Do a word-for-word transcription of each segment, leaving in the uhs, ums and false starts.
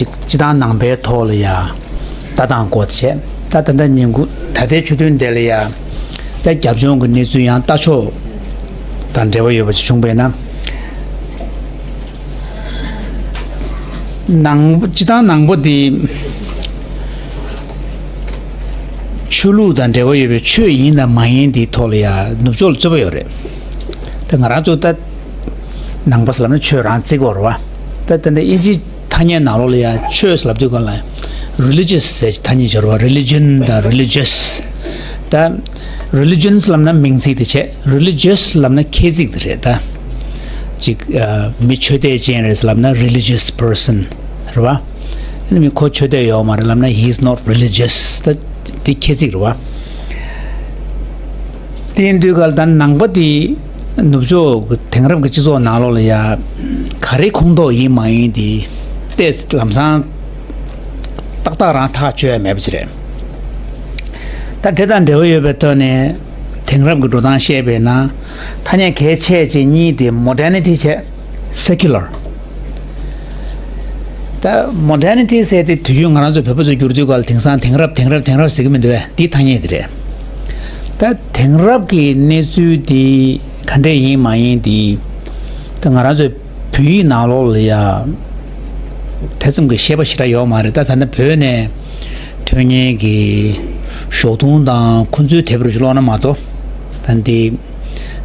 ཅིག་སྤྱི་བཏང་ནང་པའི་ཐོག་ལ་ཡ་ལྟ་སྟངས་སྐོར་བྱས། ད་ད་ལྟ་ཉིན་གུང་ད་ལྟའི་ཆོས་ཐུན་འདི་ལ་ཡ་ད་རྒྱབ་ལྗོངས་ཀྱི་གནས་ཚུལ་ཡང་ལྟ་ཕྱོགས་དང་འབྲེལ་བ་ཡོད་པ་ཅིག་བྱུང་བས་ན། ནང་སྤྱི་བཏང་ནང་པ་འདི་ཆོས་ལུགས་དང་འབྲེལ་བ་ཡོད་པའི་ཆོས་ཡིན་དང་མ་ཡིན་འདིའི་ཐོག་ལ་ཡ་ནུབ་ཕྱོགས་ལ་རྩོད་པ་ཡོད་རེད། ད་ང་རང་ཚོ་ད་ནང་པ་ཟེར་ལབ་ན་ཆོས་རང་བརྩི་གི་ཡོད་རེད་བ། ད་ད་ལྟ་དབྱིན་ཇི་ཐ་སྙད་ནང་ལོགས་ལ་ཡ་ཆོས་ལབ་དུས་སྒང་ལ་religious ཟེར་ཐ་སྙད་སྦྱར་བ། religion དང་religious། ད་religion ལབ་ན་མིང་ཚིག་དེ་བྱས། religious ལབ་ན་ཁྱད་ཚིག་དེ་རེད་ད། ཅིག་ཨ། མི་ཆོས་དད་ཅན་རེད་ལབ་ན་religious person རེད་བ། ཨ་ནི་མི་ཁོ་ཆོས་དད་ཡོད་མ་རེད་ལབ་ན་he is not religious། ད་དེ་ཁྱད་ཚིག་རེད་བ། དེ་ཡིན་དུས་ག་ལ་ད་ནང་པ་དེ་ནུབ་ཕྱོགས་ཀྱི་དེང་རབས་ཀྱི་སྤྱི་ཚོགས་ནང་ལོགས་ལ་ཡ་ག་རེ་ཁོངས་གཏོགས་ཡིན་མ་ཡིན་དེ་ཏོག་ཙམ་ལམ་སང་ཏག་ཏག་རང་ཐག་གཅོད་ཡ་མེད་པ་ཅིག་རེད། ད་དེ་དང་འབྲེལ་བ་ཡོད་པའི་ཐོག་ནས་དེང་རབས་ཀྱི་འགྲོ་སྟངས་བཤད་པས་ན། ཐ་སྙད་གལ་ཆེ་ཆེ་གཉིས་དེ་modernity བྱས། secular། ད་modernity ཟེར་དེ་དུས་རྒྱུན་ང་རང་ཚོ་བོད་པ་ཚོ་བསྒྱུར་དུས་སྐབས་ལ་དེང་སང་དེང་རབས་དེང་རབས་དེང་རབས་ཟེར་གྱི་མི་འདུག་བས། འདི་ཐ་སྙད་དེ་རེད། ད་དེང་རབས་ཀྱི་གནས་ཚུལ་འདི་ག་འདྲས་ཡིན་མ་ཡིན་འདི་ད་ང་རང་ཚོའི་བོད་ཡིག་ནང་ལོགས་ལ་ཡ་དེ་ཙམ་གྱི་ཤེས་པ་ཞེ་དྲག་ཡོད་མ་རེད། ད་ད་ལྟ་བོད་ནས་ཐོན་མཁན་གྱི་ཞོགས་དུང་དང་ཁོང་ཚོའི་དེབ་རུ་ཀློག་ན་མ་གཏོགས། ད་འདི་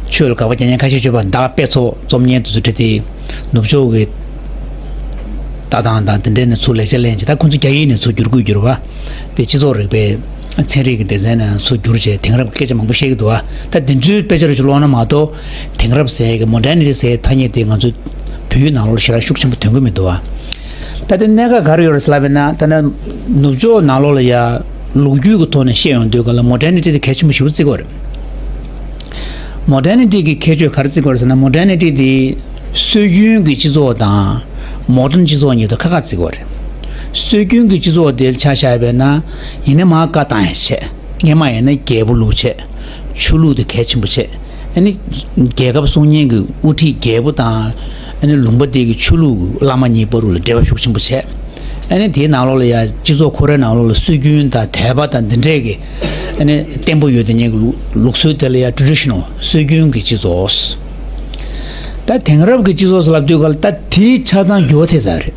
ཆོས་ལ་དགག་པ་རྒྱག་མཁན་ཁ་ཤས་ཆོས་པ་ཟླ་དཔེ་ཚོགས་རྩོམ་མཁན་དེ་ཚོ་འདྲ་དེ་ནུབ་ཕྱོགས་ཀྱི་ལྟ་སྟངས་དང་དེ་འདྲའི་ནས་ཚུར་ལེགས་ཆ་ལེན་བྱས། ད་ཁོང་ཚོ་རྒྱ་ཡིག་ནས་ཚུར་བསྒྱུར་དགོས་བསྒྱུར་བ། དེ་སྤྱི་ཚོགས་རིག་པའི་ཚན་རིག་གི་སྡེ་ཚན་ནས་ཚུར་བསྒྱུར་བྱས་དེང་རབས་ཀྱི་སྐད་ཆ་མང་པོ་བཤད་ཀྱི་འདུག་བ། ད་དེ་ཚོའི་དཔེ་ཆ་རུ་ཀློག་ན་མ་གཏོགས། དེང་རབས་ཟེར་གི་modernity ཟེར་ཐ་སྙད་དེ་ང་ཚོའི་བོད་ཡིག་ནང་ལོགས་ཞེ་དྲག་ཤུགས་ཆེན་པོ་ཐོན་གྱི་མི་འདུག་བ། ད་ལྟ་གནད་འགག་ག་རེ་ཡོད་རེད་ཟེར་ལབ་པ་ཡིན་ན། ད་ནི་ནུབ་ཕྱོགས་ནང་ལོགས་ལ་ཡ་ལོ་རྒྱུས་ཀྱི་ཐོག་ནས་བཤད་ཡོང་དུས་སྒང་ལ་modernity དེ་གལ་ཆེན་པོ་ཞེ་པོ་བརྩི་གི་ཡོད་རེད། modernity གི་ཁྱད་ཆོས་ག་རེ་བརྩི་གི་ཡོད་རེད་ཟེར་ན། modernity དེ་སྲོལ་རྒྱུན་གྱི་སྤྱི་ཚོགས་དང་modern སྤྱི་ཚོགས་གཉིས་དང་ཁ་ཁ་བརྩི་གི་ཡོད་རེད། སྲོལ་རྒྱུན་གྱི་སྤྱི་ཚོགས་དེ་ཆ་བཞག་པ་ཡིན་ན། ཡིན་ན་མར་བཀའ་བཏང་ཡ་བྱས། སྔོན་མ་ཡིན་ན་རྒྱལ་པོ་ལུགས་བྱས། ཆོས་ལུགས་དེ་གལ་ཆེན་པོ་བྱས། ཨ་ནི་རྒྱལ་ཁབ་སྲུང་མཁན་གྱི་དབུ་ཁྲིད་རྒྱལ་པོ་དང་། ཨ་ནི་ལུང་པ་དེ་གི་ཆོས་ལུགས་བླ་མ་གཉིས་བར་ལ་འབྲེལ་བ་ཤུགས་ཆེན་པོ་བྱས། ཨ་ནི་དེའི་ནང་ལོགས་ལ་ཡ་སྤྱི་ཚོགས་ཁོ་རའི་ནང་ལོགས་ལ་སྲོལ་རྒྱུན་དང་དད་པ་དང་འདི་འདྲས་ཀྱི་ཨ་ནི་བརྟན་པོ་ཡོད་དེ་ཉིད་ཀྱི་ལུགས་ལུགས་སྲོལ་དེ་ལ་ཡ་traditional སྲོལ་རྒྱུན་གྱི་སྤྱི་ཚོགས། ད་དེང་རབས་ཀྱི་སྤྱི་ཚོགས་སུ་ལབ་དུས་སྒང་ལ་ད་དེའི་ཆ་ཚང་འགྱུར་བ་ཐེབས་ཚར་རེད།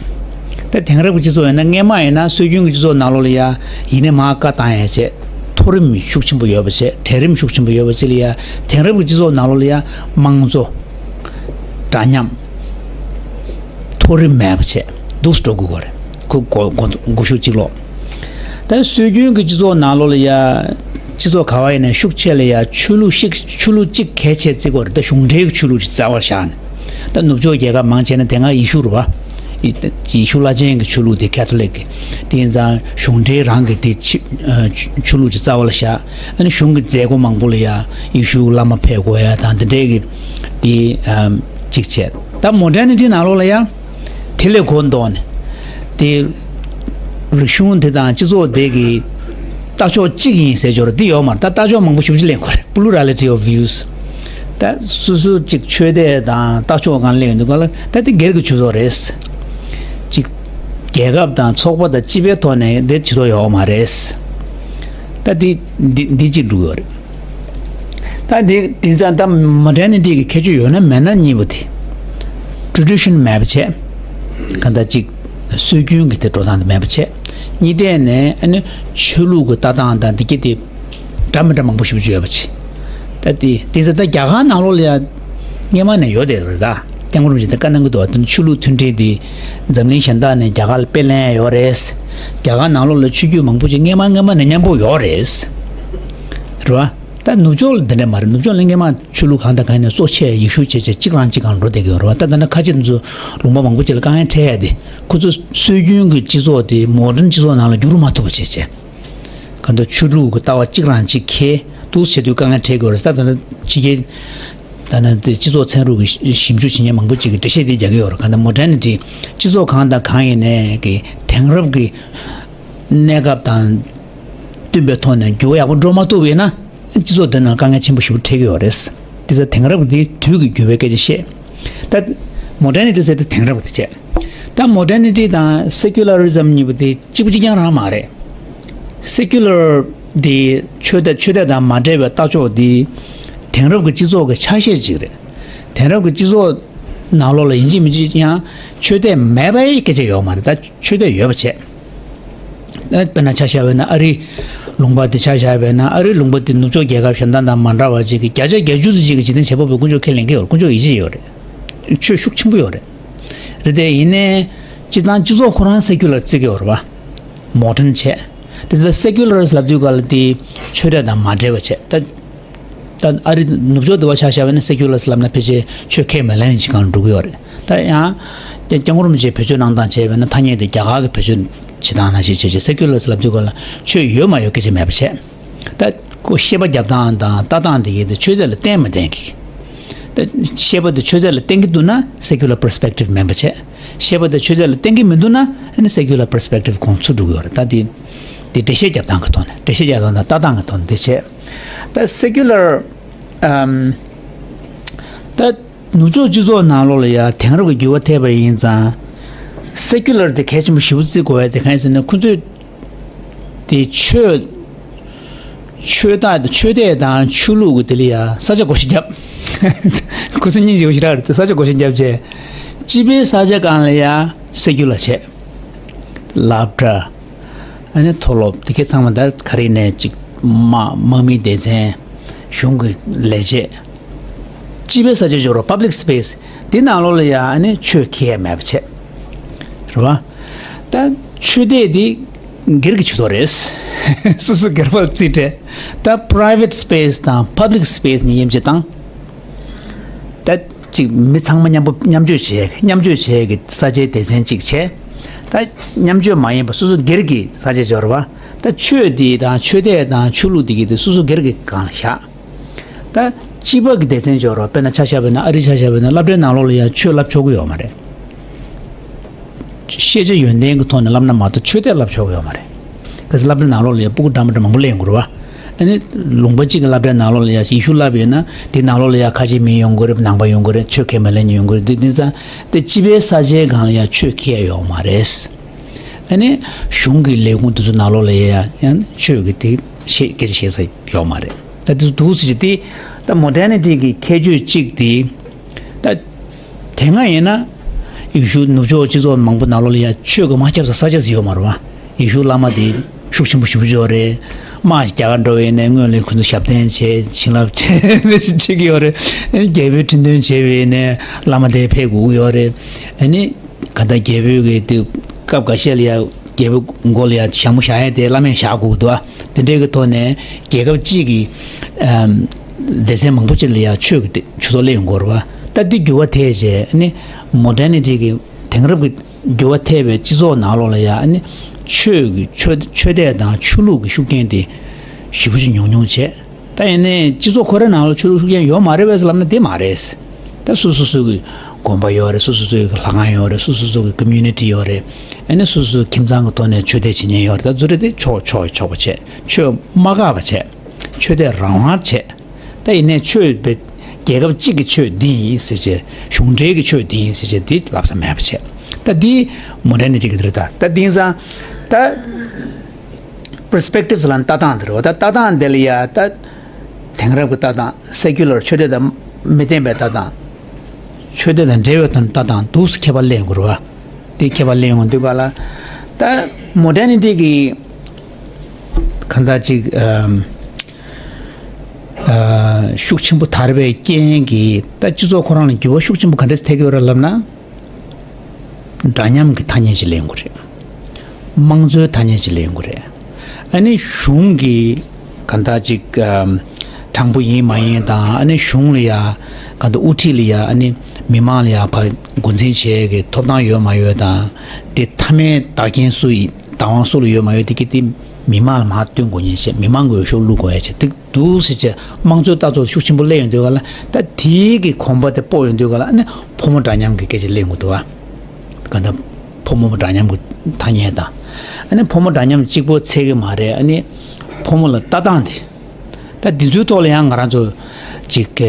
ད་དེང་རབས་ཀྱི་སྤྱི་ཚོགས་ཡིན་ན། སྔོན་མ་ཡིན་ན་སྲོལ་རྒྱུན་གྱི་སྤྱི་ཚོགས་ནང་ལོགས་ལ་ཡ་ཡིན་ན་མར་བཀའ་བཏང་ཡ་བྱས། མཐོ་རིམ་ཤུགས་ཆེན་པོ་ཡོད་པ་བྱས། གྲལ་རིམ་ཤུགས་ཆེན་པོ་ཡོད་པ་བྱས་ལ་ཡ། དེང་རབས་ཀྱི་སྤྱི་ཚོགས་ནང་ལོགས་ལ་ཡ་དམངས་གཙོ། འདྲ་མཉམ། མཐོ་རིམ་མེད་པ་བྱས། འདུག་སེ་འགྲོ་དགོས་ཀྱི་རེད། ཁོ་གོ་གོ་གོ་ཤུགས་གཅིག་ལོག་ད་སྲོལ་རྒྱུན་གྱི་སྤྱི་ཚོགས་ནང་ལོགས་ལ་ཡ། སྤྱི་ཚོགས་ག་བ་ཡིན་ན་ཤུགས་ཆེ་ལ་ཡ་ཆོས་ལུགས་ཤིག་ཆོས་ལུགས་གཅིག་གལ་ཆེ་བརྩི་གི་ཡོད་རེད། ད་གཞུང་འབྲེལ་གྱི་ཆོས་ལུགས་ཅིག་རྩ་བར་བཞག་ནས། ད་ནུབ་ཕྱོགས་རྒྱལ་ཁབ་མང་ཆེ་ན་དེ་སྔ་ཡེ་ཤུ་རེད་བ། ཡེ་ཡེ་ཤུ་བླ་ཆེན་གྱི་ཆོས་ལུགས་དེ་ཁ་ཐོ་ལིག་གི། དེ་ཡིན་ཙང་གཞུང་འབྲེལ་རང་གི་དེ་ཆི་ཨ་ཆོས་ལུགས་ཀྱི་རྩ་བ་ལ་བཞག་ཨ་ནི་གཞུང་གི་མཛད་སྒོ་མང་པོ་ལ་ཡ་ཡེ་ཤུ་བླ་མ་ཕེབས་དགོས་ཡ་དང་དེ་འདྲའི་གི་དེ་ཨ་གཅིག་བྱས། ད་མོ་ཌར་ནི་ཊི་ནང་ལོགས་ལ་ཡ་དེ་ལས་གོ་ལྡོག་ནས་དེ་རིག་གཞུང་དེ་དང་སྤྱི་ཚོགས་དེ་གི་ལྟ་ཕྱོགས་གཅིག་ཡིན་ཟེར་ཆོག་རེད། འདི་ཡོད་མ་རེད། ད་ལྟ་ཕྱོགས་མང་པོ་ཞེ་པོ་ཅིག་ལེན་དགོས་རེད། Plurality of views། ད་སོ་སོ་གཅིག་ཆོས་དད་དང་ལྟ་ཕྱོགས་སྒང་ལེན་ཡོང་དུས་སྒང་ལ། ད་འདི་སྒེར་གྱི་ཆོས་ཚོགས་རེད། གཅིག་རྒྱལ་ཁབ་དང་ཚོགས་པ་དང་སྤྱི་པའི་ཐོག་ནས་འདི་ཆོས་ཚོགས་ཡོད་མ་རེད། ད་འདི་འདི་འདི་གཅིག་འགྲོ་གི་ཡོད་རེད། ད་འདི་འདི་ཙང་ད་མོ་ཌར་ནི་ཊི་གི་ཁྱད་ཆོས་ཡོད་ན་མེད་ན་གཉིས་པོ་དེ། ཊེ་རེ་ཌི་ཤན་མེད་པ་བྱས། གང་ལྟར་གཅིག་སྲོལ་རྒྱུན་གྱི་དེ་འགྲོ་སྟངས་དེ་མེད་པ་བྱས། གཉིས་ཐད་ནས་ཨ་ནི་ཆོས་ལུགས་ཀྱི་ལྟ་སྟངས་དང་འདི་གྱད་དེ་འདྲ་མི་འདྲ་མང་པོ་ཞེ་པོ་ཅིག་ཡོད་པ་བྱས། ད་དེ་དེ་ཚོ་ད་རྒྱ་གར་ནང་ལོགས་ལ་ཡ་སྔོན་མ་ནས་ཡོད་བསྡད་ཡོད་རེད། ད་སྐྱབས་མགོན་རིན་པོ་ཆེས་ད་བཀའ་གནང་གི་འདུག་བ། དེ་ནི་ཆོས་ལུགས་མཐུན་སྒྲིལ་འདི་འཛམ་གླིང་གཞན་དག་ནས་རྒྱ་གར་ལ་དཔེ་ལེན་ཡ་ཡོད་རེད། རྒྱ་གར་ནང་ལོགས་ལ་ཆོས་བརྒྱུད་མང་པོ་ཅིག་སྔོན་མ་སྔོན་མ་ནས་མཉམ་པོ་ཡོད་རེད། རེད་བ། ད་ནུབ་ཕྱོགས་ལ་འདི་འདྲ་མ་རེད། ནུབ་ཕྱོགས་ལ་སྔོན་མ་ཆོས་ལུགས་གང་དང་གང་ཡིན་ན་གཙོ་ཆེ་ཡེ་ཤུ་བྱས་བྱས་གཅིག་རང་གཅིག་སྒང་འགྲོ་བསྡད་ཀྱི་ཡོད་རེད་བ། ད་ད་ནི་ཁ་ཆེ་ཚོ་ལུང་པ་མང་པོ་ཅིག་ལ་དཀའ་ངལ་འཕྲད་ཡ་དེ། ཁོ་ཚོ་སྲོལ་རྒྱུན་གྱི་སྤྱི་ཚོགས་དེ་མོ་ཌརན་སྤྱི་ཚོགས་ནང་ལ་བསྒྱུར་མ་ཐུབ་པ་བྱས་བྱས། གང་ལྟར་ཆོས་ལུགས་ཀྱི་ལྟ་བ་གཅིག་རང་གཅིག་འཁྱེར་འདུག་བྱེད་དུས་དཀའ་ངལ་འཕྲད་ཀྱི་ཡོད་རེད། ད་ད་ནི་ཕྱི་རྒྱལ་ད་ནི་དེ་སྤྱི་ཚོགས་ཚན་རིག་གི་ཞིབ་འཇུག་བྱེད་མཁན་མང་པོ་ཅིག་གིས་འགྲེལ་བཤད་དེ་རྒྱག་གི་ཡོད་རེད། གང་ལྟར་མོ་ཌར་ནི་ཊི་སྤྱི་ཚོགས་གང་དང་གང་ཡིན་ནའི་གི་དེང་རབས་ཀྱི་གནས་སྐབས་དང་བསྟུན་པའི་ཐོག་ནས་འགྱུར་བ་ཡག་པོ་འགྲོ་མ་ཐུབ་པ་ཡིན་ན། སྤྱི་ཚོགས་འདི་ནང་དཀའ་ངལ་ཆེན་པོ་ཞེ་པོ་འཕྲད་ཀྱི་ཡོད་རེད། དེ་ཚོ་དེང་རབས་ཀྱི་དུས་ཀྱི་འགྱུར་བའི་སྐད་ཆ་བཤད། ད་མོ་ཌར་ནི་ཊི་ཟེར་དེ་དེང་རབས་ཀྱི་དེ་བྱས། ད་ ད་modernity་དང་secularism་གཉིས་པོ་དེ་གཅིག་པ་གཅིག་རྐྱང་རང་མ་རེད། Secular་དེ་ཆོས་དད་ཆོས་དད་དང་མ་འབྲེལ་བའི་ལྟ་ཕྱོགས་དེ་དེང་རབས་ཀྱི་སྤྱི་ཚོགས་ཀྱི་ཆ་ཤས་ཅིག་རེད། དེང་རབས་ཀྱི་སྤྱི་ཚོགས་ནང་ལོགས་ལ་ཡིན་གཅིག་མིན་གཅིག་ཡང་ཆོས་དད་མེད་པའི་སྐད་ཆ་ཡོད་མ་རེད། ད་ཆོས་དད་ཡོད་པ་བྱས། ད་དཔེར་ན་ཆ་བཞག་པ་ཡིན་ན་ཨ་རིའི་ལུང་པ་དེ་ཆ་བཞག་པ་ཡིན་ན། ཨ་རིའི་ལུང་པ་དེ་ནུབ་ཕྱོགས་རྒྱལ་ཁབ་གཞན་དག་དང་མ་འདྲ་བ་ཅིག་གི་བརྒྱ་ཆ་བརྒྱད་ཅུ་ཙམ་ཅིག་གི་འཇིག་རྟེན་བྱེད་པ་པོའི་དཀོན་མཆོག་ཁས་ལེན་གྱི་ཡོད་རེད། དཀོན་མཆོག་ཡིད་ཆེས་ཡོད་རེད། ཆོས་ཤུགས་ཆེན་པོ་ཡོད་རེད། རེད་དེ། ཡིན་ནའི་སྤྱི་བཏང་སྤྱི་ཚོགས་ཁོ་རང་secular་བརྩི་གི་ཡོད་རེད་བ། Modern་བྱས། དེ་ཚོ་secularist་ལབ་དུས་ག་ལ་དེ་ཆོས་དད་དང་མ་འབྲེལ་བ་བྱས། ད་ད་ཨ་རི་ནུབ་ཕྱོགས་དུ་བ་ཆ་བཞག་པ་ན་secularist་ལབ་ན་ཕལ་ཆེར་ཆོས་ཁས་མི་ལེན་ཞིག་གང་འགྲོ་གི་ཡོད་རེད། ད་ཡང་སྐྱབས་མགོན་རིན་པོ་ཆེས་བེད་སྤྱོད་གནང་སྟངས་བྱས་པ་ན་ཐ་སྙད་དེ་རྒྱ་གར་གྱི་བེད་སྤྱོད་བྱེད་སྟངས་ནང་བཞིན་བྱས་བྱས་secularist་ལབ་དུས་ག་ལ་ཆོས་ཡོད་མ་ཡོད་སྐད་ཆ་མེད་པ་བྱས། ད་ཁོ་བཤད་པ་རྒྱབ་སྟངས་དང་ལྟ་སྟངས་དེ་གའི་དེ་ཆོས་དད་ལ་བརྟེན་མ་བརྟེན་གི། ད་བཤད་པ་དེ་ཆོས་དད་ལ་བརྟེན་གི་འདུག་ན་secular perspective་མིན་པ་བྱས། བཤད་པ་དེ་ཆོས་དད་ལ་བརྟེན་གི་མི་འདུག་ན་ཨ་ནི་secular perspective་ཁོང་ཚུར་འགྲོ་གི་ཡོད་རེད། ད་དེ་དེ་འགྲེལ་བཤད་རྒྱབ་སྟངས་ཀྱི་ཐོག་ནས། འགྲེལ་བཤད་རྒྱབ་སྟངས་དང་ལྟ་སྟངས་ཀྱི་ཐོག་ནས་དེ་བྱས། ད་secular་ཨམ། ད་ནུབ་ཕྱོགས་སྤྱི་ཚོགས་ནང་ལོགས་ལ་ཡ་དེང་རབས་ཀྱི་འགྱུར་བ་ཐེབས་པ་ཡིན་ཙང་། secular་དེ་གལ་ཆེན་པོ་ཞེ་པོ་བརྩི་དགོས་ཡ་དེ་གང་ཡིན་ཟེར་ན། ཁོ་ཚོས་དེ་ཆོས་ཆོས་དད་ཆོས་དད་དང་ཆོས་ལུགས་ཀྱི་དེ་ལ་ཡ་ས་ཆ་བགོ་བཤའ་བརྒྱབ། ཁོ་ཚོ་སྙིང་རྗེ་པོ་ཞེ་དྲག་རེད། ས་ཆ་བགོ་བཤའ་བརྒྱབ་བྱས། སྤྱི་པའི་ས་ཆ་སྒང་ལ་ཡ་secular་བྱས། སློབ་གྲྭ། ཨ་ནི་མཐོ་སློབ་དེ་གའི་ཚང་མ་ད་ག་རེ་ནས་ཅིག་དམག་དམག་མིའི་སྡེ་ཚན། གཞུང་གི་ལས་བྱེད། སྤྱི་པའི་ས་ཆ་འབྱོར་བ་public space་དེ་ནང་ལོགས་ལ་ཡ་ཨ་ནི་ཆོས་ཁེལ་ཡ་མེད་པ་བྱས། རེད་བ། ད་ཆོས་དད་དེ་སྒེར་གྱི་ཆོས་ཐོག་རེད། སོ་སོ་སྒེར་པར་རྩིས་སྤྲད། ད་private space་དང་public space་གཉིས་དབྱེ་འབྱེད་བཏང་། ད་ཅིག་མི་ཚང་མ་མཉམ་པོ་མཉམ་སྤྱོད་བྱེད་མཉམ་སྤྱོད་བྱེད་ཀྱི་ས་ཆའི་སྡེ་ཚན་གཅིག་བྱས། ད་མཉམ་སྤྱོད་མ་ཡིན་པ་སོ་སོ་སྒེར་གྱི་ས་ཆ་འབྱོར་བ། ད་ཆོས་འདི་དང་ཆོས་དད་དང་ཆོས་ལུགས་འདི་གི་དེ་སོ་སོ་སྒེར་གྱི་སྒང་ལ་བཞག། ད་སྤྱི་པ་གི་སྡེ་ཚན་འབྱོར་བ། དཔེར་ན་ཆ་བཞག་པ་ཡིན་ན་ཨ་རི་ཆ་བཞག་པ་ཡིན་ན་སློབ་གྲྭའི་ནང་ལོགས་ལ་ཡང་ཆོས་བསླབ་ཆོག་གི་ཡོད་མ་རེད། ཤེས་བྱ་ཡོན་ཏན་གྱི་ཐོག་ནས་བསླབ་ན་མ་གཏོགས་ཆོས་དད་བསླབ་ཆོག་གི་ཡོད་མ་རེད། གལ་སྲིད་སློབ་གྲྭའི་ནང་ལོགས་ལ་ཡང་སྤུ་གུ་འདྲ་མི་འདྲ་མང་པོ་སླེབས་ཡོང་གི་རེད་བ། ཨ་ནི་ལུང་པ་གཅིག་གི་སློབ་གྲྭའི་ནང་ལོགས་ལ་ཡང་ཡེ་ཤུ་བསླབ་ཡོད་ན་དེ་ནང་ལོགས་ལ་ཡང་ཁ་ཆེ་མི་ཡོང་གི་རེད། ནང་པ་ཡོང་གི་རེད། ཆོས་ཁས་མི་ལེན་མཁན་ཡོང་གི་རེད། དེ་དེ་ཙང་དེ་སྤྱི་པའི་ས་ཆའི་སྒང་ལ་ཡང་ཆོས་ཁས་ཡོད་མ་རེད། ཨ་ནི་གཞུང་གི་ལས་ཁུངས་དེ་ཚོ་ནང་ལོགས་ལ་ཡང་ཡང་ཆོས་ཀྱི་དེ་བཤད་སྐད་ཆ་བཤད་ས་ཡོད་མ་རེད། ད་དེ་འདུག་ཟེར་གྱི་དེ་ད་modernity་གི་ཁྱད་ཆོས་གཅིག་དེ། ད་དེ་སྔ་ཡིན་ན་ཡེ་ཤུ་ནུབ་ཕྱོགས་སྤྱི་ཚོགས་མང་པོ་ནང་ལོགས་ལ་ཡང་ཆོས་ཀྱི་དམག་རྒྱབ་ས་ས་ཆ་ཟིག་ཡོད་མ་རེད་བ། ཡེ་ཤུ་བླ་མ་དེ་ཤུགས་ཆེན་པོ་ཞེ་པོ་ཅིག་ཡོད་རེད། དམག་རྒྱག་ག་འགྲོ་བའི་ནས་སྔོན་ལ་ཁོ་ཚོ་ཞབས་བརྟན་བྱས་བྱིན་རླབས་བྱེད་ཀྱི་ཡོད་རེད། རྒྱལ་པོའི་ཁྲི་འདོན་བྱས་པའི་ནས་བླ་མ་དེ་ཕེབས་དགོས་ཀྱི་ཡོད་རེད། ཨ་ནི་ག་ད་རྒྱལ་པོའི་གི་དེ་སྐབས་འགའ་ཤས་ལ་ཡང་རྒྱལ་པོའི་མགོ་ལ་ཡང་ཞྭ་མོ་བཞག་ཡས་དེ་བླ་མས་བཞག་དགོས་འདུག་བ། དེ་འདྲའི་གི་ཐོག་ནས་རྒྱལ་ཁབ་གཅིག་གི་ཨམ་སྡེ་ཚན་མང་པོ་ཅིག་ལ་ཡང་ཆོས་ཀྱི་དེ་ཆོས་ཐོག་སླེབས་ཡོང་གི་ཡོད་རེད་བ། ད་འདི་འགྱུར་བ་ཐེབས་རྗེས་ཨ་ནི་modernity་གི་དེང་རབས་ཀྱི་འགྱུར་བ་ཐེབས་པའི་སྤྱི་ཚོགས་ནང་ལོགས་ལ་ཡང་ཨ་ནི་ཆོས་ཀྱི་ཆོས་ཆོས་དད་དང་ཆོས་ལུགས་ཀྱི་ཤུགས་རྐྱེན་དེ་ཞེ་པོ་ཅིག་ཉུང་ཉུང་བྱས། ད་ཡིན་ནའི་སྤྱི་ཚོགས་ཁོ་རའི་ནང་ལ་ཆོས་ལུགས་ཤུགས་རྐྱེན་ཡོད་མ་རེད་པས་ལབ་ན་དེ་མ་རེད། ད་སོ་སོ་སོ་གི་དགོན་པ་ཡོད་རེད། སོ་སོ་སོ་གི་ལྷ་ཁང་ཡོད་རེད། སོ་སོ་སོ་གི་community་ཡོད་རེད། ཨ་ནི་སོ་སོ་སོ་ཁྱིམ་ཚང་གི་ཐོག་ནས་ཆོས་དད་བྱེད་མཁན་ཡོད་རེད། ད་ཚུར་རེད་དེ་ཆོག་ཆོག་ཆོག་པ་བྱས། ཆོས་མ་བཀག་པ་བྱས། ཆོས་དད་རང་དབང་བྱས། ད་ཡིན་ནའི་ཆོས་པའི་རྒྱལ་ཁབ་གཅིག་གི་ཆོས་འདི་ཡིན་ཟེར་བྱས། གཞུང་འབྲེལ་གྱི་ཆོས་འདི་ཡིན་ཟེར་བྱས་འདི་ལབ་ས་མེད་པ་བྱས། ད་འདི་modernity་གི་རེད། ད་ད་འདི་ཡིན་ཙང་ད། perspectives་ལ་ལྟ་སྟངས་དེ་རེད་བ། ད་ལྟ་སྟངས་དེ་ལ་ཡ་ད་དེང་རབས་ཀྱི་ལྟ་སྟངས། secular་ཆོས་དད་དང་མི་བརྟེན་པའི་ལྟ་སྟངས། ཆོས་དད་དང་འབྲེལ་བའི་དོན་ལྟ་སྟངས་འདུག་སེ་ཁྱད་པར་སླེབས་དགོས་རེད་བ། དེ་ཁྱད་པར་སླེབས་ཡོང་དུས་ག་ལ་ད་modernity་གི་གང་ལྟར་ཅིག་ཨམ་ཨ་ཤུགས་ཆེན་པོ་དར་བའི་རྐྱེན་གྱིས་ད་སྤྱི་ཚོགས་ཁོ་རང་ལ་འགྱུར་བ་ཤུགས་ཆེན་པོ་ག་འདྲས་ཐེབས་ཀྱི་ཡོད་རེད་ལབ་ན། འདྲ་མཉམ་གྱི་ཐ་སྙད་ཅིག་ལེན་དགོས་རེད། དམངས་གཙོའི་ཐ་སྙད་ཅིག་ལེན་དགོས་རེད། ཨ་ནི་གཞུང་གི་གང་ལྟར་ཅིག་ཨམ་དྲང་པོ་ཡིན་མ་ཡིན་དང་། ཨ་ནི་གཞུང་ལ་ཡ་གང་ལྟར་དབུ་ཁྲིད་ལ་ཡ་ཨ་ནི་མི་མང་ལ་ཡ་ཕར་འགོ་འཛིན་བྱེད་ཀྱི་ཐོབ་ཐང་ཡོད་མ་ཡོད་དང་། དེ་མཐའ་མའི་བདག་རྐྱེན་སུ་ཡིན། བདག་དབང་སུ་ལ་ཡོད་མ་ཡོད་དེ་གི་དེ་མི་མང་ལ་མར་སྟོན་དགོས་མཁན་བྱས། མི་མང་གི་འོས་ཤོག་བླུག་དགོས་ཡ་བྱས། དེ་འདུག་ཟེར་བྱས་དམངས་གཙོའི་ལྟ་ཚུལ་ཤུགས་ཆེན་པོ་སླེབས་ཡོང་དུས་ག་ལ་ད་དེའི་གི་གོམ་པ་དེ་སྤོ་ཡོང་དུས་ག་ལ་ཨ་ནི་ཕོ་མོ་འདྲ་མཉམ་གི་སྐད་ཆ་སླེབས་ཡོང་གི་འདུག་བ། ག་ད་ཕོ་མོ་འདྲ་མཉམ་གི་ཐ་སྙད་དང་། ཨ་ནི་ཕོ་མོ་འདྲ་མཉམ་གཅིག་པོ་ཚད་གི་མ་རེད། ཨ་ནི་ཕོ་མོ་ལ་ལྟ་སྟངས་དེ། ད་འདི་ཚོའི་ཐོག་ལ་ཡང་ང་རང་ཚོ་ཅིག་ཨ་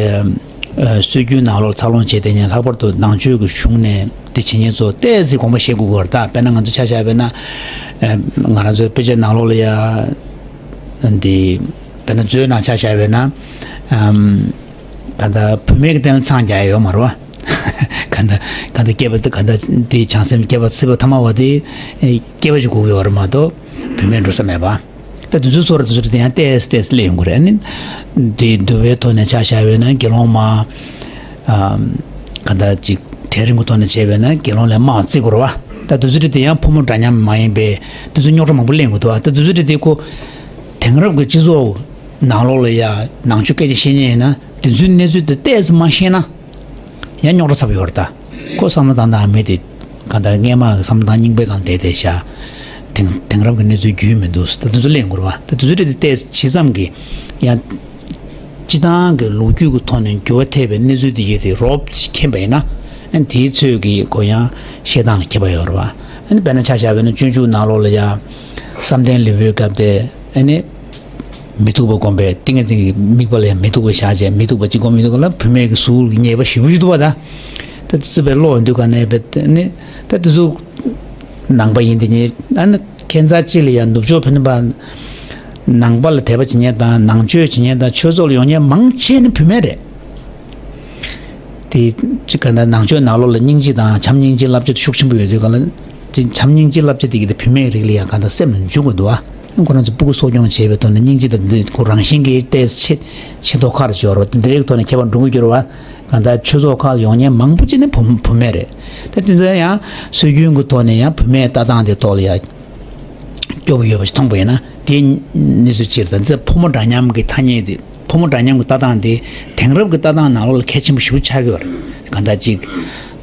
སྲོལ་རྒྱུན་ནང་ལོགས་འཚར་ལོངས་བྱས་བསྡད་མཁན། ལྷག་པར་དུ་ནང་ཆོས་ཀྱི་གཞུང་ནས་ དེ་བྱེད་མཁན་ཚོ་ཏོག་ཙམ་དགོངས་པ་བཞེས་དགོས་ཀྱི་ཡོད་རེད་ད། དཔེར་ན་ང་ཚོ་ཆ་བཞག་པ་ཡིན་ན། ཨ། ང་རང་ཚོའི་དཔེ་ཆའི་ནང་ལོགས་ལ་ཡ། འདི། དཔེར་ན་མཛོད་ནང་ཆ་བཞག་པ་ཡིན་ན། ཨམ། ག་ད་བུད་མེད་ཀྱི་སྟེང་ལ་མཚང་རྒྱག་ཡ་ཡོད་མ་རེད་བ། ག་ད་ག་ད་སྐྱེས་པ་ག་ད་འདི་བྱང་སེམས་སྐྱེས་པ་སྲིད་པ་ཐ་མ་བ་དེ། སྐྱེས་པ་ཞིག་དགོས་ཀྱི་ཡོད་རེད་མ་གཏོགས་བུད་མེད་འགྲོ་ས་མེད་པ། ད་དུས་ཚོད་སོ་ར་དུས་ཚོད་དེ་ཡང་ཏོག་ཙམ་ཏོག་ཙམ་སླེབས་ཡོང་གི་རེད། ཨ་ནི། དེ་འདུལ་བའི་ཐོག་ནས་ཆ་བཞག་པ་ཡིན་ན་དགེ་སློང་མ། ཨམ། ག་ད་ཅིག་གྲལ་རིམ་གྱི་ཐོག་ནས་བྱས་པ་ཡིན་ན་དགེ་སློང་ལས་དམའ་བརྩི་དགོས་རེད་བ། ད་དུས་ཚོད་དེ་ཡང་ཕོ་མོ་འདྲ་མཉམ་མ་ཡིན་པའི་དུས་ཚོད་རྙོག་དྲ་མང་པོ་སླེབས་ཡོང་གི་འདུག་བ། ད་དུས་ཚོད་དེ་ཁོ། དེང་རབས་ཀྱི་སྤྱི་ཚོགས་ནང་ལོགས་ལ་ཡ་ནང་ཆོས་སྐད་ཆ་བཤད་མཁན་ཡིན་ན་དེ་ཚོའི་གནས་ཚུལ་དེ་ཏོག་ཙམ་མ་ཤེས་ན། ཡང་རྙོག་དྲ་ཚ་པོ་ཡོད་རེད་ད། ཁོ་བསམ་བློ་བཏང་སྟངས་མི་དེ་གང་ལྟར་སྔས་མ་གི་བསམ་བློ་བཏང་རྙིང་པའི་སྒང་བསྡད་བསྡད་ཤག་དེང་དེང་རབས་ཀྱི་གནས་ཚུལ་རྒྱུས་མི་འདུག་ད་དེ་ཚོ་གླེང་དགོས་རེད་བ། ད་དེ་ཚོ་རེད་དེ་ཏོག་ཙམ་ཇི་ཙམ་གྱི་ཡང་། སྤྱི་བཏང་གི་ལོ་རྒྱུས་ཀྱི་ཐོག་ནས་འགྱུར་བ་ཐེབས་པའི་གནས་ཚུལ་དེ་ཡོད་དེ་རོབ་མཁྱེན་པ་ཡིན་ན། ཨ་ནི་དེའི་ཚོད་ཀྱི་ཁོ་ཡང་བཤད་སྟངས་ལ་ཁྱད་པར་ཡོད་རེད་བ། ཨ་ནི་དཔེར་ན་ཆ་བཞག་པ་ཡིན་ན་སྤྱོད་འཇུག་ནང་ལོགས་ལ་ཡང་། བསམ་གཏན་ལུས་པོའི་སྐབས་དེ་ཨ་ནི། མི་ཐུབ་པ་བསྒོམས་པས་ཏིང་ངེ་འཛིན་གྱི་དམིགས་པ་ལ་ཡང་མི་ཐུབ་པ་བཞག་བྱས་མི་ཐུབ་པ་གཅིག་བསྒོམས་མི་ཐུབ་པ་ལ་བུད་མེད་ཀྱི་གཟུགས་ཀྱི་ཉེས་པ་ཞེ་པོ་ཞིག་འདུག་བ་ད། ད་དེ་ཚོ་བས་བློ་འདུག་ག་ནས་བས་ནི་ད་དེ་ཚོ་ནང་པ་ཡིན་དེ་ཉིད་ཨ་ནི་ཁྱད་མཚར་ཅིག་ལ་ཡང་ནུབ་ཕྱོགས་ཕན་པ་ནང་པ་ལ་དད་པ་བྱེད་མཁན་དང་ནང་ཆོས་བྱེད་མཁན་དང་ཆོས་ཚོགས་ལ་ཡོང་མཁན་མང་ཆེ་ནི་བུད་མེད་རེད། དེ་ཅིག་ག་ད་ནང་ཆོས་ནང་ལོགས་ལ་སྙིང་རྗེ་དང་བྱམས་སྙིང་རྗེ་བསླབ་བྱ་དེ་ཤུགས་ཆེན་པོ་ཡོད་དུས་ག་ལ། དེ་བྱམས་སྙིང་རྗེ་བསླབ་བྱ་དེ་གི་དེ་བུད་མེད་རིགས་ལ་ཡང་གང་ལྟར་སེམས་ལ་འཇུག་དགོས་འདུག་ཨ། ཁོ་རང་ཚོ་སྤུ་གུ་གསོ་སྐྱོང་བྱེད་པའི་ཐོག་ནས་སྙིང་རྗེ་དང་འདི་ཁོ་རང་བཞིན་གྱིས་ཏོག་ཙམ་ཆེ་ཆེ་མཐོ་ཁག་ཅིག་ཡོད་རེད་བ། དེ་འདྲའི་ཐོག་ནས་ཁྱད་པར་འགྲོ་གི་ཡོད་རེད་བ། གང་ལྟར་ཆོས་ཚོགས་ཁག་ལ་ཡོང་མཁན་མང་པོ་ཅིག་ནི་བུ་བུད་མེད་རེད། ད་དེ་ཚོ་ཡང་སྲོལ་རྒྱུན་གྱི་ཐོག་ནས་ཡང་བུད་མེད་ལྟ་སྟངས་དེ་ཐོག་ལ་ཡང་། སྐྱོ་པོ་ཡོད་པ་ཞིག་མཐོང་པ་ཡིན་ན་དེའི་གནས་ཚུལ་སྤྱིར་དང་འཛད་ཕོ་མོ་འདྲ་མཉམ་གྱི་ཐ་སྙད་དེ་ཕོ་མོ་འདྲ་མཉམ་གྱི་ལྟ་སྟངས་དེ་དེང་རབས་ཀྱི་ལྟ་སྟངས་ནང་ལོགས་ལ་གལ་ཆེན་པོ་ཞེ་པོ་ཆགས་ཀྱི་ཡོད་རེད། གང་ལྟར་ཅིག་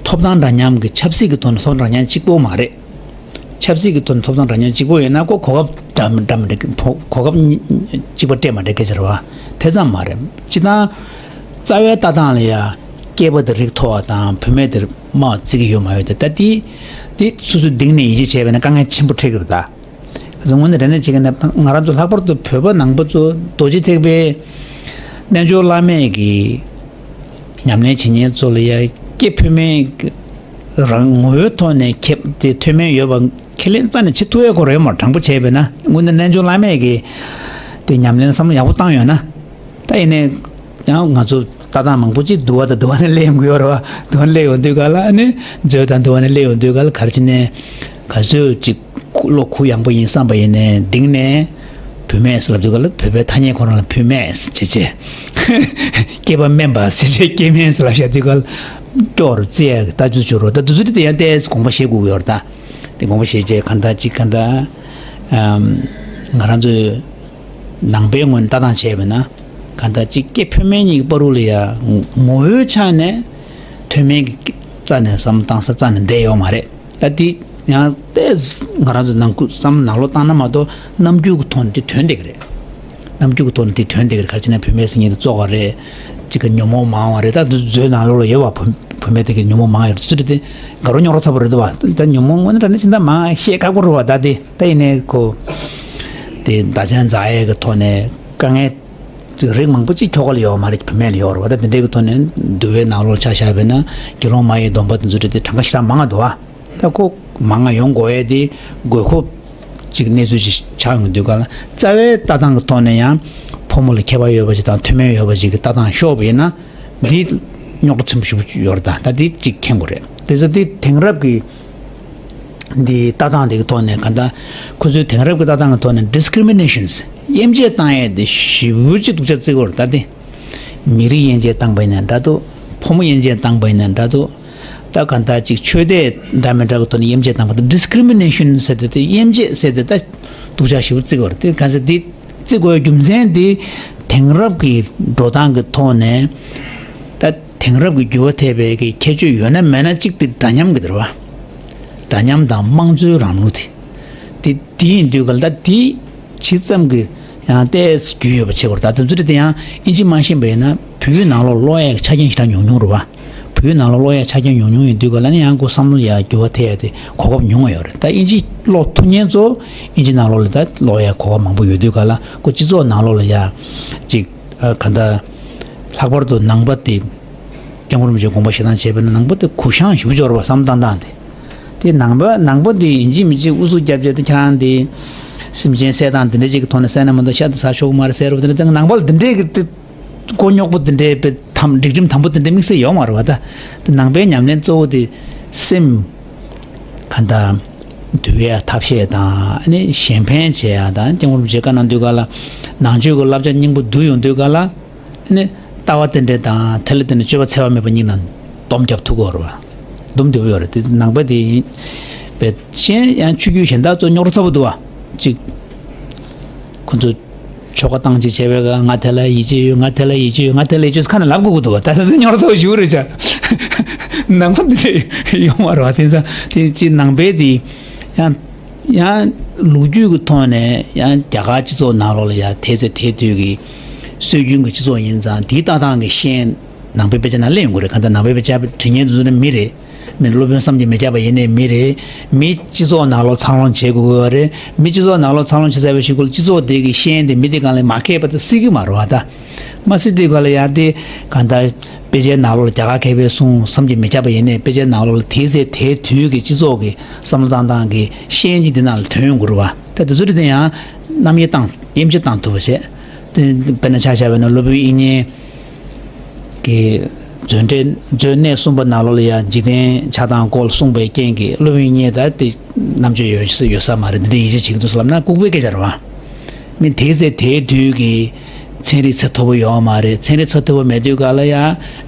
ཐོབ་ཐང་འདྲ་མཉམ་གྱི་ཆབ་སྲིད་ཀྱི་ཐོག་ནས་ཐོབ་ཐང་འདྲ་མཉམ་གཅིག་པོ་མ་རེད། ཆབ་སྲིད་ཀྱི་ཐོག་ནས་ཐོབ་ཐང་འདྲ་མཉམ་གཅིག་པོ་ཡོད་ན་ཁོ་གོ་སྐབས་འདྲ་མི་འདྲ་མི་འདྲ་གོ་སྐབས་གཉིས་གཅིག་པ་སྤྲད་མ་སྤྲད་སྐད་ཆ་རེད་བ། དེ་ཙམ་མ་རེད། སྤྱིར་བཏང་རྩ་བའི་ལྟ་སྟངས་ལ་ཡ་སྐྱེས་པ་དེ་རིགས་མཐོ་བ་དང་བུད་མེད་དེ་དམའ་བ་བརྩི་གི་ཡོད་མ་ཡོད་དེ་ད་དེ་དེ་སོ་སོའི་གཏིང་ནས་ཡིད་ཆེས་བྱས་པ་ཡིན་ན་དཀའ་ངལ་ཆེན་པོ་འཕྲད་ཀྱི་རེད་ད། དངོས་གནས་དྲང་གནས་བྱེད་ཀྱི་ན་ང་རང་ཚོ་ལྷག་པར་དུ་བོད་པ་ནང་པ་ཚོ་རྡོ་རྗེ་ཐེག་པའི་རྣལ་འབྱོར་བླ་མེད་ཀྱི་ཉམས་ལེན་བྱེད་མཁན་ཚོ་ལ་ཡ་སྐྱེས་བུད་མེད་ཀྱི་རང་ངོ་བོའི་ཐོག་ནས་ཁེབས་ཏེ་མཐུན་མིན་ཡོད་པ་ཁས་ལེན་རྩ་ནས་བྱེད་ཐུབ་ཡ་ཁོ་རེད་མ་དྲང་པོ་བྱས་པས་ན་དངོས་གནས་རྣལ་འབྱོར་བླ་མེད་ཀྱི་དེ་ཉམས་ལེན་བསམ་བློ་ཡག་པོ་བཏང་ཡོད་ན། ད་ཡིན་ནའི་ཡང་ང་ཚོ་ལྟ་སྟངས་མང་པོ་ཅིག་འདུལ་བ་དང་འདུལ་བ་ནས་སླེབས་ཡོང་གི་ཡོད་རེད་བ། འདུལ་བ་ནས་སླེབས་ཡོང་དུས་ག་ལ་ཨ་ནི་མཛོད་དང་འདུལ་བ་ནས་སླེབས་ཡོང་དུས་ག་ལ་ག་རེ་བྱས་ནས་ག་ཚོད་ཅིག་བློ་གུ་ཡངས་པོ་ཡིན་བསམ་པ་ཡིན་ནའི་གཏིང་ནས་བུད་མེད་ཟེར་ལབ་དུས་ག་ལ་བོད་པའི་ཐ་སྙད་ཁོ་རང་ལ་བུད་མེད་ཟེར་བྱས་བྱས། སྐྱེས་པ་དམན་པ་ཟེར་བྱས་སྐྱེས་དམན་ཟེར་ལབ་བཞག་དུས་ག་ལ་སྐྱོ་བོར་བརྩི་ཡ་གི་ལྟ་ཚུལ་བྱུང་རོགས། ད་དུས་ཚོད་དེ་ཡང་ཏོག་ཙམ་དགོངས་པ་བཞེས་དགོས་ཀྱི་ཡོད་རེད་ད། དེ་དགོངས་པ་བཞེས་བྱས་གང་ལྟར་ཅིག་གང་ལྟར་ང་རང་ཚོའི། ནང་པའི་ངོས་ནས་ལྟ་སྟངས་བྱས་པ་ན། གང་ལྟར་གཅིག་སྐྱེས་བུད་མེད་གཉིས་ཀྱི་བར་དུ་ལ་ཡ་ངོ་བོའི་ཆ་ནས་མཐུན་མིན་གྱི་རྩ་ནས་བསམ་བློ་བཏང་ས་རྩ་ནས་བསྡད་ཡོད་མ་རེད། ད་འདི་ཡང་ཏོག་ཙམ་ང་རང་ཚོ་ནང་ཁུལ་བསམ་བློ་ནང་ལོགས་བཏང་ན་མ་གཏོགས་རྣམ་འགྱུར་གྱི་ཐོག་ནས་དེ་དོན་བསྡད་ཀྱི་རེད། རྣམ་འགྱུར་གྱི་ཐོག་ནས་དེ་དོན་བསྡད་ཀྱི་རེད། ག་རེ་བྱས་ན་བུད་མེད་ཟེར་མཁན་དེ་བཙོག་པ་རེད། གཅིག་གི་ཉོན་མོངས་མང་བ་རེད། ད་འདི་མཛོད་ནང་ལོགས་ལ་ཡོད་པ་བུ་བུད་མེད་དེ་གི་ཉོན་མོངས་མང་ཡོད་རེད། ཚུལ་དེ་དགའ་རོགས་རྙོག་དྲ་ཚ་པོ་རེད་འདུག་བ། ད་ཉོན་མོངས་དངོས་གནས་དྲང་གནས་ཕྱིན་ད་མང་བཤད་ཁག་པོ་རེད་བ། ད་དེ་ད་ཡིན་ནའི་ཁོ། དེ་བརྡ་ཆད་འཛེག་ཡས་ཀྱི་ཐོག་ནས་དཀའ་ངལ་རིགས་མང་པོ་ཅིག་ཁྱོ་ག་ལ་ཡོད་མ་རེད། བུད་མེད་ལ་ཡོད་རེད་བ། ད་དེ་འདྲའི་གི་ཐོག་ནས་འདུལ་བའི་ནང་ལོགས་ཆ་བཞག་པས་ན་དགེ་སློང་མ་ཡི་སྡོམ་པ་དེ་ཚོ་རེད་དེ་གྲངས་ཀ་ཞེ་དྲག་མང་ང་འདུག་བ། ད་ཁོ་མང་ང་ཡོང་དགོས་ཡས་དེ་དགོས་མཁོ་ཅིག་གནས་ཚུལ་ཅིག་ཆགས་ཡོང་དུས་ག་ལ་རྩ་བའི་ལྟ་སྟངས་ཀྱི་ཐོག་ནས་ཡང་ཕོ་མོ་ལ་ཁྱད་པར་ཡོད་པ་ཅིག་དང་མཐུན་མིན་ཡོད་པ་ཅིག་གི་ལྟ་སྟངས་ཤོར་བ་ཡིན་ན། འདི་རྙོག་དྲ་ཆེན་པོ་ཞེ་པོ་ཡོད་རེད་ད། ད་འདི་གཅིག་མཁྱེན་དགོས་རེད། དེ་ཚོ་འདི་དེང་རབས་ཀྱི་འདི་ལྟ་སྟངས་དེ་གི་ཐོག་ནས་ག་འདྲ་ཁོ་ཚོའི་དེང་རབས་ཀྱི་ལྟ་སྟངས་ཀྱི་ཐོག་ནས་discriminations དབྱེ་འབྱེད་བཏང་ཡས་དེ་ཞེ་པོ་ཅིག་སྡུག་ཅག་བརྩི་གི་ཡོད་རེད་ད། དེ་མི་རིགས་དབྱེ་འབྱེད་བཏང་པ་ཡིན་ན་འདྲ་འདུག་ཕོ་མོ་དབྱེ་འབྱེད་བཏང་པ་ཡིན་ན་འདྲ་འདུག་ད་ག་འདྲ་ཅིག་ཆོས་དད་འདྲ་མི་འདྲ་གི་ཐོག་ནས་དབྱེ་འབྱེད་བཏང་པ་དང་discrimination ཟེར་དེ་དེ་དབྱེ་འབྱེད་ཟེར་དེ་ད་སྡུག་ཅག་ཞེ་པོ་བརྩི་གི་ཡོད་རེད། དེ་ག་ཟེར་དེ། བརྩི་དགོས་རྒྱུ་མཚན་དེ་དེང་རབས་ཀྱི་འགྲོ་སྟངས་ཀྱི་ཐོག་ནས་ད་དེང་རབས་ཀྱི་འགྱུར་བ་ཐེབས་པའི་གི་ཁྱད་ཆོས་ཡོད་ན་མེད་ན་གཅིག་དེ་འདྲ་མཉམ་གི་དེ་རེད་བ། འདྲ་མཉམ་དང་དམངས་གཙོའི་རིང་ལུགས་དེ། དེ་དེ་ཡིན་དུས་ག་ལ་ད་དེ་ཇི་ཙམ་གྱི་ཡང་ཏོག་ཙམ་རྒྱུས་ཡོད་པ་བྱེད་དགོས་རེད། ད་དེ་ཚོ་དེ་ཡང་ཨིན་ཇི་མ་ཤེས་པ་ཡིན་ན་བོད་ཡིག་ནང་ལོགས་ཀློག་ཡས་ཀྱི་ཆ་རྐྱེན་ཞེ་དྲག་ཉུང་ཉུང་རེད་བ། བོད་ནང་ལ་ཀློག་ཡ་ཆ་རྐྱེན་ཉུང་ཉུང་ཡིན་དུས་ག་ལ་ནི་ཡང་ཁོ་བསམ་བློ་ཡ་འགྱུར་བ་ཐེབས་ཡ་དེ་གོ་སྐབས་ཉུང་བ་ཡོད་རེད། ད་ཨིན་ཇི་ཀློག་ཐུབ་མཁན་ཚོ་ཨིན་ཇི་ནང་ལོགས་ལ་ད་ཀློག་ཡ་གོ་སྐབས་མང་པོ་ཡོད་དུས་ག་ལ་ཁོ་སྤྱི་ཚོགས་ནང་ལོགས་ལ་ཡ་ཅིག་ཨ་ག་འདྲ་ལྷག་པར་དུ་ནང་པ་དེ་ སྐྱབས་མགོན་རིན་པོ་ཆེ་དགོངས་པ་བཞེས་སྟངས་བྱས་པ་ན་ནང་པ་དེ་གུ་ཤང་ཞེ་པོ་ཅིག་ཡོད་རེད་བ། བསམ་བློ་བཏང་སྟངས་དེ། དེ་ནང་པ་ནང་པ་དེ་ཡིན་གཅིག་མིན་གཅིག་ཨུ་ཚུགས་རྒྱབ་བྱས་དེ་ཁྱེད་རང་དེ་སེམས་ཅན་བསད་སྟངས་དེ་འདྲ་ཅིག་གི་ཐོག་ནས་བསད་ན་མ་གཏོགས་ཤ་དེ་ཟ་ཆོག་གི་མ་རེད་ཟེར་བ་དེ་འདྲ། དེ་ནང་པ་ལ་དེ་འདྲའི་གི་དེ་མགོ་རྙོག་པོ་དེ་འདྲའི་དཔེ་དམ་སྒྲིག་ཁྲིམས་དམ་པོ་དེ་འདྲའི་དམིགས་བསལ་ཡོད་མ་རེད་བ། ད་དེ་ནང་པའི་ཉམས་ལེན་གཙོ་བོ་དེ་སེམས་ག་འདྲ་འདུལ་བའི་ཐབས་ཤེས་དང་ཨ་ནི་གཞན་ཕན་བྱེད་ཡ་དང་། སྐྱབས་མགོན་རིན་པོ་ཆེ་བཀའ་གནང་དུས་ག་ལ་ནང་ཆོས་ཀྱི་བསླབ་བྱ་སྙིང་པོ་བསྡུ་ཡོང་དུས་ག་ལ། ནི་ལྟ་བ་རྟེན་འབྲེལ་དང་དེ་ལ་བརྟེན་ནས་སྤྱོད་པ་འཚེ་བ་མེད་པ་གཉིས་ནང་སྡོམ་རྒྱབ་ཐུབ་ཀྱི་ཡོད་རེད་བ། སྡོམ་རྒྱབ་ཡོད་རེད། དེ་ནང་པ་དེ་ཡིན་པས་གཞན་ཡང་ཆོས་བརྒྱུད་གཞན་དག་ཚོ་རྙོག་དྲ་ཚ་པོ་འདུག་བ། གཅིག་ཁོ་ཚོ་ཆོ་ག་བཏང་བྱས་བྱས་པའི་ག་ང་དེ་ལ་ཡིད་ཆེས་ཡོད། ང་དེ་ལ་ཡིད་ཆེས་ཡོད། ང་དེ་ལ་ཡིད་ཆེས་ཡོད། ཁ་ནས་ལབ་དགོས་ཀྱི་འདུག་བ། ད་དེ་ཚོ་རྙོག་དྲ་ཚ་པོ་ཞིག་རེད་བྱ། ནང་པ་འདི་འདྲ་ཡོང་བ་རེད་བ། དེ་ཚོ་དེ་གཅིག་ནང་པའི་དེ་ཡང་། ཡང་ལོ་རྒྱུས་ཀྱི་ཐོག་ནས་ཡང་རྒྱ་གར་སྤྱི་ཚོགས་ནང་ལོགས་ལ་ཡང་དེ་ཚེ་དེ་དུས་ཀྱི་སྲོལ་རྒྱུན་གྱི་སྤྱི་ཚོགས་ཡིན་ཙང་དེའི་ལྟ་སྟངས་ཀྱི་ཤན་ནང་པའི་དཔེ་ཆ་ནང་གླེང་ཡོང་གི་རེད། གང་ལྟར་ནང་པའི་དཔེ་ཆ་བྲིས་མཁན་དེ་ཚོ་ནི་མི་རེད། མི་སློབ་དཔོན་བསམ་གྱིས་མི་ཁྱབ་པ་ཡིན་ནའི་མི་རེད། མི་སྤྱི་ཚོགས་ནང་ལོགས་འཚར་ལོངས་བྱེད་དགོས་ཀྱི་ཡོད་རེད། མི་སྤྱི་ཚོགས་ནང་ལོགས་འཚར་ལོངས་བྱེད་ཚར་བའི་གཞུག་གུ་ལ་སྤྱི་ཚོགས་དེ་གི་ཤན་དེ་མི་དེ་སྒང་ལ་མ་ཁེལ་བ་དེ་སྲིད་ཀྱི་མ་རེད་བ། ད་མ་སྲིད་དུས་ག་ལ་ཡང་དེ་གང་ལྟར་དཔེ་ཆའི་ནང་ལོགས་ལ་རྒྱ་གར་མཁས་པའི་གསུང་བསམ་གྱིས་མི་ཁྱབ་པ་ཡིན་ནའི་དཔེ་ཆའི་ནང་ལོགས་ལ་དེའི་ཚེ་དེའི་དུས་ཀྱི་སྤྱི་ཚོགས་ཀྱི་བསམ་བློ་བཏང་སྟངས་ཀྱི་ཤན་གྱིས་འདི་ནང་ལ་ཐོན་ཡོང་གི་རེད་བ། ད་དེ་ཚོ་རེད་དེ་ཡང་རྣམ་དབྱེ་བཏང་དབྱེ་འབྱེད་བཏང་ཐུབ་པ་བྱས། དེ་དཔེར་ན་ཆ་བཞག་པ་ཡིན་ན་སློབ་དཔོན་དབྱིག་གཉེན་གྱི་མཛོད་འགྲེལ་མཛོད་གནས་གསུམ་པ་ནང་ལོགས་ལ་ཡང་འཇིག་རྟེན་ཆགས་སྟངས་སྐོར་གསུངས་པའི་རྐྱེན་གྱིས་སློབ་དཔོན་དབྱིག་གཉེན་ད་དེ་རྣམ་དཔྱོད་ཡོད་ས་ཡོད་ས་མ་རེད། འདི་འདྲའི་ཡིད་ཆེས་བྱེད་ཀྱི་འདུག་ཟེར་ལབ་ན་ལྐུགས་པའི་སྐད་ཆ་རེད་བ། མི་དེའི་ཚེ་དེའི་དུས་ཀྱི་ཚན་རིག་ཚད་མཐོ་པོ་ཡོད་མ་རེད། ཚན་རིག་ཚད་མཐོ་པོ་མེད་དུས་ག་ལ་ཡ་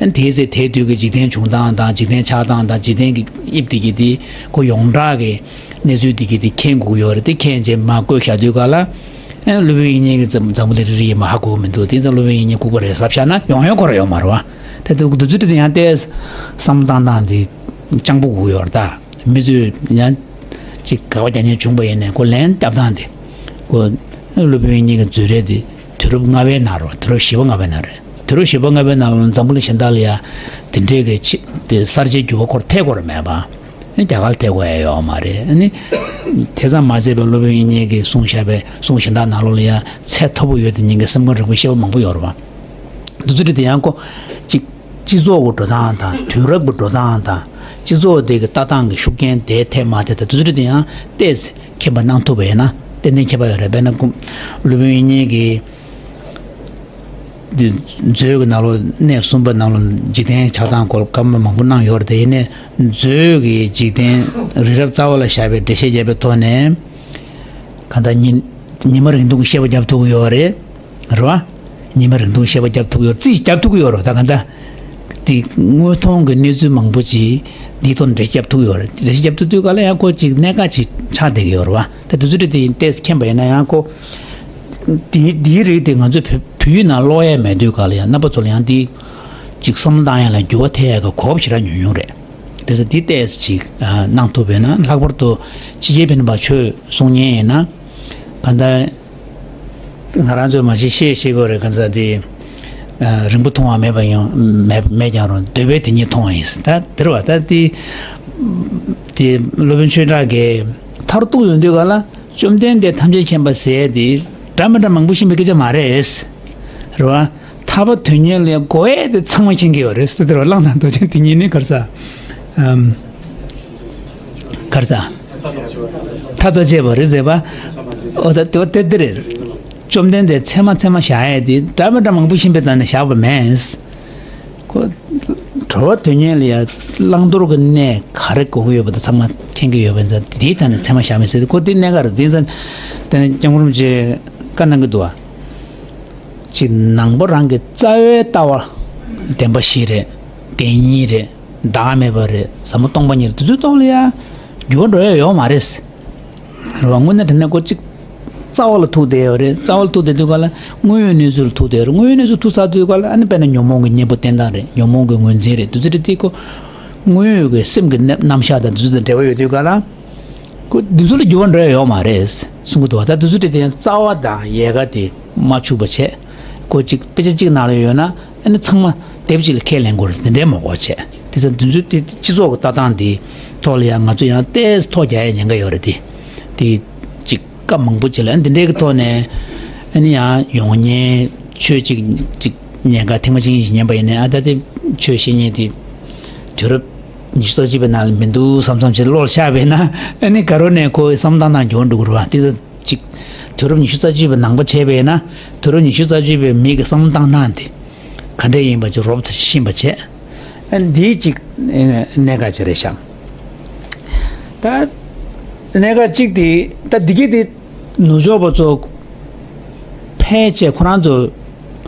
དེའི་ཚེ་དེའི་དུས་ཀྱི་འཇིག་རྟེན་བྱུང་སྟངས་དང་འཇིག་རྟེན་ཆགས་སྟངས་དང་འཇིག་རྟེན་གྱི་དབྱིབས་དེ་གི་དེ་ཁོ་ཡོངས་གྲགས་ཀྱི་གནས་ཚུལ་དེ་གི་དེ་མཁྱེན་དགོས་ཀྱི་ཡོད་རེད། དེ་མཁྱེན་རྗེས་མར་བཀོད་བཞག་དུས་ག་ལ་ཨེ་སློབ་དཔོན་དབྱིག་གཉེན་གྱི་འཛམ་འཛམ་བུ་གླིང་རིལ་རིལ་ཡིན་མ་ཧ་གོ་གི་མི་འདུག་དེ་ཚོ་སློབ་དཔོན་དབྱིག་གཉེན་ལྐུགས་པ་རེད་ལབ་བཞག་ན་ཡོང་ཡོང་ཁོ་ར་ཡོད་མ་རེད་བ། དེ་འདུག་འདུག་ཚུལ་དེ་ཡང་ཏོག་ཙམ་བསམ་བློ་བཏང་སྟངས་དེ་སྤྱང་པོ་དགོས་ཀྱི་ཡོད་རེད་ད། མི་ཚོས་ཡང་ཅིག་དགག་པ་རྒྱག་མཁན་བྱུང་བ་ཡིན་ནའི་ཁོ་ལན་བརྒྱབ་སྟངས་དེ། ཁོ་སློབ་དཔོན་དབྱིག་གཉེན་གྱི་མཛོད་རེད་དེ་དུས་རབས་ལྔ་པའི་ནང་རེད། དུས་རབས་བཞི་པ་ལྔ་པའི་ནང་རེད། དུས་རབས་བཞི་པ་ལྔ་པའི་ནང་ལ་འཛམ་བུ་གླིང་གཞན་དག་ལ་ཡང་དེ་འདྲའི་གི་ཆེ་དེ་གསར་བརྗེའི་འགྱུར་བ་ཁོར་ཐེབས་ཀྱི་ཡོད་མེད་པ། ཨ་ནི་རྒྱ་གར་ཐེབས་ཀྱི་ཡོད་མ་རེད། ཨ་ནི་དེ་ཙམ་མ་ཟད་པའི་སློབ་དཔོན་དབྱིག་གཉེན་གྱིས་གསུངས་བཞག་པའི་གསུང་གཞན་དག་ནང་ལོགས་ལ་ཡང་ཚད་མཐོ་པོ་ཡོད་དེ་ཉིད་ཀྱི་སེམས་ཁམས་རིག་པའི་ཤེས་པ་མང་པོ་ཡོད་རེད་བ། འདི་ཚོ་དེ་ཡང་ཁོ་གཅིག་སྤྱི་ཚོགས་ཀྱི་འགྲོ་སྟངས་དང་དུས་རབས་ཀྱི་འགྲོ་སྟངས་དང་སྤྱི་ཚོགས་དེ་གི་ལྟ་སྟངས་ཀྱི་ཤུགས་རྐྱེན་དེ་ཐེབས་མ་ཐེབས་དང་དེ་ཚོ་དེ་ཡང་ཏོག་ཙམ་མཁྱེན་པ་གནང་ཐུབ་པ་ཡིན་ན་ཏན་ཏན་ཁྱད་པར་ཡོད་རེད། དཔེར་ན་ཁོ་སློབ་དཔོན་དབྱིག་གཉེན་གྱི་འདི་མཛོད་ཀྱི་ནང་ལོགས་གནས་གསུམ་པ་ནང་ལོགས་འཇིག་རྟེན་ཆགས་སྟངས་སྐོར་བཀའ་མ་མང་པོ་གནང་ཡོད་རེད། དེ་ཡིན་ནའི་མཛོད་ཀྱི་འཇིག་རྟེན་རི་རབ་རྩ་བ་ལ་བཞག་པའི་འགྲེལ་བཤད་བརྒྱབ་པའི་ཐོག་ནས་གང་ལྟར་ཉི་ཉི་མ་རིང་ཐུང་གི་བཤད་པ་རྒྱབ་ཐུབ་ཀྱི་ཡོད་རེད། རེད་བ། ཉི་མ་རིང་ཐུང་བཤད་པ་རྒྱབ་ཐུབ་ཀྱི་ཡོད། རྩིས་རྒྱབ་ཐུབ་ཀྱི་ཡོད་རེད། ད་ག་འདྲ་དེ་དངོས་མཐོང་གི་གནས་ཚུལ་མང་པོ་ཅིག་འདིའི་ཐོག་ནས་འགྲེལ་བཤད་རྒྱབ་ཐུབ་ཀྱི་ཡོད་རེད། འགྲེལ་བཤད་རྒྱབ་ཐུབ་དུས་ག་ལ་ཡང་ཁོ་ཅིག་གནད་འགག་ཅིག་ཆགས་བསྡད་ཀྱི་ཡོད་རེད་བ། ད་དེ་ཚོ་དེ་ཡིན་ཏེ་མཁྱེན་པ་ཡིན་ན་ཡང་ཁོ་དེ་དེའི་རིགས་དེ་ང་ཚོ་བོད་བོད་ཡིག་ནང་ཀློག་ཡས་མེད་དུས་ག་ལ་ཡང་རྣམ་པ་ཚོ་ལ་ཡང་འདི་ཅིག་བསམ་བློ་བཏང་ཡས་ལ་འགྱུར་བ་ཐེབས་ཡས་ཀྱི་གོ་སྐབས་ཞེ་དྲག་ཉུང་ཉུང་རེད། དེ་ཚོ་འདི་ཏོག་ཙམ་ཅིག་གནང་ཐུབ་པས་ན་ལྷག་པར་དུ་ཕྱི་རྒྱལ་ཕན་པ་ཆོས་གསུང་མཁན་ཡིན་ན་ག་འདྲ། ང་རང་ཚོས་མ་གཞི་ཤེས་ཤེས་དགོས་རེད། ག་ཚ་དེ་རིང་པོ་མཐོང་བ་མེད་པ་ཡང་མེད་མེད་ཀྱང་རུང་འདོད་པས་དེ་ཉིད་མཐོང་བ་ཡིན། ད་དེ་རེད་བ། ད་དེ་དེ་སློབ་དཔོན་ཆོས་གྲགས་ཀྱིས་མཐར་གཏུགས་ཡོང་དུས་ག་ལ་བཅོམ་ལྡན་འདས་ཐམས་ཅད་མཁྱེན་པ་ཟེར་དེ་འདྲ་མི་འདྲ་མང་པོ་ཤེས་པའི་སྐད་ཆ་མ་རེད། རེད་བ། ཐར་པ་དོན་གཉེར་ལ་གོ་ཡས་དེ་ཚང་མ་མཁྱེན་གྱི་ཡོད་རེད་ཟེར་དེ་རེད་བ། གླང་དང་རྡོ་རྗེ་དེ་གཉིས་ནི་ག་རེ་ཟ། ཨམ། ག་རེ་ཟ། མཐའ་ཐོག་བཅད་པ་རེད་ཟེར་བ། ཨོ་ད་དེ་བ་དེ་དེ་རེད། བཅོམ་ལྡན་འདས་ཚད་མ་ཚད་མ་བཞག་ཡས་དེ་འདྲ་མི་འདྲ་མང་པོ་ཤེས་པའི་སྟེང་ནས་བཞག་པ་མེད། ཁོ་གྲོལ་བ་དོན་གཉེར་ལ་ཡ་བླང་དོར་གྱི་གནས་ག་རེ་གོ་གི་ཡོད་པ་དང་ཚང་མ་མཁྱེན་གྱི་ཡོད་པ་ཡིན་ཙང་དེའི་ཐད་ནས་ཚད་མ་བཞག་མེད་ཟེར་ཏེ་ཁོ་དེ་གནད་འགག་རེད། དེ་ཡིན་ཙང་དེ་ནས་སྐྱབས་མགོན་རིན་པོ་ཆེས་བཀའ་གནང་གི་འདུག་བ། ཅིག་ནང་པ་རང་གི་རྩ་བའི་ལྟ་བ་བདེན་པ་བཞི་རེད། བདེན་གཉིས་རེད། བདག་མེད་པ་རེད། ཟབ་མོ་སྟོང་པ་ཉིད་རེད། དེ་ཚོའི་ཐོག་ལ་ཡ་འགྱུར་བ་འགྲོ་ཡ་ཡོད་མ་རེད། རེད་བ། དངོས་གནས་དྲང་གནས་ཁོ་གཅིག་རྩ་བ་ལ་ཐུག་བསྡད་ཡོད་རེད། རྩ་བ་ལ་ཐུག་བསྡད་དུས་ག་ལ་དངོས་ཡོད་གནས་ཚུལ་ལ་ཐུག་བསྡད་ཡོད་རེད། དངོས་ཡོད་གནས་ཚུལ་ཐུག་ཚར་དུས་ག་ལ་ཨ་ནི་དཔེར་ན་ཉོན་མོངས་ཀྱི་གཉེན་པོ་བསྟེན་སྟངས་རེད། ཉོན་མོངས་ཀྱི་ངོས་འཛིན་རེད། དེ་ཚོ་རེད། དེ་ཁོ་དངོས་ཡོད་ཀྱི་སེམས་ཀྱི་རྣམ་རྣམ་གཞག་དང་དེ་ཚོ་དང་འབྲེལ་བ་ཡོད་དུས་ག་ལ་ཁོ་དེ་ཚོ་ལ་འགྱུར་བ་འགྲོ་ཡ་ཡོད་མ་རེད་གསུང་གི་འདུག་བ། ད་དེ་ཚོ་རེད། དེ་ཡང་རྩ་བ་དང་ཡལ་ག་དེ་མ་འཆུག་པ་བྱས། ཁོ་གཅིག་དཔེ་ཆ་གཅིག་ནང་ལ་ཡོད་ན། ཨ་ནི་ཚང་མ་དེབ་གཅིག་ལ་ཁས་ལེན་དགོས་རེད། དེ་འདྲའི་མ་གོ་བྱས། དེ་ཚོ་འདི་ཚོ་དེ་སྤྱི་ཚོགས་ཀྱི་ལྟ་སྟངས་དེ་ཐོག་ལ་ཡང་ང་ཚོ་ཡང་ཏོག་ཙམ་ཐོ་རྒྱག་ཡ་ཉེན་ཁ་ཡོད་རེད་དེ། དེ་གཅིག་སྐབས་མང་པོ་ཅིག་ལ་ཨ་འདི་འདྲའི་གི་ཐོག་ནས་ཨ་ནི་ཡང་ཡོང་ཉེན་ཆོས་གཅིག་གཅིག་ ཉེན་ཁ་ཐེངས་མ་གཅིག་གཉིས་ཤིག་ཉན་པ་ཡིན་ནའི་ཨ་ད་དེ་ཆོས་བཤད་མཁན་དེ་དུས་རབས་ཉི་ཤུ་རྩ་གཅིག་པའི་ནང་ལ་མི་འདུག་བསམ་བསམ་བྱས་བློ་ལ་ཤར་བས་ན་ཨ་ནི་དགའ་རོགས་ནས་ཁོའི་བསམ་བློ་བཏང་སྟངས་འགྱུར་འགྲོ་གི་རེད་བ། དེ་ཚོ་གཅིག་དུས་རབས་ཉི་ཤུ་རྩ་གཅིག་པའི་ནང་པ་བྱས་པས་ན་དུས་རབས་ཉི་ཤུ་རྩ་གཅིག་པའི་མི་གི་བསམ་བློ་བཏང་སྟངས་དེ་ག་འདྲས་ཡིན་པ་ཅིག་རོབ་ཙམ་ཤེས་པ་བྱས། ཨ་འདིའི་གཅིག་གནད་འགག་ཅིག་རེད་ཤག་ད་གནད་འགག་གཅིག་དེ་ད་འདི་གི་དེ་ནུབ་ཕྱོགས་པ་ཚོ་ཕལ་ཆེར་ཁོ་རང་ཚོ་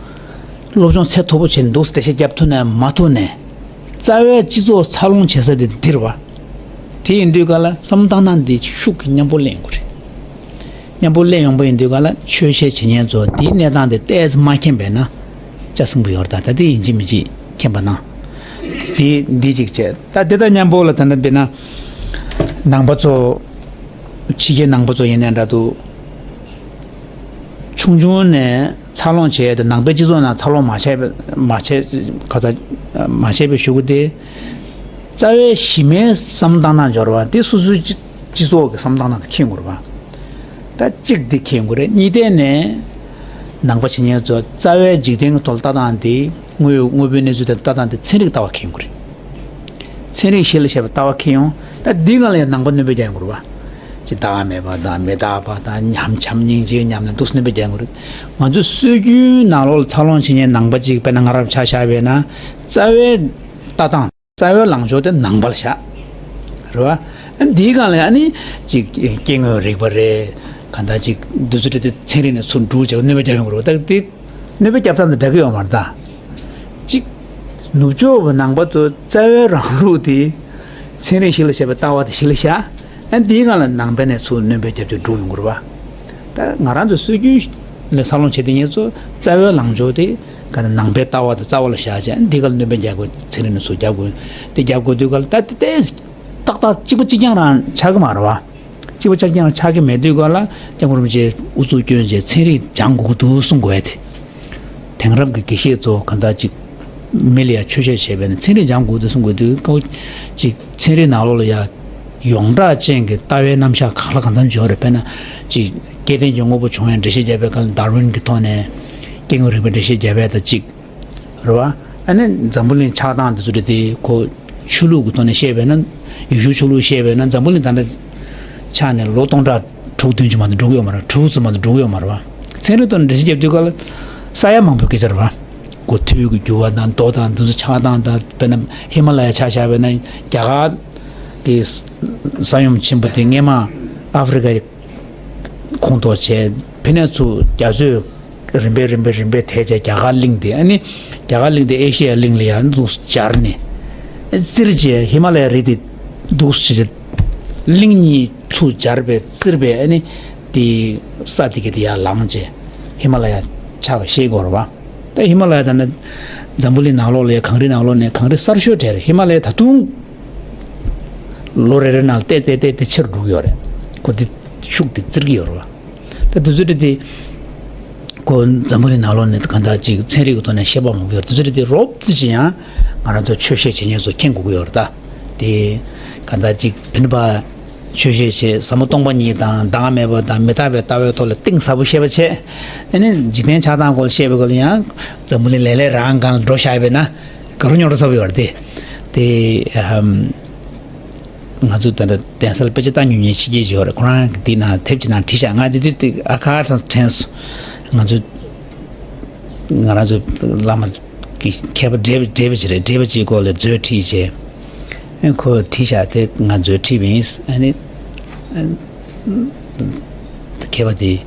སློབ་སྦྱོང་ཚད་མཐོ་པོ་བྱས་འདུག་འགྲེལ་བཤད་རྒྱབ་ཐུབ་ནའི་མ་ཐུབ་ནའི་རྩ་བའི་སྤྱི་ཚོགས་འཚར་ལོངས་བྱེད་ས་དེ་འདིར་བ། དེ་ཡིན་དུས་ག་ལ་བསམ་བློ་བཏང་སྟངས་འདི་ཤུགས་ཀྱིས་མཉམ་པོ་གླེང་དགོས་རེད། མཉམ་པོ་གླེང་ཡོང་པ་ཡིན་དུས་ག་ལ་ཆོས་བཤད་བྱེད་མཁན་ཚོ་འདིའི་གནས་སྟངས་དེ་ཏོག་ཙམ་མ་མཁྱེན་པས་ན་ལྕགས་སྲིན་པོ་ཡོད་རེད། ད་ད་དེ་ཡིན་གཅིག་མིན་གཅིག་མཁྱེན་པ་ན། དེ་འདི་གཅིག་བྱས་ད་དེ་དང་མཉམ་པོ་ལ་ད་ལྟ་འདི་ན་ནང་པ་ཚོ་ཕྱི་རྒྱལ་ནང་པ་ཚོ་ཡིན་ནའི་འདྲ་འདུག་ཆུང་ཆུང་ནས་འཚར་ལོངས་བྱས་ཏེ་ནང་པའི་སྤྱི་ཚོགས་ནང་འཚར་ལོངས་མ་བྱས་པའི་མ་བྱས་ག་ཚ་མ་བྱས་པའི་གཞུག་གུ་དེ་རྩ་བའི་གཞི་མའི་བསམ་བློ་བཏང་སྟངས་འབྱོར་བ་དེ་སོ་སོའི་སྤྱི་སྤྱི་ཚོགས་ཀྱི་བསམ་བློ་བཏང་སྟངས་དེ་མཁྱེན་དགོས་རེད་པ། ད་གཅིག་དེ་མཁྱེན་དགོས་རེད། གཉིས་ཐད་ནས་ནང་པ་བྱེད་མཁན་ཚོ་རྩ་བའི་འཇིག་རྟེན་གྱི་ཐོག་ལ་ལྟ་སྟངས་དེ་དངོས་ཡོད་དངོས་པོའི་གནས་ཚུལ་དེ་ལྟ་སྟངས་དེ་ཚན་རིག་ལྟ་བ་མཁྱེན་དགོས་རེད། ཚན་རིག་གཞི་ལ་བྱས་པའི་ལྟ་བ་མཁྱེན་ཡོང་། ད་འདི་སྒང་ལ་ཡང་ནང་པ་སྣོན་པ་རྒྱག་དགོས་རེད་པ། ཅི་བདག་མེད་པ་དང་མི་རྟག་པ་དང་ཉམས་བྱམས་སྙིང་རྗེའི་ཉམས་ལེན་འདུག་སེ་སྣོན་པ་རྒྱག་དགོས་རེད། ང་ཚོའི་སྲོལ་རྒྱུན་ནང་ལོགས་ལ་འཚར་ལོངས་བྱེད་མཁན་ནང་པ་ཅིག་དཔེར་ན་ང་རང་ཆ་བཞག་པས་ན་རྩ་བའི་ལྟ་སྟངས་རྩ་བའི་ལངས་ཕྱོགས་དེ་ནང་པ་ལ་བཞག་རེད་པ། ཨ་འདིའི་སྒང་ལ་ཡང་ནི་ཅིག་སྐྱེ་དངོས་རིག་པ་རེད། གང་ལྟར་ཅིག་འདི་ཚོ་དེ་ཚན་རིག་ནས་ཚུར་སྒྲུག་བྱས་སྣོན་པ་རྒྱག་ཡོང་གི་རེད་པ། ད་དེ་སྣོན་པ་རྒྱབ་སྟངས་དང་འདྲ་གི་ཡོད་མ་རེད་ད། གཅིག་ནུབ་ཕྱོགས་པ་ནང་པ་ཚོ་རྩ་བའི་རང་ལུགས་དེ་ཚན་རིག་གཞི་ལ་བྱས་པའི་ལྟ་བ་དེ་གཞི་ལ་བཞག་ཨ་འདིའི་སྒང་ལ་ནང་པ་ནས་ཚུར་སྣོན་པ་རྒྱབ་སྟེ་སྒྲུག་ཡོང་གི་རེད་པ། ད་ང་རང་ཚོ་སྲོལ་རྒྱུན་ལ་འཚར་ལོངས་བྱེད་དེ་ངེད་ཚོ་རྩ་བའི་ལངས་ཕྱོགས་དེ་ག་ནང་པའི་ལྟ་བ་དེ་རྩ་བ་ལ་བཞག་བྱས་ཨ་འདི་སྒང་ལ་སྣོན་པ་རྒྱག་དགོས། ཚན་རིག་ནས་ཚུར་རྒྱབ་དགོས། དེ་རྒྱབ་དགོས་དུས་སྒང་ལ་ད་དེ་ཏོག་ཙམ་ཏག་ཏག་གཅིག་པ་གཅིག་རྐྱང་རང་ཆགས་ཀྱི་མ་རེད་པ། གཅིག་པ་གཅིག་རྐྱང་ཆགས་ཀྱི་མེད་དུས་སྒང་ལ་སྐྱབས་མགོན་རིན་པོ་ཆེས་ཨུ་ཚུགས་བསྐྱོན་བྱས་ཚན་རིག་སྦྱང་དགོས་ཀྱི་འདུག་གསུང་དགོས་ཡ་དེ། དེང་རབས་ཀྱི་དགེ་བཤེས་ཚོ་གང་ལྟར་ཅིག་མི་ལ་ཡ་ཆོས་བཤད་བྱས་པས་ན་ཚན་རིག་སྦྱང་དགོས་འདུག་གསུང་དགོས་དུས་ཁོ་ཅིག་ཚན་རིག་ནང་ལོགས་ལ་ཡ་ཡོངས་གྲགས་ཅན་གྱི་ལྟ་བའི་རྣམ་གཞག་གང་ལ་གང་འཚམ་ཡོད་རེད། དཔེར་ན་ཅིག་སྐྱེ་ལྡན་གྱི་དངོས་པོ་བྱུང་བའི་འགྲེལ་བཤད་བརྒྱབ་པའི་སྐབས་ལ་ཌར་ཝིན་གྱི་ཐོག་ནས་སྐྱེ་དངོས་རིག་པའི་འགྲེལ་བཤད་བརྒྱབ་པ་དང་གཅིག་རེད་པ། ཨ་ནི་འཛམ་བུ་གླིང་ཆགས་སྟངས་འདི་ཚོ་རེད་དེ་ཁོ་ཆོས་ལུགས་ཀྱི་ཐོག་ནས་བཤད་པས་ན་ཡེ་ཤུ་ཆོས་ལུགས་བཤད་པས་ན་འཛམ་བུ་གླིང་ད་ལྟ་ཆགས་ནས་ལོ་སྟོང་ཕྲག་དྲུག་བདུན་ཅུ་མ་གཏོགས་འགྲོ་གི་ཡོད་མ་རེད། དྲུག་ཙམ་མ་གཏོགས་འགྲོ་གི་ཡོད་མ་རེད་པ། ཚན་རིག་ཐོག་ནས་འགྲེལ་བཤད་བརྒྱབ་དུས་སྐབས་ལ་ས་ཡ་མང་པོའི་སྐད་ཆ་རེད་པ། གོ་ཐོས་ཀྱི་འགྱུར་བ་དང་མདོ་དང་འདི་ཚོ་ཆགས་སྟངས་དང་དཔེར་ན་ཧི་མ་ལ་ཡ་ཆ་བཞག་པས་ན་རྒྱ་གར་གྱི་ས་ཡོམ་ཆེན་པོ་དེ་སྔས་མ་ཨ་ཧྥེ་རི་ཁའི་ཁོངས་གཏོགས་བྱས་ཕ་ནས་ཚུར་རྒྱ་མཚོས་རིམ་པས་རིམ་པས་རིམ་པས་དེད་བྱས་རྒྱ་གར་གླིང་དེ་ཨ་ནི་རྒྱ་གར་གླིང་དེ་ཨེ་ཤེ་ཡ་གླིང་ལ་ཡར་འཛུགས་སྦྱར་ནས་བཙིར་བྱས་ཧི་མ་ལ་ཡ་རི་དེ་འདུག་སེ་བྱས་གླིང་གཉིས་ཚུར་སྦྱར་བས་བཙིར་བས་ཨ་ནི་དེ་ས་དེ་ག་དེ་ཡར་ལངས་བྱས་ཧི་མ་ལ་ཡ་ཆགས་པ་ཤེས་དགོས་རེད་པ། ད་ཧི་མ་ལ་ཡ་ད་ནི་འཛམ་བུ་གླིང་ནང་ལོགས་ལ་ཡ་གངས་རི་ནང་ལོགས་ནས་གངས་རི་གསར་ཤོས་གྲས་རེད། ཧི་མ་ལ་ཡ་ད་དུང་ལོ་རེ་རེ་ནང་ལ་ཏེ་ཏེ་ཏེ་ཏེ་ཆེ་རུ་འགྲོ་གི་ཡོད་རེད། ཁོ་དེ་ཤུགས་དེ་བཙིར་གི་ཡོད་རེད་པ། ད་དེ་ཚོ་དེ་དེ་ཁོ་འཛམ་བུ་གླིང་ནང་ལོགས་ནས་གང་ལྟར་ཅིག་ཚན་རིག་གི་ཐོག་ནས་བཤད་པ་མང་པོ་ཡོད་རེད། དེ་ཚོ་དེ་དེ་རོབ་ཙམ་ཅིག་ཡང་ང་རང་ཚོ་ཆོས་བཤད་བྱེད་མཁན་ཚོ་མཁྱེན་དགོས་ཀྱི་ཡོད་རེད། ད་དེ་གང་ལྟར་ཅིག་བེ་ནི་པ་ཆོས་བཤད་བྱེད་ཟབ་མོ་སྟོང་པ་ཉིད་དང་བདག་མེད་པ་དང་མི་རྟག་པའི་ལྟ་བའི་ཐོག་ལ་གཏིང་ཟབ་པོ་བཤད་པ་བྱས། ཨ་ནི་འཇིག་རྟེན་ཆགས་སྟངས་སྐོར་ལ་བཤད་པའི་སྐོར་ལ་ཡང་འཛམ་བུ་གླིང་ལེ་ལེ་རང་སྒང་ལ་འགྲོ་བཞག་པས་ན་དགའ་རབ་རྙོག་དྲ་ཚ་པོ་ཡོད་རེད་དེ། དེ་ཨམ། ང་ཚོ་ད་ལྟ་གདན་ས་ལ་དཔེ་ཆ་ལྟ་མྱོང་མཁན་ཕྱི་རྒྱལ་ཞིག་ཡོད་རེད། ཁོ་རང་གིས་འདི་ནང་དེབ་ཅིག་ནང་བྲིས་ཤག་ང་འདི་དུས་དེ་ཨ་ཁ་དང་དྲན་སོང་། ང་ཚོ་ང་རང་ཚོ་བླ་མ་གི་མཁས་པ་བགྲེས་པ་བགྲེས་པ་ཅིག་རེད། བགྲེས་པ་ཅིག་སྐོར་ལ་མཛོད་ཁྲིད་བྱས། ཨ་ཁོས་བྲིས་ཤག་དེ་ང་མཛོད་ཁྲིད་པ་ཡིན། ཨ་ནི་མཁས་པ་དེས་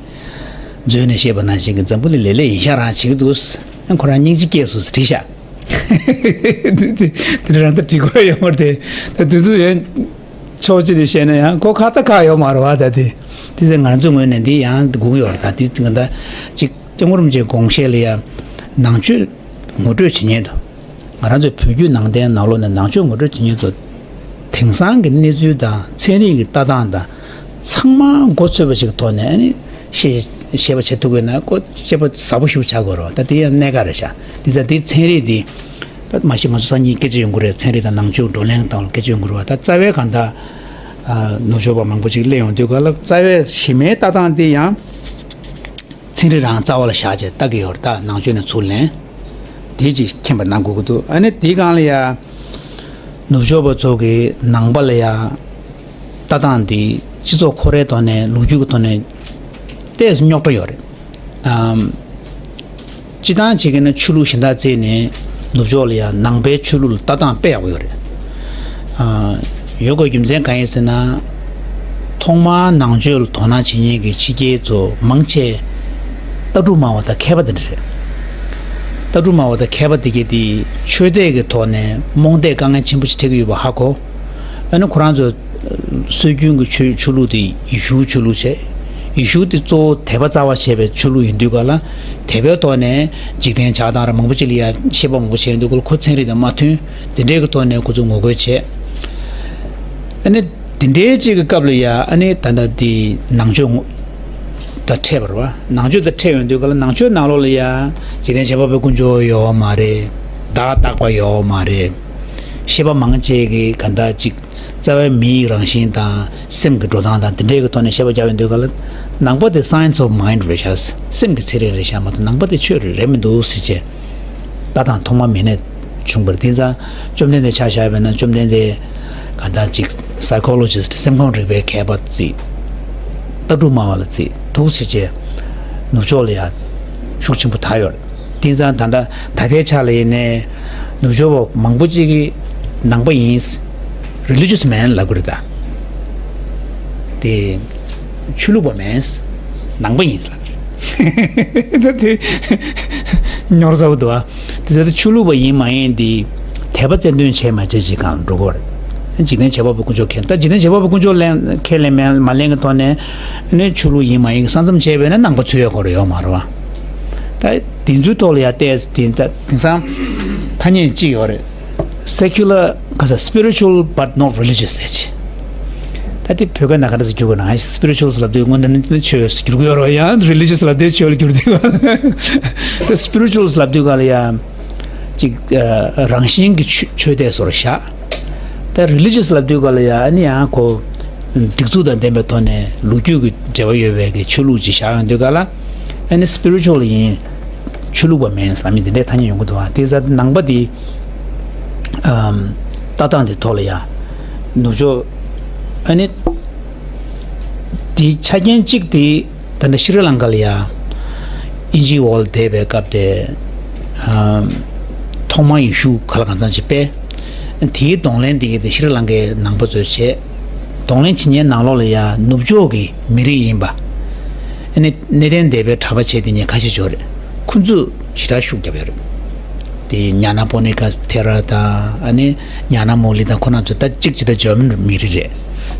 མཛོད་ནས་བཤད་པ་ནང་བཞིན་གྱི་འཛམ་བུ་གླིང་ལེ་ལེ་ཡིན་ཤག་རང་བྱེད་ཀྱི་འདུག་ཨ་ཁོ་རང་སྙིང་རྗེ་སྐྱེས་སོང་ཟེར་བྲིས་ཤག་དེ་རང་ད་འགྲིག་གི་ཡོད་མ་རེད་དེ། ད་དེ་ཚོ་ཡང་ཕྱོགས་གཅིག་ནས་བཤད་ན་ཡང་ཁོ་ཁ་ཏ་ཁ་ཡོད་མ་རེད་བ། ད་དེ་དེ་ཚེ་ང་ཚོའི་ངོས་ནས་འདི་ཡང་སྒུག་ཡོད་རེད། ད་དེ་ང་ད་ཅིག་སྐྱབས་མགོན་རིན་པོ་ཆེའི་དགོངས་བཞེད་ལ་ཡང་ནང་ཆོས་ངོ་སྤྲོད་བྱེད་མཁན་དང་། ང་རང་ཚོའི་བོད་བརྒྱུད་ནང་བསྟན་ནང་ལོགས་ནས་ནང་ཆོས་ངོ་སྤྲོད་བྱེད་མཁན་ཚོ་དེང་སང་གི་གནས་ཚུལ་དང་ཚན་རིག་གི་ལྟ་སྟངས་དང་ཚང་མ་མགོ་ཚོས་པ་ཞིག་གི་ཐོག་ནས་ཨ་ནི་ཤེས་ཤེས་པ་བྱེད་ཐུབ་དགོས་ན་ཁོ་ཤེས་པ་ཟབ་པོ་ཞིག་ཆགས་དགོས་རེད་བ། ད་དེ་ཡང་གནད་འགག་རེད་ཤག་དེ་ཚ་དེ་ཚན་རིག་དེ་ད་མ་གཞི་ང་ཚོ་སང་ཉིན་སྐད་ཆ་ཡོང་གི་རེད། ཚན་རིག་དང་ནང་ཆོས་བགྲོ་གླེང་སྟངས་ལ་སྐད་ཆ་ཡོང་གི་རེད་བ། ད་རྩ་བའི་གང་ལྟར་ནུབ་ཕྱོགས་པ་མང་པོ་ཅིག་སླེབས་ཡོང་དུས་ག་ལ་རྩ་བའི་གཞི་མའི་ལྟ་སྟངས་དེ་ཡང་། ཚན་རིག་རང་རྩ་བ་ལ་བཞག་བྱས་ལྟ་གི་ཡོད་རེད། ད་ནང་ཆོས་ནས་ཚུར་ལེན། དེ་ཅིག་མཁྱེན་པ་གནང་དགོས་ཀྱི་འདུག་ཨ་ནི་དེའི་སྒང་ལ་ཡ། ནུབ་ཕྱོགས་པ་ཚོ་གི་ནང་པ་ལ་ཡ། ལྟ་སྟངས་འདི་སྤྱི་ཚོགས་ཁོ་རའི་ཐོག་ནས་ལོ་རྒྱུས་ཀྱི་ཐོག་ནས་ཏོག་ཙམ་རྙོག་དྲ་ཡོད་རེད། ཨམ། སྤྱི་བཏང་བྱེད་ཀྱི་ན་ཆོས་ལུགས་གཞན་དག་བརྩིས་ནས་ནུབ་ཕྱོགས་ལ་ཡང་ནང་པའི་ཆོས་ལུགས་ལ་ལྟ་སྟངས་དཔེ་ཡག་པོ་ཡོད་རེད། ཨ། ཡོད་དགོས་རྒྱུ་མཚན་གང་ཡིན་ཟེར་ན། ཐོག་མར་ནང་ཆོས་ལ་དོ་སྣང་བྱེད་མཁན་གྱི་ཕྱི་རྒྱལ་ཚོ་མང་ཆེ་ལྟ་གྲུབ་སྨྲ་བ་དང་མཁས་པ་དེ་འདྲ་རེད། ལྟ་གྲུབ་སྨྲ་བ་དང་མཁས་པ་དེ་གས་དེ་ཆོས་དད་ཀྱི་ཐོག་ནས་རྨོངས་དད་དཀའ་ངལ་ཆེན་པོ་ཞིག་འཕྲད་ཀྱི་ཡོད་པ་ཧ་གོ། ཨ་ནི་ཁོ་རང་ཚོ་སྲོལ་རྒྱུན་གྱི་ཆོས་ཆོས་ལུགས་དེ་ཡེ་ཤུ་ཆོས་ལུགས་བྱས། ཡེ་ཤུ་དེ་གཙོ་བོ་དད་པ་རྩ་བ་བྱས་པའི་ཆོས་ལུགས་ཡིན་དུས་ག་ལ། དད་པའི་ཐོག་ནས་འཇིག་རྟེན་ཆགས་སྟངས་ར་མང་པོ་ཅིག་ལ་ཡ་བཤད་པ་མང་པོ་བྱས་ཡོང་དུས་ག་ལ་ཁོ་ཚན་རིག་དང་མ་མཐུན། དེ་འདྲའི་གི་ཐོག་ནས་ཁོ་ཚོ་ངོ་རྒོལ་བྱས། ཨ་ནི་དེ་འདྲའི་ཅིག་གི་སྐབས་ལ་ཡ་ཨ་ནི་ད་ལྟ་དེ་ནང་ཆོས་ངོ་དང་འཕྲད་པ་རེད་བ། ནང་ཆོས་དང་འཕྲད་ཡོང་དུས་ག་ལ་ནང་ཆོས་ནང་ལོགས་ལ་ཡ་འཇིག་རྟེན་བྱེད་པ་པོའི་དཀོན་མཆོག་ཡོད་མ་རེད། བདག་རྟག་པ་ཡོད་མ་རེད། བཤད་པ་མང་ཆེ་གི་ག་འདྲ་ཅིག་རྩ་བའི་མིའི་རང་བཞིན་དང་སེམས་ཀྱི་འགྲོ་སྟངས་དང་དེ་འདྲའི་གི་ཐོག་ནས་བཤད་པ་རྒྱག་ཡོང་དུས་ག་ལ། ནང་པ་དེ་science of mind རེད་ཤག་སེམས་ཀྱི་ཚན་རིག་རེད་ཤག་མ་གཏོགས་ནང་པ་དེ་ཆོས་རེད་རེད་མི་འདུག་ཟེར་བྱས། ལྟ་སྟངས་ཐོག་མ་མེད་ནས་བྱུང་བར་དེང་སང་བཅོམ་ལྡན་འདས་ཆ་བཞག་པ་ཡིན་ན་བཅོམ་ལྡན་འདས་ག་འདྲ་ཅིག psychologist སེམས་ཁམས་རིག་པའི་མཁས་པ་བརྩིས། ལྟ་གྲུབ་སྨྲ་བ་ལ་བརྩིས་འདུག་ཟེར་བྱས། ནུབ་ཕྱོགས་ལ་ཡ་ཤུགས་ཆེན་པོ་དར་ཡོད་རེད། དེང་སང་ད་ལྟ་ད་ལྟའི་ཆ་ལ་ཡིན་ནའི་ནུབ་ཕྱོགས་པ་མང་པོ་ཅིག་གིས་ནང་པ་ཡིན། religious man ལབ་ཀྱི་རེད་ད། དེ་ཆོས་ལུགས་པ་མིན། ནང་པ་ཡིན་ལབ་ཀྱི་རེད། ད་དེ་ཉོར་ཟ་བོ་འདུག་ཨ། དེ་ཚོ་ཆོས་ལུགས་པ་ཡིན་མ་ཡིན་དེ་དད་པ་རྩལ་འདོན་བྱས་མ་བྱས་ཅིག་གང་འགྲོ་གི་རེད། འཇིག་རྟེན་བྱེད་པ་པོའི་དཀོན་མཆོག་ཁས་ལེན། ད་འཇིག་རྟེན་བྱེད་པ་པོའི་དཀོན་མཆོག་ལེན་ཁས་ལེན་མ་མ་ལེན་གྱི་ཐོག་ནས་ནི་ཆོས་ལུགས་ཡིན་མ་ཡིན་གྱི་ས་མཚམས་བྱས་པས་ན་ནང་པ་ཚུད་ཡག་སྐོར་ཡོད་མ་རེད་བ། ད་དེ་ཚོའི་ཐོག་ལ་ཡ་བལྟས་དེ་ད་དེང་སང་ཐ་སྙད་གཅིག་ཡོད་རེད། secular ག་ས་spiritual but not religious ཟེར་ཅིག་ད་དེ་བོད་སྐད་ནང་ག་འདྲ་ཟེར་བསྒྱུར་དགོས་ན་spiritual ལབ་དུས་སྔོན་དུ་ནི་ཆོས་ཟེར་བསྒྱུར་གྱི་ཡོད་རེད་བ། ཡང་religious ལབ་དུས་ཆོས་ལ་བསྒྱུར་དུས་ད་spiritual ལབ་དུས་ག་ལ་ཡ། ཅིག་ཨ། རང་བཞིན་གྱི་ཆོས་ཆོས་དེ་སོར་བཞག་ད་religious ལབ་དུས་ག་ལ་ཡ་ཨ་ནི་ཡང་ཁོ་སྒྲིག་འཛུགས་དང་ལྡན་པའི་ཐོག་ནས་ལོ་རྒྱུས་ཀྱི་འབྲེལ་བ་ཡོད་པའི་གི་ཆོས་ལུགས་ཅིག་བཞག་ཡོང་དུས་ག་ལ་ཨ་ནི་spiritual ཡིན། ཆོས་ལུགས་པ་མིན་ཟེར་མི་འདི་འདྲའི་ཐ་སྙད་ཡོང་གི་འདུག་ཨ། དེ་ས་ནང་པ་འདི་ཨམ། ལྟ་སྟངས་འདི་ཐོག་ལ་ཡ་ནུབ་ཕྱོགས་ཨ་ནི་འདི་ཆ་རྐྱེན་གཅིག་དེ། ད་ནི་ཤྲི་ལང་ཀ་ལ་ཡ་དབྱིན་ཇིའི་འོག་ལ་བསྡད་པའི་སྐབས་དེ། ཨམ། ཐོག་མར་ཡེ་ཤུ་ག་ལ་གང་འཚམ་ཞིག་སྤེལ། དེའི་གདོང་ལེན་དེ་གའི་དེ་ཤྲི་ལང་ཀའི་ནང་པ་ཚོས་བྱས། གདོང་ལེན་བྱེད་མཁན་ནང་ལོགས་ལ་ཡ་ནུབ་ཕྱོགས་ཀྱི་མི་རིགས་ཡིན་པ། ཨ་ནི་གནས་བརྟན་སྡེ་པའི་གྲྭ་པ་བྱས་དེ་ཉིད་ཁ་ཤས་ཡོད་རེད། ཁོ་ཚོས་ཞེ་དྲག་ཤུགས་བརྒྱབ་ཡོད་རེད། དེ་ཉ་ན་པོ་ནི་ཀ་ཐེ་ར་དང་ཨ་ནི་ཉ་ན་མོ་ལི་དང་ཁོ་རང་ཚོ་ད་གཅིག་ཇི་ལྟར་འཇར་མན་མི་རིགས་རེད།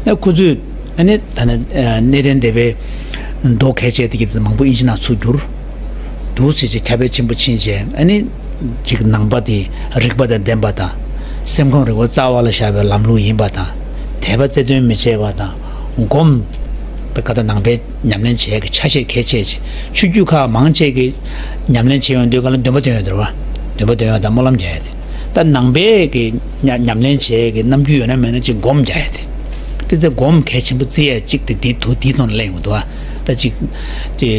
ད་ཁོ་ཚོས་ཨ་ནི་ད་ནི་གནས་བརྟན་སྡེ་པའི་མདོ་གལ་ཆེ་དེ་གི་མང་པོ་དབྱིན་ཇི་ནང་ཚུར་བསྒྱུར། འདུག་ཟེར་ཅིག་ཁྱབ་སྤེལ་ཆེན་པོ་ཕྱིན་རྗེས་ཨ་ནི་ཅིག་ནང་པ་དེ་རིག་པ་དང་ལྡན་པ་དང་། སེམས་ཁམས་རིག་པ་རྩ་བ་ལ་བཞག་པའི་ལམ་ལུགས་ཡིན་པ་དང་། དད་པ་རྩལ་འདོན་མི་བྱེད་པ་དང་། སྒོམ། པའི་ཀ་ད་ནང་པའི་ཉམས་ལེན་བྱེད་ཀྱི་ཆ་ཤས་གལ་ཆེ་ཆེ། ཆོས་བརྒྱུད་ཁག་མང་ཆེ་གི་ཉམས་ལེན་བྱེད་ཡོང་དུས་ག་ལ་འདོན་པ་འདོན་ཡོད་འདུག་བ། འདོན་པ་འདོན་ཡོད་དང་སྨོན་ལམ་རྒྱག་ཡ་དེ། ད་ནང་པའི་གི་ཉ་ཉམས་ལེན་བྱེད་ཀྱི་རྣམ་འགྱུར་ཡོད་ན་མེད་ན་ཅིག་སྒོམ་རྒྱག་ཡ་དེ། དེ་ཚེ་སྒོམ་གལ་ཆེན་པོ་བརྩི་ཡ་གཅིག་དེ་དེ་དུ་དེའི་ཐོག་ནས་གླེང་ཡོང་འདུག་བ། ད་ཅིག་དེ་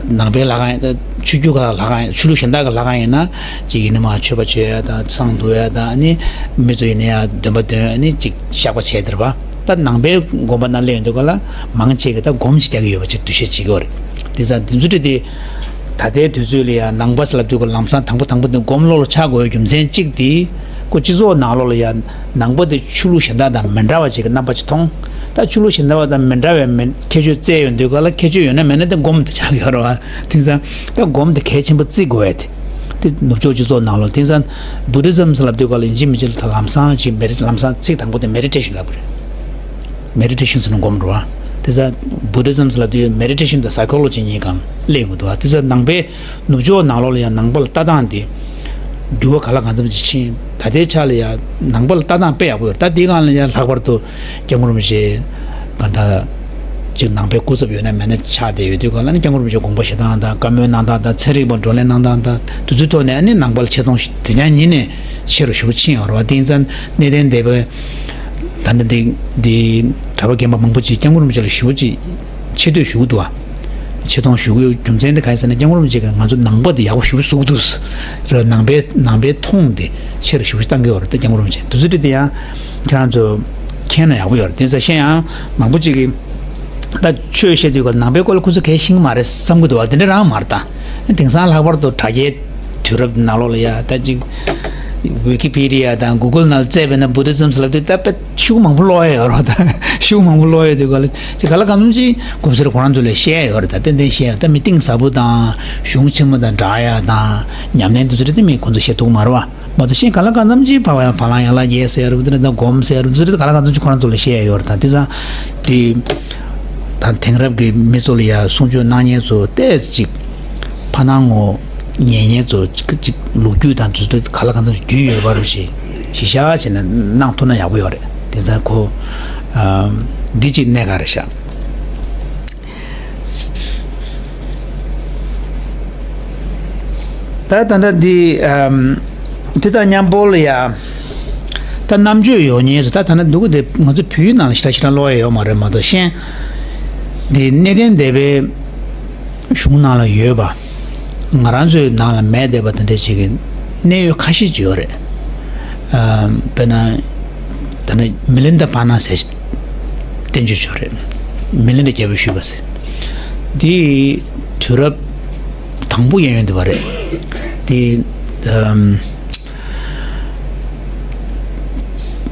ནང་པའི་ལྷ་ཁང་ཡིན་ད་ཆོས་བརྒྱུད་ཁག་ལྷ་ཁང་ཡིན་ཆོས་ལུགས་གཞན་དག་གི་ལྷ་ཁང་ཡིན་ན་ཅིག་ཡིན་ན་མ་མཆོད་པ་བྱོས་ཡ་དང་བསང་བསྡུ་ཡ་དང་ཨ་ནི་མི་ཚོ་ཡིན་ན་ཡ་འདོན་པ་འདོན་ཨ་ནི་ཅིག་བཤགས་པ་བྱས་དེར་བ། ད་ནང་པའི་དགོན་པ་ནང་སླེབས་ཡོང་དུས་ག་ལ་མང་ཆེ་གི་ད་སྒོམ་ཅིག་རྒྱག་གི་ཡོད་པ་ཅིག་འདུ་ཤེས་བྱེད་ཀྱི་ཡོད་རེད། དེ་ཙང་དེ་ཚོ་དེ་ད་ལྟའི་དུས་ཚོད་ལ་ཡང་ནང་པ་ཟེར་ལབ་དུས་ག་ལམ་སང་དང་པོ་དང་པོ་དེ་སྒོམ་ལོག་ལ་ཆགས་དགོས་རྒྱུ་མཚན་གཅིག་དེ་ཁོ་སྤྱི་ཚོགས་ནང་ལོགས་ལ་ཡང་ནང་པ་དེ་ཆོས་ལུགས་གཞན་དག་དང་མི་འདྲ་བ་ཅིག་གི་རྣམ་པ་ཅིག་མཐོང་། ད་ཆོས་ལུགས་གཞན་དག་དང་མི་འདྲ་བའི་མི་ཁྱད་ཆོས་བཙལ་ཡོང་དུས་ག་ལ་ཁྱད་ཆོས་ཡོད་ན་མེད་ན་དེ་སྒོམ་དེ་ཆགས་ཀྱི་ཡོད་རེད་བ། དེང་སང་ད་སྒོམ་དེ་གལ་ཆེན་པོ་བརྩི་དགོས་ཡ་དེ། དེ་ནུབ་ཕྱོགས་སྤྱི་ཚོགས་ནང་ལོགས་དེང་སང་བུ་དྷི་ཛམ་ཟེར་ལབ་དུས་ག་ལ་ཡིན་གཅིག་མིན་གཅིག་ལ་ལམ་སང་ཅིག་མེ་རི་ལམ་སང་ཚིག་དང་པོ་དེ་མེ་ཌི་ཊེ་ཤན་ལབ་དགོས་རེད། མེ་ཌི་ཊེ་ཤན་ཟེར་ན་སྒོམ་འགྲོ་བ། དེ་ས་བུ་དྷི་ཛམ་ཟེར་ལབ་དུས་མེ་ཌི་ཊེ་ཤན་དང་སའི་ཁོ་ལོ་ཇི་གཉིས་ཀ་སླེབས་ཡོང་གི་འདུག་བ། དེ་ས་ནང་པའི་ནུབ་ཕྱོགས་ནང་ལོགས་ལ་ཡང་ནང་པ་ལ་ལྟ་སྟངས་དེ་འགྱུར་བ་ག་ལ་གང་འཚམ་ཅིག་ཕྱིན། ད་ལྟའི་ཆ་ལ་ཡང་ནང་པ་ལ་ལྟ་སྟངས་དཔེ་ཡག་པོ་ཡོད། ད་དེའི་སྒང་ལ་ཡང་ལྷག་པར་དུ་སྐྱབས་མགོན་རིན་པོ་ཆེ་གང་ལྟར་ཅིག་ནང་པའི་སྐུ་ཚབ་ཡོད་ན་མེད་ན་ཆགས་བསྡད་ཡོད་དུས་གང་ལ་ནི་སྐྱབས་མགོན་རིན་པོ་ཆེ་དགོངས་པ་བཞེས་སྟངས་དང་བཀའ་མོལ་གནང་སྟངས་དང་ཚན་རིག་པ་བགྲོ་གླེང་གནང་སྟངས་དང་དེ་ཚོའི་ཐོག་ནས་ཨ་ནི་ནང་པ་ལ་ཆེ་མཐོང་དེ་ཉག་ཉིད་ནས་ཆེ་རུ་ཞེ་པོ་ཕྱིན་ཡོད་རེད་བ། དེ་ཡིན་ཙང་གནས་བརྟན་སྡེ་པའི་ད་ལྟ་འདི་འདི་གྲྭ་པ་རྒན་པ་མང་པོ་ཅིག་སྐྱབས་མགོན་རིན་པོ་ཆེ་ལ་ཞེ་པོ་ཅིག་ཆེ་བསྟོད་ཞུ་གི་འདུག་བ། ཆེ་མཐོང་ཞུ་གི་ཡོད། རྒྱུ་མཚན་དེ་ག་ཡིན་ཟེར་ན། སྐྱབས་མགོན་རིན་པོ་ཆེ་གིས་ང་ཚོ་ནང་པ་དེ་ཡག་པོ་ཞེ་པོ་བཟོ་གི་འདུག་ཟེར། ནང་པའི་ནང་པའི་མཐོང་དེ་ཆེ་རུ་ཞེ་པོ་བཏང་གི་ཡོད་རེད། ད་སྐྱབས་མགོན་རིན་པོ་ཆེ་དུས་ཚོད་དེ་ཡང་ཁྱེད་རང་ཚོ་མཁྱེན་ན་ཡག་པོ་ཡོད་རེད། དེ་ཚོ་ཤེས་ཡང་མང་པོ་ཅིག་གིས་ད་ཆོས་བཤད་དུས་ཀ་ནང་པའི་སྐོར་ལ་ཁོ་ཚོ་གལ་ཤེས་ཀྱི་མ་རེད་བསམ་གི་འདུག་བ། དེ་འདྲ་རང་མ་རེད། ད་དེང་སང་ལྷག་པར་དུ་དྲ་རྒྱའི་དུས་རབས་ནང་ལོགས་ལ་ཡ་ད་ཅིག་ཝི་ཀི་ཕི་ཌི་ཡ་དང་གུ་གལ་ནང་བཙལ་བས་ན་བུ་དྷི་ཛིམ་ཟེར་ལབ་དུས་ད་དཔེ་ཤུགས་མང་པོ་ཀློག་ཡ་ཡོད་རེད། ད་ཤུགས་མང་པོ་ཀློག་ཡ་དུས་ག་ལ་ཅིག་ག་ལ་གང་འཚམ་ཅིག་གོམས་སྲོལ་ཁོ་རང་ཚོ་ལ་བཤད་ཡ་ཡོད་རེད། ད་ཏན་ཏན་བཤད་ཡ་ད་མི་གཏིང་ཟབ་པོ་དང་གཞུང་ཆེན་མོ་དང་སྦྲགས་ཡ་དང་ཉམས་ལེན་དུ་ཚུལ་དེ་མི་ཁོང་ཚོ་བཤད་ཐུབ་མ་རེད་བ། མ་གཏོགས་གཞན་ག་ལ་གང་འཚམ་ཅིག་བག་ཡང་བ་ལང་ཡང་ལ་རྒྱས་ཟེར་རུ་དེ་འདྲ་དང་སྒོམ་ཟེར་རུ་དེ་འདྲ་ག་ལ་གང་འཚམ་ཅིག་ཁོ་རང་ཚོ་ལ་བཤད་ཡ་ཡོད་རེད། ད་དེ་ཚང་དེ་ད་དེང་རབས་ཀྱི་མི་ཚོ་ལ་ཡ་གསུང་ཆོས་གནང་མཁན་ཚོ་ཏོག་ཙམ་ཅིག་ཕ་ནང་ངོ་ཉན་མཁན་ཚོ་ཅིག་ཅིག་ལོ་རྒྱུས་དང་དེ་ཚོ་ག་ལ་གང་འཚམ་ཅིག་རྒྱུས་ཡོད་པ་རུ་ཞིག་གཞི་བཞག་བྱས་ནས་གནང་ཐུབ་ན་ཡག་པོ་ཡོད་རེད། དེ་ཚང་ཁོ་འདི་ཅིག་གནད་འགག་རེད་ཤག་ད་ད་ལྟ་འདི་ཨམ། དེ་དང་མཉམ་པོ་ལ་ཡ། ད་རྣམ་དཔྱོད་ཡོད་མཁན་ཚོ་ད་ད་ལྟ་འདུག་གི། དེ་ང་ཚོ་བོད་ཡིག་ནང་ལ་ཞེ་དྲག་ཞེ་དྲག་ཀློག་ཡ་ཡོད་མ་རེད། མ་གཏོགས་གཞན་འདི་གནས་བརྟན་སྡེ་པའི་གཞུང་ནང་ལ་ཡོད་པ། ང་རང་ཚོའི་ནང་ལ་མེད་བསྡད་པ་དེ་འདྲ་ཞིག་གི་གནད་ཡོད་ཁ་ཤས་ཅིག་ཡོད་རེད། ཨ། དཔེར་ན། ད་ནི་མི་ལིན་ད་པ་ན་ཟེར་བསྟན་བཅོས་ཅིག་ཡོད་རེད། མི་ལིན་ད་རྒྱལ་པོས་ཞུས་པ་ཟེར། འདི་དུས་རབས་དང་པོ་གཡས་གཡོན་དུ་བ་རེད། འདི། ཨམ།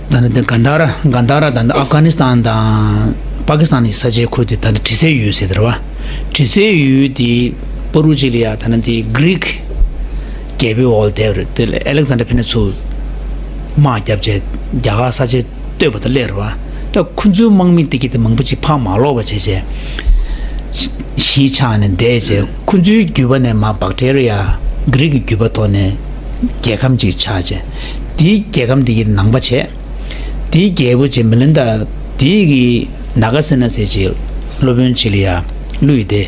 ད་ནི་འདི་གན་དྷ་ར། གན་དྷ་ར་དང་ཨབ་གྷ་ནི་སི་ཐན་དང་པ་ཀི་སི་ཐན་གྱི་ས་ཆའི་ཁུལ་དེ་ད་ནི་དྲི་ཟའི་ཡུལ་ཟེར་དེ་རེད་བ། དྲི་ཟའི་ཡུལ་དེ་པ་རུ་ཅི་ལ་ཡ་ད་ནི་དེ་གྷི་རིག་རྒྱལ་པོའི་འོག་བསྡད་པ་རེད། དེ་ལ་ཨ་ལེག་ཛན་ཌར་ཕེབས་ནས་ཚུར་དམག་བརྒྱབ་བྱས་རྒྱ་གར་ས་ཆ་གཏོད་པ་དང་སླེབས་རེད་བ། ད་ཁོ་ཚོའི་དམག་མི་དེ་གྱད་དེ་མང་པོ་ཅིག་ཕར་མ་ལོག་པ་བྱས་བྱས། གཞིས་ཆགས་ནས་བསྡད་བྱས། ཁོ་ཚོའི་རྒྱུད་པ་ནས་མར་བག་ཏྲེ་རི་ཡ་གྷི་རིག་གི་རྒྱུད་པ་ཐོག་ནས་རྒྱལ་ཁམས་ཅིག་ཆགས་བྱས། དེའི་རྒྱལ་ཁམས་དེ་གྱད་ནང་པ་བྱས། དེའི་རྒྱལ་པོ་ཅིག་མི་ལིན་ད་དེའི་གི་ནཱ་ག་སེ་ན་ཟེར་ཅིག་སློབ་དཔོན་ཅིག་ལ་ཡ་བསླུས་ཏེ།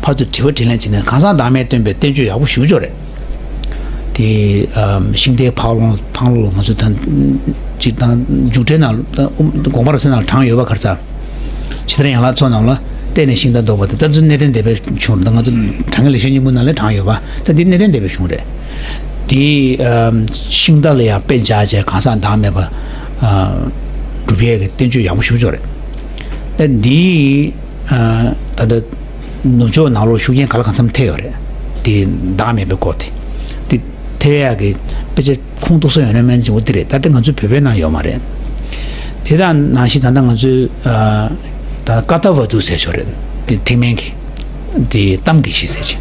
ཕར་ཚུར་དྲི་བ་དྲིས་ལན་བྱས་ནས་གང་ཟག་བདག་མེད་སྟོན་པའི་བསྟན་བཅོས་ཡག་པོ་ཞེ་པོ་ཅིག་ཡོད་རེད། དེ་ཨམ། ཤིང་རྟའི་འཕང་ལོ། འཕང་ལོ་ང་ཚོ་དང་ཅིག་དང་མཇུག་འབྲས་ནང་དགོངས་པ་རབ་གསལ་ནང་ལ་དྲངས་ཡོད་པ། ག་རེ་ཟེར། ཕྱི་དར་ཡན་ལག་ཚོགས་རྣམས་ལ་བརྟེན་ནས་ཤིང་རྟ་བཟློག་པ་དེ། ད་ཚོ་གནས་བརྟན་སྡེ་པའི་གཞུང་རེད། ད་ང་ཚོ་དྲང་ངེས་ལེགས་བཤད་སྙིང་པོ་ནང་ལ་དྲངས་ཡོད་པ། ད་འདི་གནས་བརྟན་སྡེ་པའི་གཞུང་རེད། དེ་ཨམ། ཤིང་རྟ་ལ་ཡང་དཔེ་འཇགས་བྱས་གང་ཟག་བདག་མེད་པ་ཨ། སྒྲུབ་ཡས་ཀྱི་བསྟན་བཅོས་ཡག་པོ་ཞེ་པོ་ཅིག་ཡོད་རེད། ད་འདི་ཨ། ད་ལྟ་ནུབ་ཕྱོགས་ནང་ལོགས་ཤུགས་རྐྱེན་ག་ལ་གང་འཚམ་ཐེབས་ཡོད་རེད། དེ་བདག་མེད་པའི་སྐོར་དེ། དེ་ཐེབས་ཡག་གི་དཔེ་ཆ་ཁུངས་གཏུགས་ས་ཡོད་ན་མིན་ཅིག་འོ་དེ་རེད། ད་ལྟ་ང་ཚོའི་བོད་པའི་ནང་ཡོད་མ་རེད། དེ་དང་ནང་བཞིན་ད་ལྟ་ང་ཚོའི་ཨ། ད་ཀ་ཏ་ཝ་ཏུ་ཟེར་ཞིག་ཡོད་རེད། དེ་ཐེག་དམན་གྱི། དེ་གཏམ་གྱི་གཞི་ཟེར་ཅིག་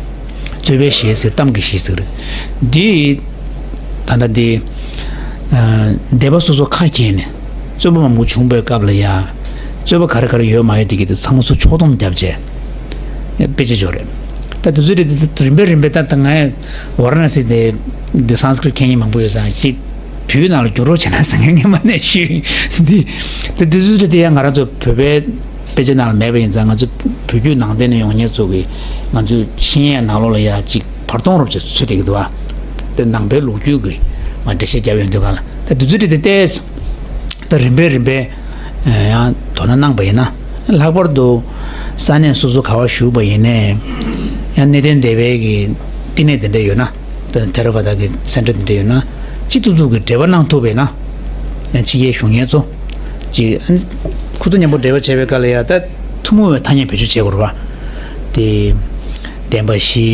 རྩོད་པའི་གཞི་ཟེར། གཏམ་གྱི་གཞི་ཟེར་གྱི་རེད། འདི་ད་ལྟ་འདི་ཨ། སྡེ་པ་སོ་སོ་ཁ་གྱེས་ནས་རྩོད་པ་མང་པོ་བྱུང་བའི་སྐབས་ལ་ཡ། རྩོད་པ་ག་རེ་ག་རེ་ཡོད་མ་ཡོད་དེ་གྱད་དེ་ཚང་མ་ཚུར་ཕྱོགས་བསྡོམས་བརྒྱབ་བྱས་དཔེ་ཆ་ཅིག་ཡོད་རེད། ད་དེ་ཚོ་རེད། དེ་རིམ་པས་རིམ་པས་ད་ད་ང་ཝ་ར་ཎ་སི་དེ་དེ་སཾ་སྐྲྀཏ་མཁྱེན་མཁན་མང་པོ་ཡོད་ཙང་ཅིག་བོད་ནང་ལ་བསྒྱུར་རོགས་བྱས་ན་ཟེར་མཁན་སྔོན་མ་ནས་ཞུས། འདི་ད་དེ་ཚོ་རེད། དེ་ཡང་ང་རང་ཚོ་བོད་པའི་དཔེ་ཆ་ནང་ལ་མེད་པ་ཡིན་ཙང་། ང་ཚོ་བོད་བརྒྱུད་ནང་བསྟན་ནས་ཡོང་མཁན་ཚོ་གིས་ང་ཚོའི་ཤེས་ཡོན་ནང་ལོགས་ལ་ཡ་ཅིག་བར་སྟོང་རོབ་ཅིག་ཚུད་བསྡད་ཀྱི་འདུག་བ། དེ་ནང་པའི་ལོ་རྒྱུས་ཀྱི་མར་འགྲེལ་བཤད་བརྒྱབ་ཡོང་དུས་ག་ལ། ད་དེ་ཚོ་རེད། དེ་ཏོག་ཙམ་ད་རིམ་པས་རིམ་པས་ཡང་དོ་སྣང་གནང་པ་ཡིན་ན། ལྷག་པར་དུ་ས་གནས་སོ་སོ་ག་པར་བཞུགས་པ་ཡིན་ནའི། ཡང་གནས་བརྟན་སྡེ་པའི་གི་བསྟི་གནས་དེ་འདྲ་ཡོད་ན། ཐེ་ར་ཝ་ད་གི་སེན་ཊར་དེ་འདྲ་ཡོད་ན། ཅི་ཐུབ་ཐུབ་ཀྱིས་འབྲེལ་བ་གནང་ཐུབ་པས་ན། ཡང་ཕྱི་རྒྱལ་བཞུགས་མཁན་ཚོ་ཅིག་ཁོ་ཚོ་མཉམ་པོ་འབྲེལ་བ་བྱས་པའི་སྐབས་ལ་ཡ། ད་ཐུན་མོང་བའི་ཐ་སྙད་བེད་སྤྱོད་བྱེད་དགོས་རེད་བ། དེ་བདེན་པ་བཞི།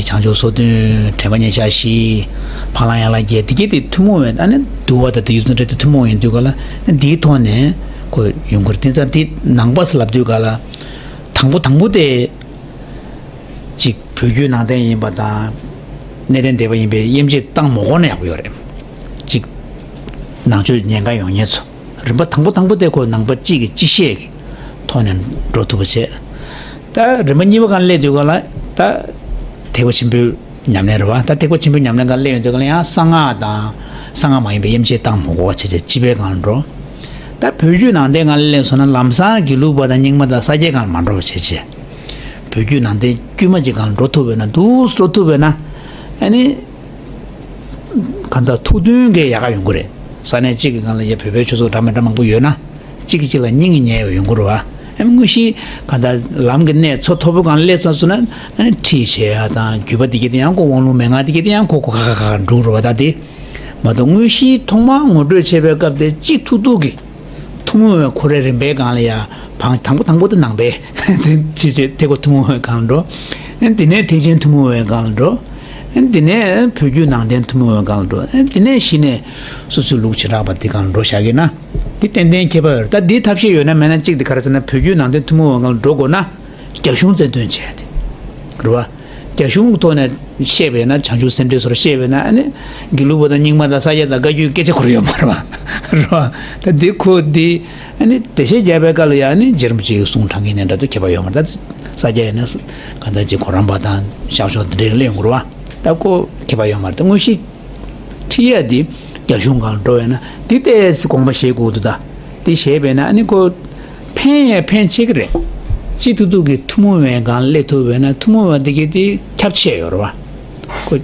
བྱང་ཆུབ་སོ་བདུན། དྲན་པ་ཉེར་བཞག་བཞི། འཕགས་ལམ་ཡན་ལག་བརྒྱད། དེ་གྱད་དེ་ཐུན་མོང་བའི་ཨ་ནི་འདུལ་བ་དང་དེ་ཡུལ་དང་འབྲེལ་ཏེ་ཐུན་མོང་ཡིན་དུས་ག་ལ། འདིའི་ཐོག་ནས་ཁོ་ཡོང་གི་རེད། དེ་ཙང་དེ་ནང་པ་ཟེར་ལབ་དུས་ག་ལ། དང་པོ་དང་པོ་དེ། གཅིག་བོད་བརྒྱུད་ནང་བསྟན་ཡིན་པ་དང་། གནས་བརྟན་སྡེ་པ་ཡིན་པའི་དབྱེ་འབྱེད་བཏང་མ་དགོས་ན་ཡག་པོ་ཡོད་རེད། གཅིག་ནང་ཆོས་ཉན་ག་ཡོང་མཁན་ཚོ། རིམ་པ་དང་པོ་དང་པོ་དེ་ཁོ་ནང་པ་གཅིག་གི་སྤྱི་བཤད་ཀྱི་ཐོག་ནས་འགྲོ་ཐུབ་པ་བྱས། ད་རིམ་པ་གཉིས་པ་སྒང་སླེབས་དུས་ག་ལ། ད་ཐེག་པ་ཆེན་པོའི་ཉམས་ལེན་རེད་བ། ད་ཐེག་པ་ཆེན་པོའི་ཉམས་ལེན་སྒང་སླེབས་ཡོང་དུས་ག་ལ་ཡང་གསང་སྔགས་དང་གསང་སྔགས་མ་ཡིན་པའི་དབྱེ་འབྱེད་བཏང་མ་དགོས་པ་བྱས་བྱས་སྤྱི་པའི་སྒང་ལ་འགྲོ། ད་བོད་བརྒྱུད་ནང་བསྟན་སྒང་ལ་སླེབས་སོང་ན་ལམ་སང་དགེ་ལུགས་པ་དང་རྙིང་མ་དང་ས་སྐྱའི་སྒང་ལ་མ་འགྲོ་བ་བྱས་བྱས། བོད་བརྒྱུད་ནང་བསྟན་དཀྱུས་མ་ཅིག་སྒང་ལ་འགྲོ་ཐུབ་པས་ན། འདུག་སེ་འགྲོ་ཐུབ་པས་ན། ཨ་ནི། གང་ལྟར་ཐུགས་མཐུན་གྱི་ཡག་ག་ཡོང་གི་རེད། ས་གནས་གཅིག་གི་སྒང་ལ་ཡ་བོད་པའི་ཆོས་ཚོགས་འདྲ་མི་འདྲ་མང་པོ་ཡོད་ན། གཅིག་གིས་གཅིག་ལ་སྙིང་གི་ཉེ་བ་ཡོང་གི་རེད་བ། ཨ་ནི་དངོས་གཞི་གང་ལྟར་ལམ་གྱི་གནད་མཚོ་མཐོ་པོ་སྒང་ལ་སླེབས་ཚར་སོང་ན། ཨ་ནི་ཁྲིད་བྱེད་ཡ་དང་རྒྱུད་པ་འདི་གྱད་དེ་ཡང་ཁོ་དབང་ལུང་མན་ངག་འདི་གྱད་དེ་ཡང་ཁོ་ཁོ་ཁ་ཁ་ཁ་ཁ་འགྲོ་རུ་བ་ད་དེ་མ་གཏོགས། དངོས་གཞི་ཐོག་མར་ངོ་སྤྲོད་བྱེད་པའི་སྐབས་དེ་གཅིག་ཐུག་ཐུག་གི་ཐུན་མོང་བའི་ཁོ་རའི་རིམ་པའི་སྒང་ལ་ཡ་བང་དང་པོ་དང་པོ་དེ་ནང་པའི་དེ་བྱེད་བྱེད་ཐེག་པ་ཐུན་མོང་བའི་སྒང་ལ་འགྲོ། ཨ་ནི་དེ་ནས་ཐེག་ཆེན་ཐུན་མོང་བའི་སྒང་ལ་འགྲོ། ཨ་ནི་དེ་ནས་བོད་བརྒྱུད་ནང་བསྟན་ཐུན་མོང་བའི་སྒང་ལ་འགྲོ། ཨ་ནི་དེ་ནས་གཞི་ནས་སོ་སོའི་ལུགས་བྱེ་བྲག་པ་དེ་སྒང་ལ་འགྲོ་བཞག་གི་ན། འདི་ཏན་ཏན་ཁྱད་པར་ཡོད་རེད། ད་འདིའི་ཐབས་ཤེས་ཡོད་ན་མེད་ན་གཅིག་དེ་ག་རེ་ཟེར་ན། བོད་བརྒྱུད་ནང་བསྟན་ཐུན་མོང་བའི་སྒང་ལ་འགྲོ་དགོས་ན་རྒྱ་གཞུང་རྩལ་འདོན་བྱས་ཏེ་རེད་བ། རྒྱ་གཞུང་གི་ཐོག་ནས་བཤད་པས་ན། བྱང་ཆུབ་སེམས་འགྲེལ་སོགས་བཤད་པས་ན། ཨ་ནི་དགེ་ལུགས་པ་དང་རྙིང་མ་དང་ས་སྐྱ་དང་བཀའ་བརྒྱུད་སྐད་ཆ་འཁོར་ཡོད་མ་རེད་བ། རེད་བ། ད་འདི་ཁོ་འདི་ཨ་ནི་འགྲེལ་བཤད་རྒྱག་པའི་སྐབས་ལ་ཡང་ཨ་ནི་རྗེ་རིན་པོ་ཆེའི་གསུང་དྲང་གིན་ནས་འདྲ་འདུག་ཁྱད་པར་ཡོད་མ་རེད། ད་ས་སྐྱ་ཡིན་ན་གང་ལྟར་ཅིག་གོ་རམས་པ་དང་ཤར་ཕྱོགས་འདི་འདྲའི་གླེང་དགོས་རེད་བ། ད་ཁོ་ཁྱད་པར་ཡོད་མ་རེད། ད་དངོས་གཞི་ཁྲིད་ཡ་འདི་རྒྱ་གཞུང་སྒང་ལ་འགྲོ་བས་ན་འདི་ཏོག་ཙམ་དགོངས་པ་བཞེས་དགོས་འདུག་ད་འདི་བཞེས་པས་ན་ཨ་ནི་ཁོ་ཕན་ཡང་ཕན་ཆེ་གི་རེད། སྤྱི་ཐུབ་ཐུབ་ཀྱི་ཐུན་མོང་བའི་སྒང་སླེབས་ཐུབ་པས་ན་ཐུན་མོང་བ་འདི་གི་དེ་ཁྱབ་ཆེ་ཡོད་རེད་བ། ཁོ་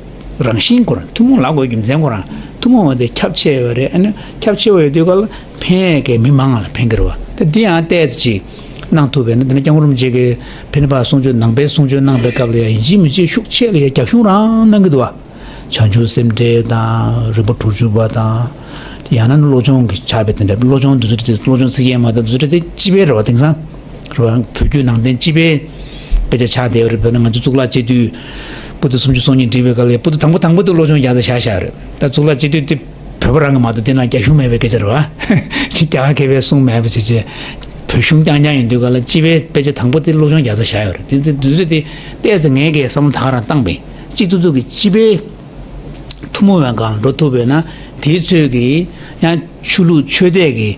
རང་བཞིན་ཁོ་རང་ཐུན་མོང་ལབ་དགོས་རྒྱུ་མཚན་ཁོ་རང་ཐུན་མོང་བ་དེ་ཁྱབ་ཆེ་ཡོད་རེད། ཨ་ནི་ཁྱབ་ཆེ་བ་ཡོད་དུས་ག་ལ་ཕན་ཡས་ཀྱི་མི་མང་ལ་ཕན་གི་རེད་བ། ད་འདི་ཡང་ཏོག་ཙམ་ཅིག་གནང་ཐུབ་པས་ན། དེ་ནས་སྐྱབས་མགོན་རིན་པོ་ཆེ་གིས་ཕན་པ་གསུང་ཆོས་ནང་པའི་གསུང་ཆོས་གནང་པའི་སྐབས་ལ་ཡང་ཡིན་གཅིག་མིན་གཅིག་ཤུགས་ཆེ་ལ་ཡང་རྒྱ་གཞུང་རང་གནང་གི་འདུག་བ། བྱང་ཆུབ་སེམས་འགྲེལ་དང་རིམ་པ་དྲུག་ཅུ་པ་དང་། ཡང་ན་བློ་སྦྱོང་གི་ཕྱག་དཔེ་དེ་འདྲ། བློ་སྦྱོང་འདི་ཚོ་དེ་བློ་སྦྱོང་ཚིག་བརྒྱད་མ་དང་འདི་ཚོ་དེ་སྤྱི་པའི་རེད་བ། དེང་སང་རེད་བ། བོད་བརྒྱུད་ནང་བསྟན་སྤྱི་པའི་དཔེ་ཆ་ཆགས་བསྡད་ཡོད་རེད། བོད་ནང་ང་ཚོ་གཙུག་ལག་སྤྱི་འཐུས་པོ་ཏི་སུམ་ཅུ་སོ་གཉིས་བསྒྲིགས་པའི་སྐབས་ལ་པོ་ཏི་དང་པོ་དང་པོ་དེ་བློ་སྦྱོང་རྒྱག་ས་བཞག་བཞག་རེད། ད་གཙུག་ལག་སྤྱི་འཐུས་དེ་བོད་པ་རང་གི་མ་གཏོགས་དེ་ནང་རྒྱ་གཞུང་མེད་པའི་སྐད་ཆ་རེད་བ། ཅིག་རྒྱ་གར་མཁས་པའི་གསུང་མེད་པ་བྱས་བྱས། བོད་གཞུང་རྐྱང་རྐྱང་ཡིན་དུས་ག་ལ་སྤྱི་པའི་དཔེ་ཆ་དང་པོ་དེ་བློ་སྦྱོང་རྒྱག་ས་བཞག་ཡོད་རེད། དེ་ཚེ་དུས་ཚོད་དེ་ཏོག་ཙམ་ངས་ཀྱི་བསམ་བློ་ད་ག་རང་བཏང་པས། སྤྱི་ཐུབ་ཐུབ་ཀྱི་སྤྱི་པའི་ཐུན་མོང་བའི་སྒང་འགྲོ་ཐུབ་པས་ན་དེའི་ཚོད་ཀྱི་ཡང་ཆོས་ལུགས་ཆོས་དད་ཀྱི་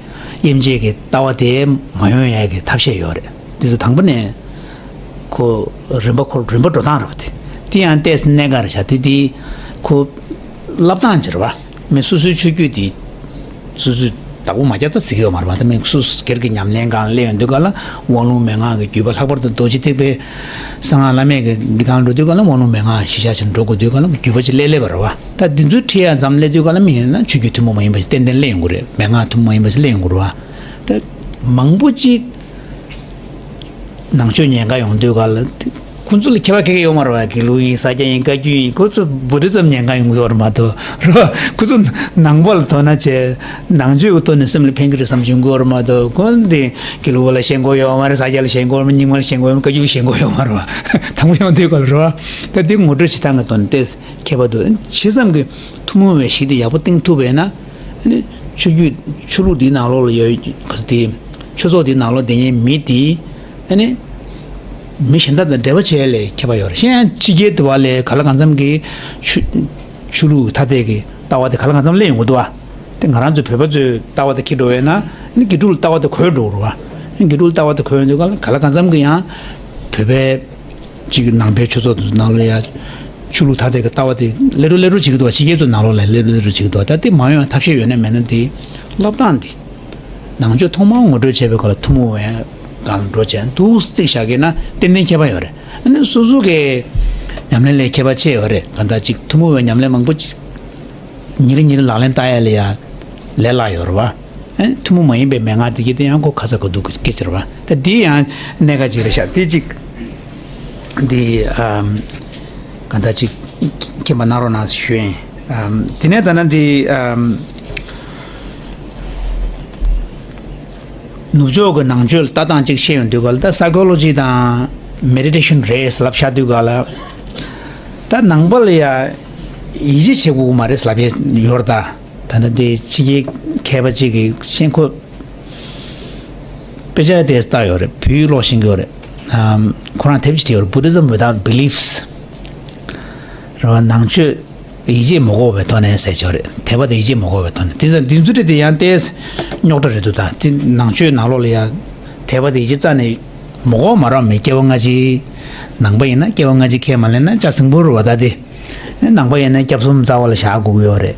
དབྱེ་འབྱེད་ཀྱི་ལྟ་བ་དེ་མ་ཡོང་ཡ་གི་ཐབས་ཤེས་ཡོད་རེད། དེ་ཚོ་དང་པོ་ནས་ཁོ་རིམ་པ་ཁོ་རིམ་པ་འགྲོ་སྟངས་རེད་བ། དེ་དེ་ཡང་ཏོག་ཙམ་གནད་འགག་རེད་ཤག་དེ་དེ་ཁོ་བསླབ་སྟངས་ཅིག་རེད་བ། མི་སོ་སོའི་ཆོས་བརྒྱུད་དེ་སོ་སོས་བདག་པོ་མ་རྒྱབ་ད་ཟེར་གྱི་ཡོད་མ་རེད་བ། ད་མི་སོ་སོ་སྒེར་གྱི་ཉམས་ལེན་སྒང་སླེབས་ཡོང་དུས་ག་ལ་དབང་ལུང་མན་ངག་གི་བརྒྱུད་པ་ལྷག་པར་དུ་རྡོ་རྗེ་ཐེག་པའི་གསང་སྔགས་བླ་མེད་ཀྱི་འདི་སྒང་འགྲོ་དུས་ག་ལ་དབང་ལུང་མན་ངག་གཞི་བཞག་བྱས་འགྲོ་དགོས་དུས་ག་ལ་བརྒྱུད་པ་ཅིག་སླེབས་སླེབས་པ་རེད་བ། ད་འདི་ཚོའི་ཁྲིད་ཡ་མཚམས་སླེབས་དུས་ག་ལ་མི་ཡིན་ན་ཆོས་བརྒྱུད་ཐུན་མོང་མ་ཡིན་པ་ཞིག་ཏན་ཏན་སླེབས་ཡོང་གི་རེད། མན་ངག་ཐུན་མོང་མ་ཡིན་པ་ཞིག་སླེབས་ཡོང་གི་རེད་བ། ད་མང་པོ་ཅིག་ནང་ཆོས་ཉན་ག་ཡོང་དུས་ག་ལ་ཁོ་ཚོ་ལ་ཁྱད་པར་ག་གེ་ཡོད་མ་རེད་བ། དགེ་ལུགས་ཡིན་ས་སྐྱ་ཡིན་བཀའ་བརྒྱུད་ཡིན། ཁོ་ཚོ་བུ་དྷི་ཛམ་ཉན་ག་ཡོང་གི་ཡོད་རེད་མ་གཏོགས་རེད་བ། ཁོ་ཚོ་ནང་པ་ལ་དོ་སྣང་བྱས་ནང་ཆོས་ཀྱི་ཐོག་ནས་སེམས་ལ་ཕན་གི་རེད་བསམ་བྱུང་གི་ཡོད་རེད་མ་གཏོགས། ཁོ་འདི་དགེ་ལུགས་པ་ལ་ཞེན་ཁོག་ཡོད་མ་རེད། ས་སྐྱ་ལ་ཞེན་ཁོག་ཡོད་མ་རེད། རྙིང་མ་ལ་ཞེན་ཁོག་ཡོད་མ་རེད། བཀའ་བརྒྱུད་ལ་ཞེན་ཁོག་ཡོད་མ་རེད་བ། དང་པོ་ཡོང་དུས་ག་ལ་རེད་བ། ད་འདི་ངོ་སྤྲོད་བྱེད་སྟངས་ཀྱི་ཐོག་ནས་ཏོག་ཙམ་ཁྱད་པར་འདུག་བྱས་ཙང་གི་ཐུན་མོང་བའི་གཞི་དེ་ཡག་པོ་བཏིང་ཐུབ་པས་ན། ཨ་ནི་ཆོས་བརྒྱུད་ཆོས་ལུགས་འདིའི་ནང་ལོགས་ལ་ཡོད་ག་ས་དེ་ཆོས་ཚོགས་འདིའི་ནང་ལོགས་བསྡད་མཁན་མི་དེ་ཨ་ནི་མི་གཞན་དག་དང་འབྲེལ་བ་བྱས་ལས་ཁྱད་པར་ཡོད་རེད། གཞན་ཡང་ཕྱི་རྒྱལ་དུ་བ་ལས་ག་ལ་གང་འཚམ་གྱི་ཆོས་ཆོས་ལུགས་ཐ་དད་ཀྱི་ལྟ་བ་དེ་ག་ལ་གང་འཚམ་སླེབས་ཡོང་གི་འདུག་བ། དེ་ང་རང་ཚོ་བོད་པ་ཚོའི་ལྟ་བ་དེ་འཁྱེར་འགྲོ་བས་ན་ཨ་ནི་དགེ་ཕྲུག་ལ་ལྟ་བ་དེ་གོ་འགྲོ་གི་རེད་བ། ཨ་ནི་དགེ་ཕྲུག་ལ་ལྟ་བ་དེ་གོ་ཡོང་དུས་ག་ལ་ག་ལ་གང་འཚམ་གྱི་ཡང་བོད་པའི་གཅིག་ནང་པའི་ཆོས་ཚོགས་དེ་ཚོ་ནང་ལ་ཡ་ཆོས་ལུགས་ཐ་དད་ཀྱི་ལྟ་བ་དེ་སླེབས་རོགས་སླེབས་རོགས་བྱེད་ཀྱི་འདུག་བ། ཕྱི་རྒྱལ་ཚོ་ནང་ལོགས་ལ་སླེབས་རོགས་སླེབས་རོགས་བྱེད་ཀྱི་འདུག་བ། ད་དེ་མ་ཡོང་བའི་ཐབས་ཤེས་ཡོད་ན་མེད་ན་དེ་བསླབ་སྟངས་དེ་ནང་ཆོས་ཐོག་མར་ངོ་སྤྲོད་བྱེད་པའི་སྐབས་ལ་ཐུན་མོང་བའི་སྒང་ལ་འགྲོ་བྱས་འདུག་བརྩིགས་བཞག་གི་ན་ཏན་ཏན་ཁྱད་པར་ཡོད་རེད། ཨ་ནི་སོ་སོ་གི་ཉམས་ལེན་ལས་ཁྱད་པར་ཆེ་ཡོད་རེད། གང་ལྟར་ཅིག་ཐུན་མོང་བའི་ཉམས་ལེན་མང་པོ་ཅིག་ཉིན་རེ་ཉིན་རེ་ལག་ལེན་བསྟར་ཡ་ལ་ཡ་ལས་སླ་ཡོད་རེད་བ། ཨེ་ཐུན་མོང་མ་ཡིན་པའི་མན་ངག་དེ་གྱད་དེ་ཡང་ཁོ་ཁ་ཚ་དགོས་གཏུགས་ཀྱི་སྐད་ཆ་རེད་བ། ད་འདི་ཡང་གནད་འགག་ཅིག་རེད་ཤག་དེ་གཅིག་འདི་ཨམ་གང་ལྟར་ཅིག་མཁྱེན་པ་གནང་རོགས་གནང་ཞུ་ཡིན། ཨམ་དེ་ནས་ད་ནི་འདི་ཨམ་ནུབ་ཕྱོགས་ཀྱི་ནང་ཆོས་ལ་ལྟ་སྟངས་ཅིག་བཤད་ཡོང་དུས་ག་ལ་ད་Psychology་དང་Meditation་རེད་ལབ་བཞག་དུས་ག་ལ། ད་ནང་པ་ལ་ཡ་ཡིད་ཆེས་བྱེད་དགོས་ཀྱི་མ་རེད་ལབ་ཡ་ཡོད་རེད་ད། ད་ལྟ་འདི་ཕྱི་རྒྱལ་མཁས་པ་གཅིག་གིས་ཤེས་ཁོ་དཔེ་ཆ་དེ་ལྟ་ཡོད་རེད། བོད་ཡིག་ཀློག་ཤེས་ཀྱི་ཡོད་རེད། ཨམ་ཁོ་རང་དེབ་ཅིག་བྲིས་ཡོད་རེད། Buddhism Without Beliefs། རེད་བ། ནང་ཆོས་ཡིད་ཆེས་མ་དགོས་པའི་ཐོག་ནས་ཟེར་ཆོག་རེད། དད་པ་དང་ཡིད་ཆེས་མ་དགོས་པའི་ཐོག་ནས། དེ་ཙང་འདི་ཚོ་དེ་ཡང་ཏོག་ཙམ་རྙོག་དྲ་རེད་འདུག་ད་དེ་ནང་ཆོས་ནང་ལོགས་ལ་ཡང་དད་པ་དང་ཡིད་ཆེས་རྩ་ནས་མ་དགོས་མ་རེད་མེད། སྐྱེ་བ་སྔ་ཕྱི། ནང་པ་ཡིན་ན་སྐྱེ་བ་སྔ་ཕྱི་ཁས་མ་ལེན་ན་ལྕགས་སྲིན་པོ་རེད་བ། ད་དེ་ནང་པ་ཡིན་ན་སྐྱབས་གསུམ་རྩ་བ་ལ་བཞག་དགོས་ཀྱི་ཡོད་རེད།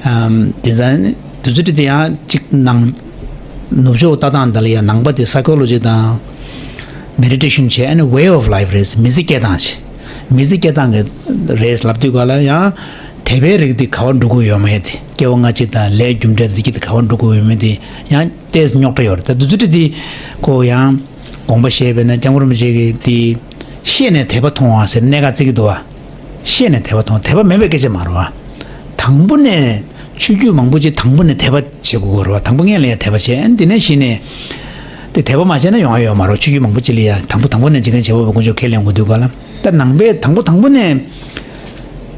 ཨམ་དེ་ཙང་དེ་ཚོ་དེ་ཡང་གཅིག་ནང་ནུབ་ཕྱོགས་ལྟ་སྟངས་འདི་ལ་ཡང་ནང་པ་དེ་Psychology་དང་Meditation་བྱས། ཨ་ནི་Way of Life་རེད། མི་ཚེ་སྐྱེལ་སྟངས་བྱས། མི་ཚེ་སྐྱེལ་སྟངས་ཀྱི་རེད་ལབ་དུས་ག་ལ་ཡང་དད་པའི་རིགས་དེ་ག་པར་འགྲོ་གི་ཡོད་མེད་དེ། སྐྱེ་བ་སྔ་ཕྱི་དང་ལས་རྒྱུ་འབྲས་དེ་གྱད་དེ་ག་པར་འགྲོ་གི་ཡོད་མེད་དེ་ཡང་ཏོག་ཙམ་རྙོག་དྲ་ཡོད་རེད། ད་དེ་ཚོ་དེ་དེ་ཁོ་ཡང་ དགོངས་པ་བཞེས་པས་ན་སྐྱབས་མགོན་རིན་པོ་ཆེ་གིས་དེ་ཤེས་ནས་དད་པ་མཐོང་བ་ཟེར་གནད་འགག་བརྩི་གི་འདུག་བ། ཤེས་ནས་དད་པ་མཐོང་། དད་པ་མེད་པའི་སྐད་ཆ་མ་རེད་བ། དང་པོ་ནས་ཆོས་བརྒྱུད་མང་པོ་ཅིག་དང་པོ་ནས་དད་པ་བྱེད་དགོས་ཀྱི་རེད་བ། དང་པོ་སྔོན་ལ་ཡང་དད་པ་བྱས། ཨ་ནི་དེ་ནས་གཞི་ནས་དེ་དད་པ་མ་བྱས་ན་ཡོང་ཡ་ཡོད་མ་རེད། ཆོས་བརྒྱུད་མང་པོ་ཅིག་ལ་ཡང་དང་པོ་དང་པོ་ནས་འཇིག་རྟེན་བྱེད་པ་པོའི་དཀོན་མཆོག་ཁས་ལེན་དགོས་དུས་ག་ལ། ད་ནང་པའི་དང་པོ་དང་པོ་ནས་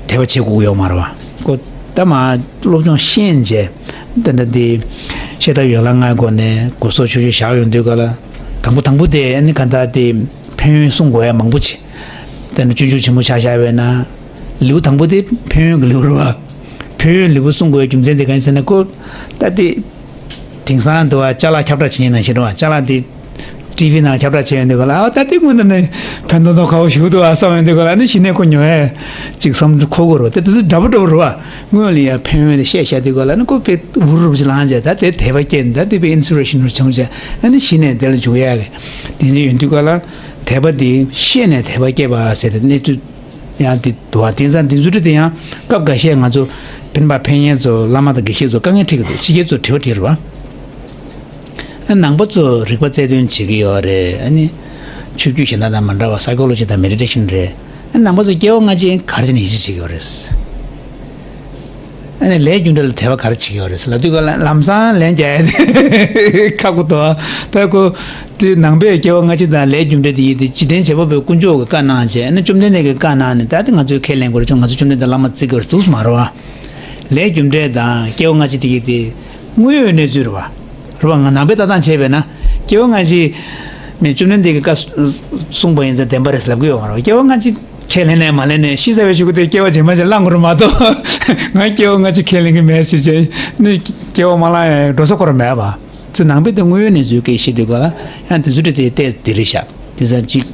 དད་པ་བྱེད་དགོས་ཀྱི་ཡོད་མ་རེད་བ། ཁོ་ད་མ་སློབ་སྦྱོང་ཤེས་བྱས། ད་ལྟ་འདི་ཤེས་རྟག་ཡན་ལག་ལྔའི་སྒོ་ནས་སྒོ་གསོག་ཆོས་སྤྱོད་བཞག་ཡོང་དུས་ག་ལ། དང་པོ་དང་པོ་དེ་ཨ་ནི་ག་འདྲ་དེ་ཕན་ཡོན་གསུང་དགོས་ཡ་མང་པོ་ཅིག་ད་ནི་སྤྱོད་འཇུག་ཆེན་མོ་ཆ་བཞག་པས་ན། ལེའུ་དང་པོ་དེ་ཕན་ཡོན་གྱི་ལེའུ་རེད་བ། ཕན་ཡོན་ལེའུ་གསུང་དགོས་ཡ་རྒྱུ་མཚན་དེ་གང་ཡིན་ཟེར་ན། ཁོ་ད་དེ་དེང་སང་དུ་བ་ཅ་ལག་ཁྱབ་བསྒྲགས་བྱེད་ནང་བཞིན་རེད་བ། ཅ་ལག་དེ་ཊི་ཝི་ནང་ཁྱབ་བསྒྲགས་བྱས་ཡོང་དུས་ག་ལ། ཨ་ད་དེ་སྔོན་དུ་ནས་ཕན་ཐོགས་ཐོགས་ཁ་བོ་ཞུ་འདུག་ཨ་བསམ་ཡོང་དུས་ག་ལ། ཨ་ནི་གཞི་ནས་ཁོ་ཉོ་ཡ་ཅིག་བསམ་འཁོར་གོ་རོ། དེ་དུས་འདྲ་པོ་འདྲ་པོ་རེད་བ། སྔོན་ལ་ཡ་ཕན་ཡོན་དེ་བཤད་བཤད་དུས་ག་ལ་ནི་ཁོ་དཔེ་འུར་རུབ་ཅིག་ལངས་བྱས། ད་དེ་དད་པ་སྐྱེས་ནས་ད་དེ་དཔེ་ཨིན་སི་པི་རེ་ཤན་རུ་བྱུང་བྱས། ཨ་ནི་གཞི་ནས་དེ་ལ་འཇུག་ཡ་གི་དེ་འདྲ་ཡོང་དུས་ག་ལ། དད་པ་དེ་ཤེས་ནས་དད་པ་སྐྱེས་པ་ཟེར་ཏེ་གནས་ཚུལ་ཡང་དེ་འདུག་བ། དེང་སང་འདི་ཚོ་དེ་ཡང་སྐབས་འགའ་ཤས་ང་ཚོ་སྤེན་པ་ཕན་ཡོན་ཚོ་བླ་མ་དང་དགེ་བཤེས་ཚོ་དཀའ་ངལ་འཕྲད་ཀྱི་འདུག་ཕྱི་རྒྱལ་ཚོ་དྲི་བ་དྲིས་རེད་བ། ཨ་ནང་པ་ཚོ་རིག་པ་རྩལ་འདོན་བྱེད་ཀྱི་ཡོད་རེད། ཨ་ནི་ཆོས་བརྒྱུད་གཞན་དག་དང་མ་འདྲ་བ་སའི་ཀོ་ལོ་ཇི་དང་མེ་ཌི་ཊེ་ཤན་རེད། ཨ་ནང་པ་ཚོ་སྐྱེ་བ་སྔ་ཕྱི་ག་རེ་བྱས་ནས་ཡིད་ཆེས་བྱེད་ཀྱི་ཡོད་རེད། ཨ་ནི་ལས་རྒྱུ་འབྲས་ལ་དད་པ་ག་རེ་བྱེད་ཀྱི་ཡོད་རེད་ལབ་དུས་ག་ལ་ལམ་སང་ལན་རྒྱག་ཡ་དེ་ཁག་པོ་འདུག་ད་ཁོ་དེ་ནང་པའི་སྐྱེ་བ་སྔ་ཕྱི་དང་ལས་རྒྱུ་འབྲས་དེ་ཡིན་ཏེ། འཇིག་རྟེན་བྱེད་པ་པོའི་དཀོན་མཆོག་གིས་བཀའ་གནང་བྱས། ཨ་ནི་བཅོམ་ལྡན་འདས་ཀྱིས་བཀའ་གནང་ནས། ད་དེ་ང་ཚོས་ཁས་ལེན་དགོས་རེད། ང་ཚོ་བཅོམ་ལྡན་འདས་བླ་མ་བརྩི་དགོས་རེད་འདུག་མ་རེད་བ། ལས་རྒྱུ་འབྲས་དང་སྐྱེ་བ་སྔ་ཕྱི་དེ་གི་དེ་དངོས་ཡོད་གནས་ཚུལ་རེད་བ། རེད་བ། ང་ནང་པའི་ལྟ་སྟངས་བྱས་པས་ན། སྐྱེ་བ་སྔ་ཕྱི་མི་བཅོམ་ལྡན་འདས་ཀྱིས་བཀའ་གསུངས་པ་ཡིན་ཙང་བདེན་པ་རེད་ལབ་ཀྱི་ཡོད་མ་རེད་བ། སྐྱེ་བ་སྔ་ཕྱི་ཁས་ལེན་ནས་མ་ལེན་ནས་ཤི་ཚར་བའི་གཞུག་གུ་དེ་སྐྱེ་བ་རྗེས་མ་ཅིག་བླང་དགོས་རེད་མ་གཏོགས། ང་སྐྱེ་བ་སྔ་ཕྱི་ཁས་ལེན་གྱི་མེད་ཟེར་བྱས་ནས་སྐྱེ་བ་མ་བླངས་ཡང་འགྲོ་ས་ཁོ་རང་མེད་པ། ཚེ་ནང་པའི་དེ་དངོས་ཡོད་གནས་ཚུལ་སྐད་བཤད་དུས་ག་ལ་ཡང་དེ་ཚོ་འདྲ་དེ་ལྟས་དེ་རེད་ཤག་དེ་ཙང་ཅིག་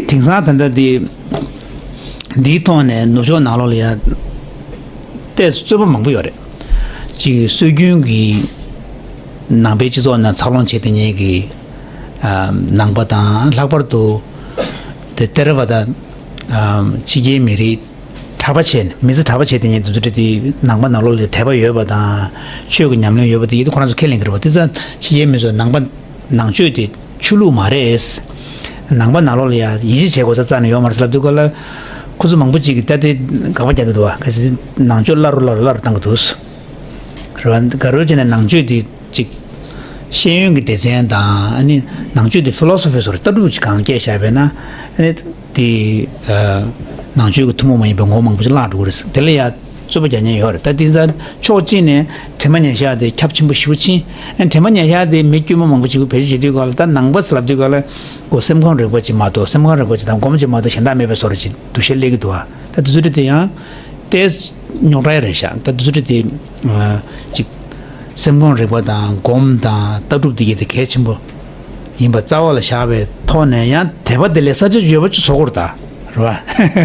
དེང་སང་ད་ལྟ་འདི་འདིའི་ཐོག་ནས་ནུབ་ཕྱོགས་ནང་ལོགས་ལ་ཡང་ལྟས་རྩོད་པ་མང་པོ་ཡོད་རེད། ཅིག་སྲོལ་རྒྱུན་གྱི་ནང་པའི་སྤྱི་ཚོགས་ནང་འཚར་ལོངས་བྱེད་བསྡད་མཁན་གྱི་ཨ་ནང་པ་དང་། ལྷག་པར་དུ་དེ་ཐེ་ར་ཝ་ད་ཨ་ཕྱི་རྒྱལ་མི་རིགས་གྲྭ་པ་བྱས་ནས། མི་ཚེ་གྲྭ་པ་བྱས་བསྡད་མཁན་དེ་ཚོ་འདྲ་དེ་ནང་པ་ནང་ལོགས་ལ་དད་པ་ཡོད་པ་དང་། ཆོས་ཀྱི་ཉམས་ལེན་ཡོད་པ་དེ་ཡིན་དུས་ཁོ་རང་ཚོ་ཁས་ལེན་གྱི་རེད་པ། དེ་ཙང་ཕྱི་རྒྱལ་མི་ཚོ་ནང་པ་ནང་ཆོས་དེ་ཆོས་ལུགས་མ་རེད། ནང་པ་ནང་ལོགས་ལ་ཡ་ཡིད་ཆེས་བྱེད་དགོས་ས་རྩ་ནས་ཡོད་མ་རེད་ལབ་དུས་ག་ལ། ཁོ་ཚོ་མང་པོ་ཅིག་གིས་ད་དེ་དགག་པ་རྒྱག་གི་འདུག་བ། གལ་སྲིད་ནང་ཆོས་སླར་རུ་སླར་རུ་སླར་རུ་བཏང་གི་འདུག་རེད་བ། ག་རེ་བྱས་ནས་ནང་ཆོས་དེ་ཅིག་ཤེས་ཡོན་གྱི་སྡེ་ཚན་དང་། ཨ་ནི་ནང་ཆོས་དེ་ཕི་ལོ་སོ་ཕི་བཟོ་འདྲ་ལྟ་གྲུབ་ཅིག་གང་སྐྱེས་བཞག་པས་ན། ཨ་ནི་དེ་ཨ་ནང་ཆོས་ཀྱི་ཐུན་མོང་མ་ཡིན་པའི་ངོ་བོ་མང་པོ་ཅིག་བརླག་འགྲོ་གི་རེད། དེ་ལ་ཡ་རྩོད་པ་རྒྱག་མཁན་ཡོད་རེད། ད་དེང་སང་ཕྱོགས་གཅིག་ནས་དྲི་མ་ཉེར་བཞག་དེ་ཁྱབ་ཆེན་པོ་ཞེ་པོ་ཕྱིན། ཨ་ནི་དྲི་མ་ཉེར་བཞག་དེ་མི་དཀྱུས་མ་མང་པོ་ཅིག་བེད་སྤྱོད་བྱེད་དུས་ག་ལ། ད་ནང་པ་ཟེར་ལབ་དུས་ག་ལ། ཁོ་སེམས་ཁམས་རིག་པ་ཅིག་མ་གཏོགས། སེམས་ཁམས་རིག་པ་ཅིག་དང་སྒོམ་ཅིག་མ་གཏོགས་གཞན་དག་མེད་པའི་བཟོ་འདྲ་ཅིག་འདུ་ཤེས་སླེབས་ཀྱི་འདུག་བ། ད་དེ་ཚོ་འདྲ་དེ་ཡང་ཏོག་ཙམ་རྙོག་དྲ་རེད་ཤག་ད་དེ་ཚོ་འདྲ་དེ་ཨ་ཅིག་སེམས་ཁམས་རིག་པ་དང་སྒོམ་དང་ལྟ་གྲུབ་དེ་གྱད་དེ་གལ་ཆེན་པོ་ཡིན་པ་རྩ་བ་ལ་བཞག་པའི་ཐོག་ནས། ཡང་དད་པ་དེ་ལས་ས་ཆ་ཡོད་པ་ཅིག་བཟོ་དགོས་རེད་ད། རེད་བ།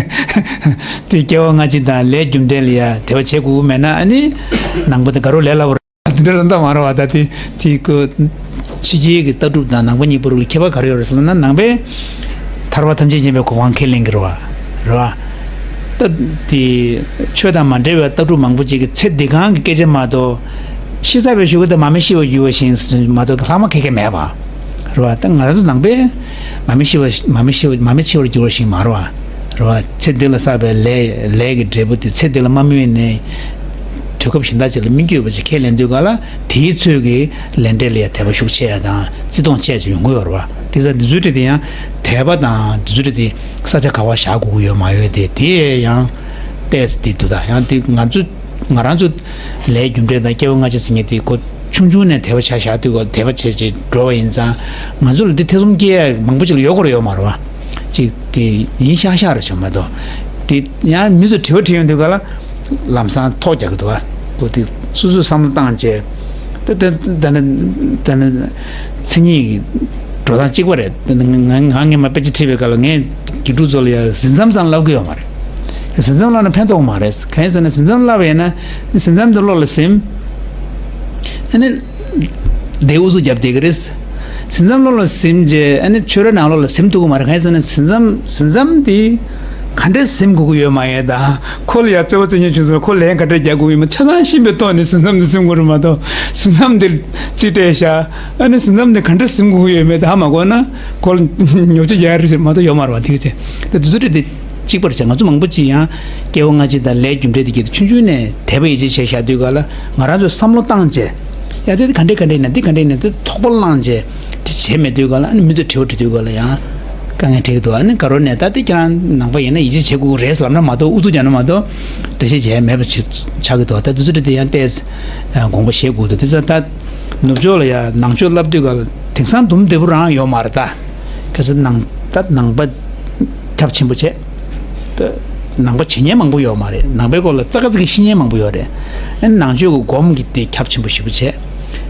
དེ་སྐྱེ་བ་སྔ་ཕྱི་དང་ལས་རྒྱུ་འབྲས་ལ་ཡ་དད་པ་བྱེད་དགོས་ཀྱི་མེད་ན། ཨ་ནི་ནང་པ་དེ་དགའ་རབ་ལས་སླ་པོ་རེད། དེ་འདྲ་རང་ད་མ་རེད་བ། ད་དེ་དེ་ཀོ་ཕྱི་རྒྱལ་གྱི་ལྟ་གྲུབ་དང་ནང་པ་གཉིས་བར་ལ་ཁྱད་པར་ག་རེ་ཡོད་རེད་ཟེར་ན། ནང་པས་ཐར་པ་ཐམས་ཅད་མཁྱེན་པའི་གོ་འཕང་ཁས་ལེན་གྱི་རེད་བ། རེད་བ། ད་དེ་ཆོས་དང་མ་འབྲེལ་བའི་ལྟ་གྲུབ་མང་པོ་ཅིག་གིས་ཚེ་འདི་གང་གི་སྐད་ཆ་མ་གཏོགས། ཤི་ཚར་བའི་གཞུག་གུ་དེ་མ་མི་ཤི་བར་འགྱུར་བ་ཞིག་མ་གཏོགས་ལྷག་མ་ག་གེ་མེད་པ། རེད་བ། ད་ང་རང་ཚོ་ནང་པས་མ་མི་ཤི་བ་མ་མི་ཤི་བ་མ་མི་འཆི་བར་འགྱུར་བ་ཞིག་མ་རེད་བ། རེད་བ། ཚེ་འདི་ལ་བསགས་པའི་ལས་ལས་ཀྱི་འབྲས་བུ་དེ་ཚེ་འདི་ལ་མ་སྨིན་ནས་དུས་སྐབས་གཞན་དག་ཅིག་ལ་སྨིན་རྒྱུ་ཡོད་པ་ཅིག་ཁས་ལེན་དུས་ག་ལ། དེའི་ཚོད་ཀྱི་ལས་འབྲས་ལ་ཡང་དད་པ་ཤུགས་ཆེ་ཡ་དང་བརྩི་མཐོང་ཆེ་ཅིག་ཡོང་གི་ཡོད་རེད་བ། དེ་ཙང་འདི་ཚོའི་གྲས་དེ་ཡང་དད་པ་དང་འདི་ཚོའི་གྲས་དེ་ས་ཆ་ག་པར་བཞག་དགོས་ཀྱི་ཡོད་མ་ཡོད་དེ། དེ་ཡང་ཏོག་ཙམ་དེ་འདུག་ད་ཡང་དེ་ང་ཚོ་ང་རང་ཚོ་ལས་རྒྱུ་འབྲས་དང་སྐྱེ་བ་སྔ་ཕྱི་ཟེར་མཁན་དེ་ཁོ་ཆུང་ཆུང་ནས་དད་པ་ཆ་བཞག་དུས་ག་དད་པ་བྱས་བྱས་འགྲོ་བ་ཡིན་ཙང་། ང་ཚོ་ལ་འདི་ཐེ་ཚོམ་སྐྱེ་ཡ་མང་པོ་ཅིག་ལ་ཡོད་དགོས་རེད་ཡོད་མ་རེད་བ། ཅིག་དེ་ཡིན་ཤག་ཤག་རེད་ཤག་མ་གཏོགས། དེ་ཡང་མི་ཚོ་དྲི་བ་དྲིས་ཡོང་དུས་ག་ལ་ལམ་སང་ཐོག་རྒྱག་གི་འདུག་བ། ཁོ་དེ་སོ་སོས་བསམ་བློ་བཏང་བྱས། ད་ད་ད་ནི་ད་ནི་མཚན་ཉིད་ཀྱི་འགྲོ་སྟངས་གཅིག་པ་རེད། ད་ནི་ང་ང་ངས་མ་དཔེ་ཆ་ཁྲིད་པའི་སྐབས་ལ་ངས་དགེ་ཕྲུག་ཚོ་ལ་ཡ་ཟིན་མཚམས་ཙམ་བསླབ་གི་ཡོད་མ་རེད། ཟིན་མཚམས་བསླབ་ན་ཕན་ཐོགས་མ་རེད། གང་ཡིན་ཟེར་ན་ཟིན་མཚམས་བསླབ་པ་ཡིན་ན་ཟིན་མཚམས་དེ་བློ་ལ་ཟིན། ཨ་ནི་བསྡད་ཨུ་ཚུགས་རྒྱབ་བསྡད་ཀྱི་རེད། ཟིན་མཚམས་བློ་ལ་ཟིན་རྗེས་ཨ་ནི་ཆོས་རའི་ནང་ལོགས་ལ་ཟིན་ཐུབ་ཀྱི་མ་རེད། གང་ཡིན་ཟེར་ན་ཟིན་མཚམས་ཟིན་མཚམས་དེ་ ག་འདྲས་ཟིན་དགོས་ཀྱི་ཡོད་མ་ཡོད་དང་། ཁོ་ལ་ཡ་རྩོད་པ་རྩོད་མཁན་བྱུང་སོང་ན་ཁོ་ལན་ག་འདྲས་རྒྱག་དགོས་ཡོད་མ། ཆ་ཚང་ཤེས་པའི་ཐོག་ནས་ཟིན་མཚམས་འདི་ཟིན་དགོས་རེད་མ་གཏོགས། ཟིན་མཚམས་འདིར་རྩིས་སྤྲད་བཞག་ཨ་ནི་ཟིན་མཚམས་འདི་ག་འདྲས་ཟིན་དགོས་ཀྱི་ཡོད་མེད་དེ་ཧ་མ་གོ་ན། ཁོ་ལ་ཉོབ་ཆ་རྒྱག་རེད་མ་གཏོགས་ཡོད་མ་རེད་བ། དེ་ག་ཅེ་དེ་དུས་ཚོད་དེ་གཅིག་པར་བྱ། ང་ཚོ་མང་པོ་ཅིག་ཡང་སྐྱེ་བ་སྔ་ཕྱི་དང་ལས་རྒྱུ་འབྲས་དེ་གྱད་དུ་ཆུང་ཆུང་ནས་དད་པ་ཡིད་ཆེས་བྱས་བཞག་དུས་ག་ལ་ང་རང་ཚོས་བསམ་བློ་བཏང་བྱས། ཡ་དེ་ག་འདྲས་ག་འདྲས་ཡིན་ན། འདི་ག་འདྲས་ཡིན་ན། དེ་ཐོགས་པ་བླངས་བྱས་དེ་བྱས་མེད་དུས་ག་ལ། ཨ་ནི་མི་ཚོས་དྲི་བ་དྲི་དུས་ག་ལ་ཡང་དཀའ་ངལ་འཕྲད་ཀྱི་འདུག་ཨ་ནི་ག་རོ་ནས་ད་དེ་ཁྱེད་རང་ནང་པ་ཡིན་ན་ཡིད་ཆེས་བྱེད་དགོས་ཀྱི་རེད་ལབ་ན་མ་གཏོགས། ཨུ་ཚུགས་རྒྱག་ན་མ་གཏོགས་འགྲེལ་བཤད་བྱས་མེད་པ་ཆགས་ཀྱི་འདུག་ད་དེ་ཚོ་དེ་ཡང་ཏོག་ཙམ་དགོངས་པ་བཞེས་དགོས་འདུག་དེ་ཚོ་ད་ནུབ་ཕྱོགས་ལ་ཡ་ནང་ཆོས་བསླབ་དུས་ག་ལ་དེང་སང་དུམ་བདེ་པོ་རང་ཡོད་མ་རེད་ད། གལ་སྲིད་ནང་ད་ནང་པ་ཁྱབ་ཆེན་པོ་བྱས། ད་ནང་པ་བྱེད་མཁན་མང་པོ་ཡོད་མ་རེད། ནང་པའི་སྐོར་ལ་ཙག་ཙིག་ཤེས་མཁན་མང་པོ་ཡོད་རེད། ཨ་ནི་ནང་ཆོས་ཀྱི་སྒོམ་གྱི་དེ་ཁྱབ་ཆེན་པོ་ཞེ་པོ་བྱས།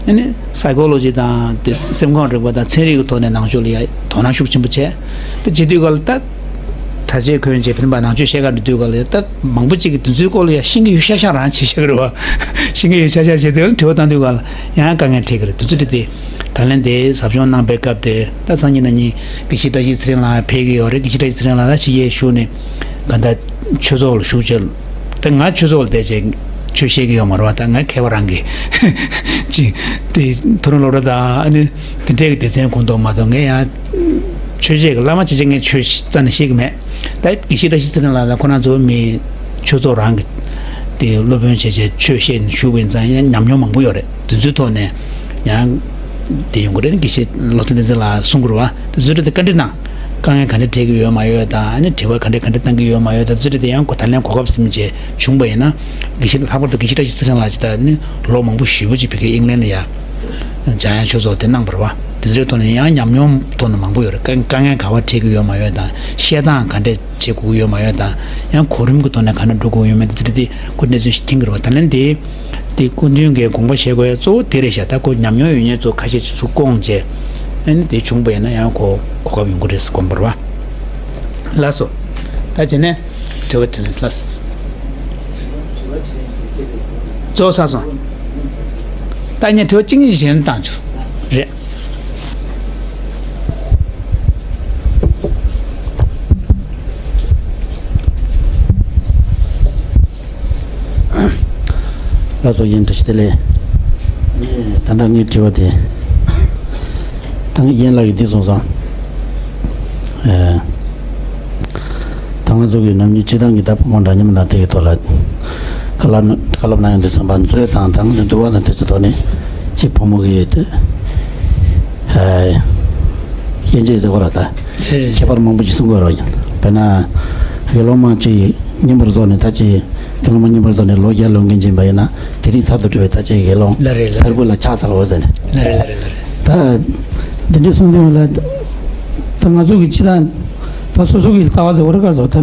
ཨ་ནི་སའི་ཀོ་ལོ་ཇི་དང་དེ་སེམས་ཁམས་རིག་པ་དང་ཚན་རིག་གི་ཐོག་ནས་ནང་ཆོས་ལ་ཡ་དོ་སྣང་ཤུགས་ཆེན་པོ་བྱས། དེ་བྱེད་དུས་ག་ལ་ད་གྲྭ་ཆས་གོན་བྱས་འཕེན་པ་ནང་ཆོས་བཤད་ག་འགྲོ་དུས་ག་ལ་ད་མང་པོ་ཅིག་གིས་དེ་ཚོའི་སྐོར་ལ་ཡ་ཤེས་ཀྱི་ཡོད་ཤག་ཤག་རང་བྱེད་ཤག་རེད་བ། ཤེས་ཀྱི་ཡོད་ཤག་ཤག་བྱེད་དུས་ག་ལ་དྲི་བ་བཏང་དུས་ག་ལ་ཡང་དཀའ་ངལ་འཕྲད་ཀྱི་རེད། དེ་ཚོ་དེ་དེ། ད་ལན་དེ་ཟབ་སྦྱོང་གནང་པའི་སྐབས་དེ་ད་སང་ཉིན་གནངས་ཉིན་དགེ་བཤེས་བཀྲ་ཤིས་ཚེ་རིང་ལགས་ཕེབས་ཀྱི་ཡོད་རེད། དགེ་བཤེས་བཀྲ་ཤིས་ཚེ་རིང་ལགས་ད་ཕྱི་རྒྱལ་བཞུགས་ནས་ག་ད་ཆོས་ཚོགས་ལ་ཞུགས་བྱས། ད་ང་ཆོས་ཚོགས་ལ་བསྡད་བྱས་ཆོས་བཤད་ཀྱི་ཡོད་མ་རེད་བ། ད་ང་མཁས་པ་རང་གི་ཅིག་དེ་ཐུ་རུང་སློབ་གྲྭ་དང་ཨ་ནི་དེ་འདྲས་ཀྱི་སྡེ་ཚན་ཁོངས་གཏོགས་མ་གཏོགས། ངས་ཡང་ཆོས་བཤད་ཀྱི་བླ་མ་བྱས་བྱས་ངས་ཆོས་རྩ་ནས་ཤེས་ཀྱི་མེད། ད་དགེ་བཤེས་བཀྲ་ཤིས་ཚེ་རིང་ལགས་དང་ཁོ་རང་ཚོ་མི་ཆོས་ཚོགས་རང་གི་དེ་སློབ་དཔོན་བྱས་བྱས་ཆོས་བཤད་ནས་བཞུགས་པ་ཡིན་ཙང་ཡང་ཉམས་མྱོང་མང་པོ་ཡོད་རེད། དེ་ཚོའི་ཐོག་ནས་ཡང་དེ་ཡོང་གི་རེད། དགེ་བཤེས་བློ་བཟང་བསྟན་འཛིན་ལགས་གསུང་གི་རེད་བ། དེ་ཚོའི་གྲས་དེ་བཀའ་འདྲི་གནང་། དཀའ་ངལ་ག་འདྲ་འཕྲད་ཀྱི་ཡོད་མ་ཡོད་དང་། ཨ་ནི་དྲི་བ་ག་འདྲ་ག་འདྲ་བཏང་གི་ཡོད་མ་ཡོད་དང་། དེ་ཚོའི་གྲས་དེ་ཡང་གོ་ད་ལན་གོ་སྐབས་ཟིན་བྱས་བྱུང་པ་ཡིན་ན། དགེ་བཤེས་ལྷག་པར་དུ་དགེ་བཤེས་བཀྲ་ཤིས་ཚེ་རིང་ལགས་ཅིག་ད་ནི་ལོ་མང་པོ་ཞེ་པོ་ཅིག་བོད་ཀྱི་ཨིང་ལན་ལ་ཡ་འཇམ་དབྱངས་ཆོས་ཚོགས་དེ་གནང་བ་རེད་བ། དེ་ཚོའི་ཐོག་ནས་ཡང་ཉམས་མྱོང་ཐོག་ནས་མང་པོ་ཡོད་རེད། དཀའ་དཀའ་ངལ་ག་པར་འཕྲད་ཀྱི་ཡོད་མ་ཡོད་དང་། བཤད་སྟངས་ག་འདྲས་བྱེད་དགོས་ཀྱི་ཡོད་མ་ཡོད་དང་། ཡང་གོ་རིམ་གྱི་ཐོག་ནས་ག་འདྲ་འགྲོ་དགོས་ཡོད་མེད་དེ་ཚོ་དེ་ཁོ་གནས་ཚུལ་ཞིག་མཁྱེན་གྱི་རེད་བ། ད་ལན་དེ་དེ་སྐུ་མདུན་གྱི་དགོངས་པ་བཞེས་དགོས་ཡ་གཙོ་བོ་དེ་རེད་ཤག་ད་ཁོ་ཉམས་མྱོང་ཡོད་མཁན་ཚོ་ཁ་ཤས་ཅིག་ཚུར་བསྐོངས་བྱས། ཨ་ནི་དེ་བྱུང་པ་ཡིན་ན་ཡང་ཁོ་གོ་སྐབས་ཡོང་གི་རེད་དགོངས་པ་རེད་བ། ལགས་སོ། ད་བྱས་ནས་དྲི་བ་དྲིས་ལན་ལགས་སོ། རྫོགས་ཚར་སོང་། ད་ངས་དྲི་བ་གཅིག་གཉིས་གཞན་བཏང་ཆོག་རེད། ལགས་སོ། ཡིན། བཀྲ་ཤིས་བདེ་ལེགས། ད་ལྟ་ངའི་དྲི་བ་དེ། ད་ངས་ཡན་ལག་གི་འདི་གསུངས་སོང་། ཨེ། ད་ང་ཚོ་གི་ནམ་རྒྱུན་སྤྱི་བཏང་གི་ད་ཕོ་མོ་འདྲ་མཉམ་དང་དེ་གི་ཐོག་ལ་བཀའ་སློབ་བཀའ་སློབ་གནང་ཡོང་དུས་ཙམ་པ་མཛོད་དང་ད་ང་ཚོ་འདུལ་བ་དང་དེ་ཚོ་ཐོག་ནས་གཅིག་ཕོ་མོ་གི་དེ་ཨེ་དབྱེ་འབྱེད་ཟེར་བ་ར་ད་ཁྱད་པར་མང་པོ་ཞིག་གསུང་དགོས་ར་ཡིན། དཔེར་ན་དགེ་སློང་མ་གཅིག་རྙིང་པར་བཟོ་ནས་ད་ཅི་དགེ་སློང་མ་རྙིང་པར་བཟོ་ནས་ལོ་བརྒྱ་ལོན་མཁན་ཅིག་ཡིན་པ་ཡིན་ན་དེ་རིང་གསར་དུ་འགྲོ་བའི་ད་ཅི་དགེ་སློང་ལ་རེད་ལ་གསར་བུ་ལ་ཕྱག་འཚལ་བ་ཟེར་ནས། ལ་རེད་ལ་རེད་ལ་རེད། ད་འདི་འདྲའི་གསུང་དོན་ལ་ད་ང་ཚོ་གི་སྤྱི་བཏང་ད་སོ་སོ་གི་ལྟ་བ་ཟེར་བ་རེད་ག་ཚོད་ད་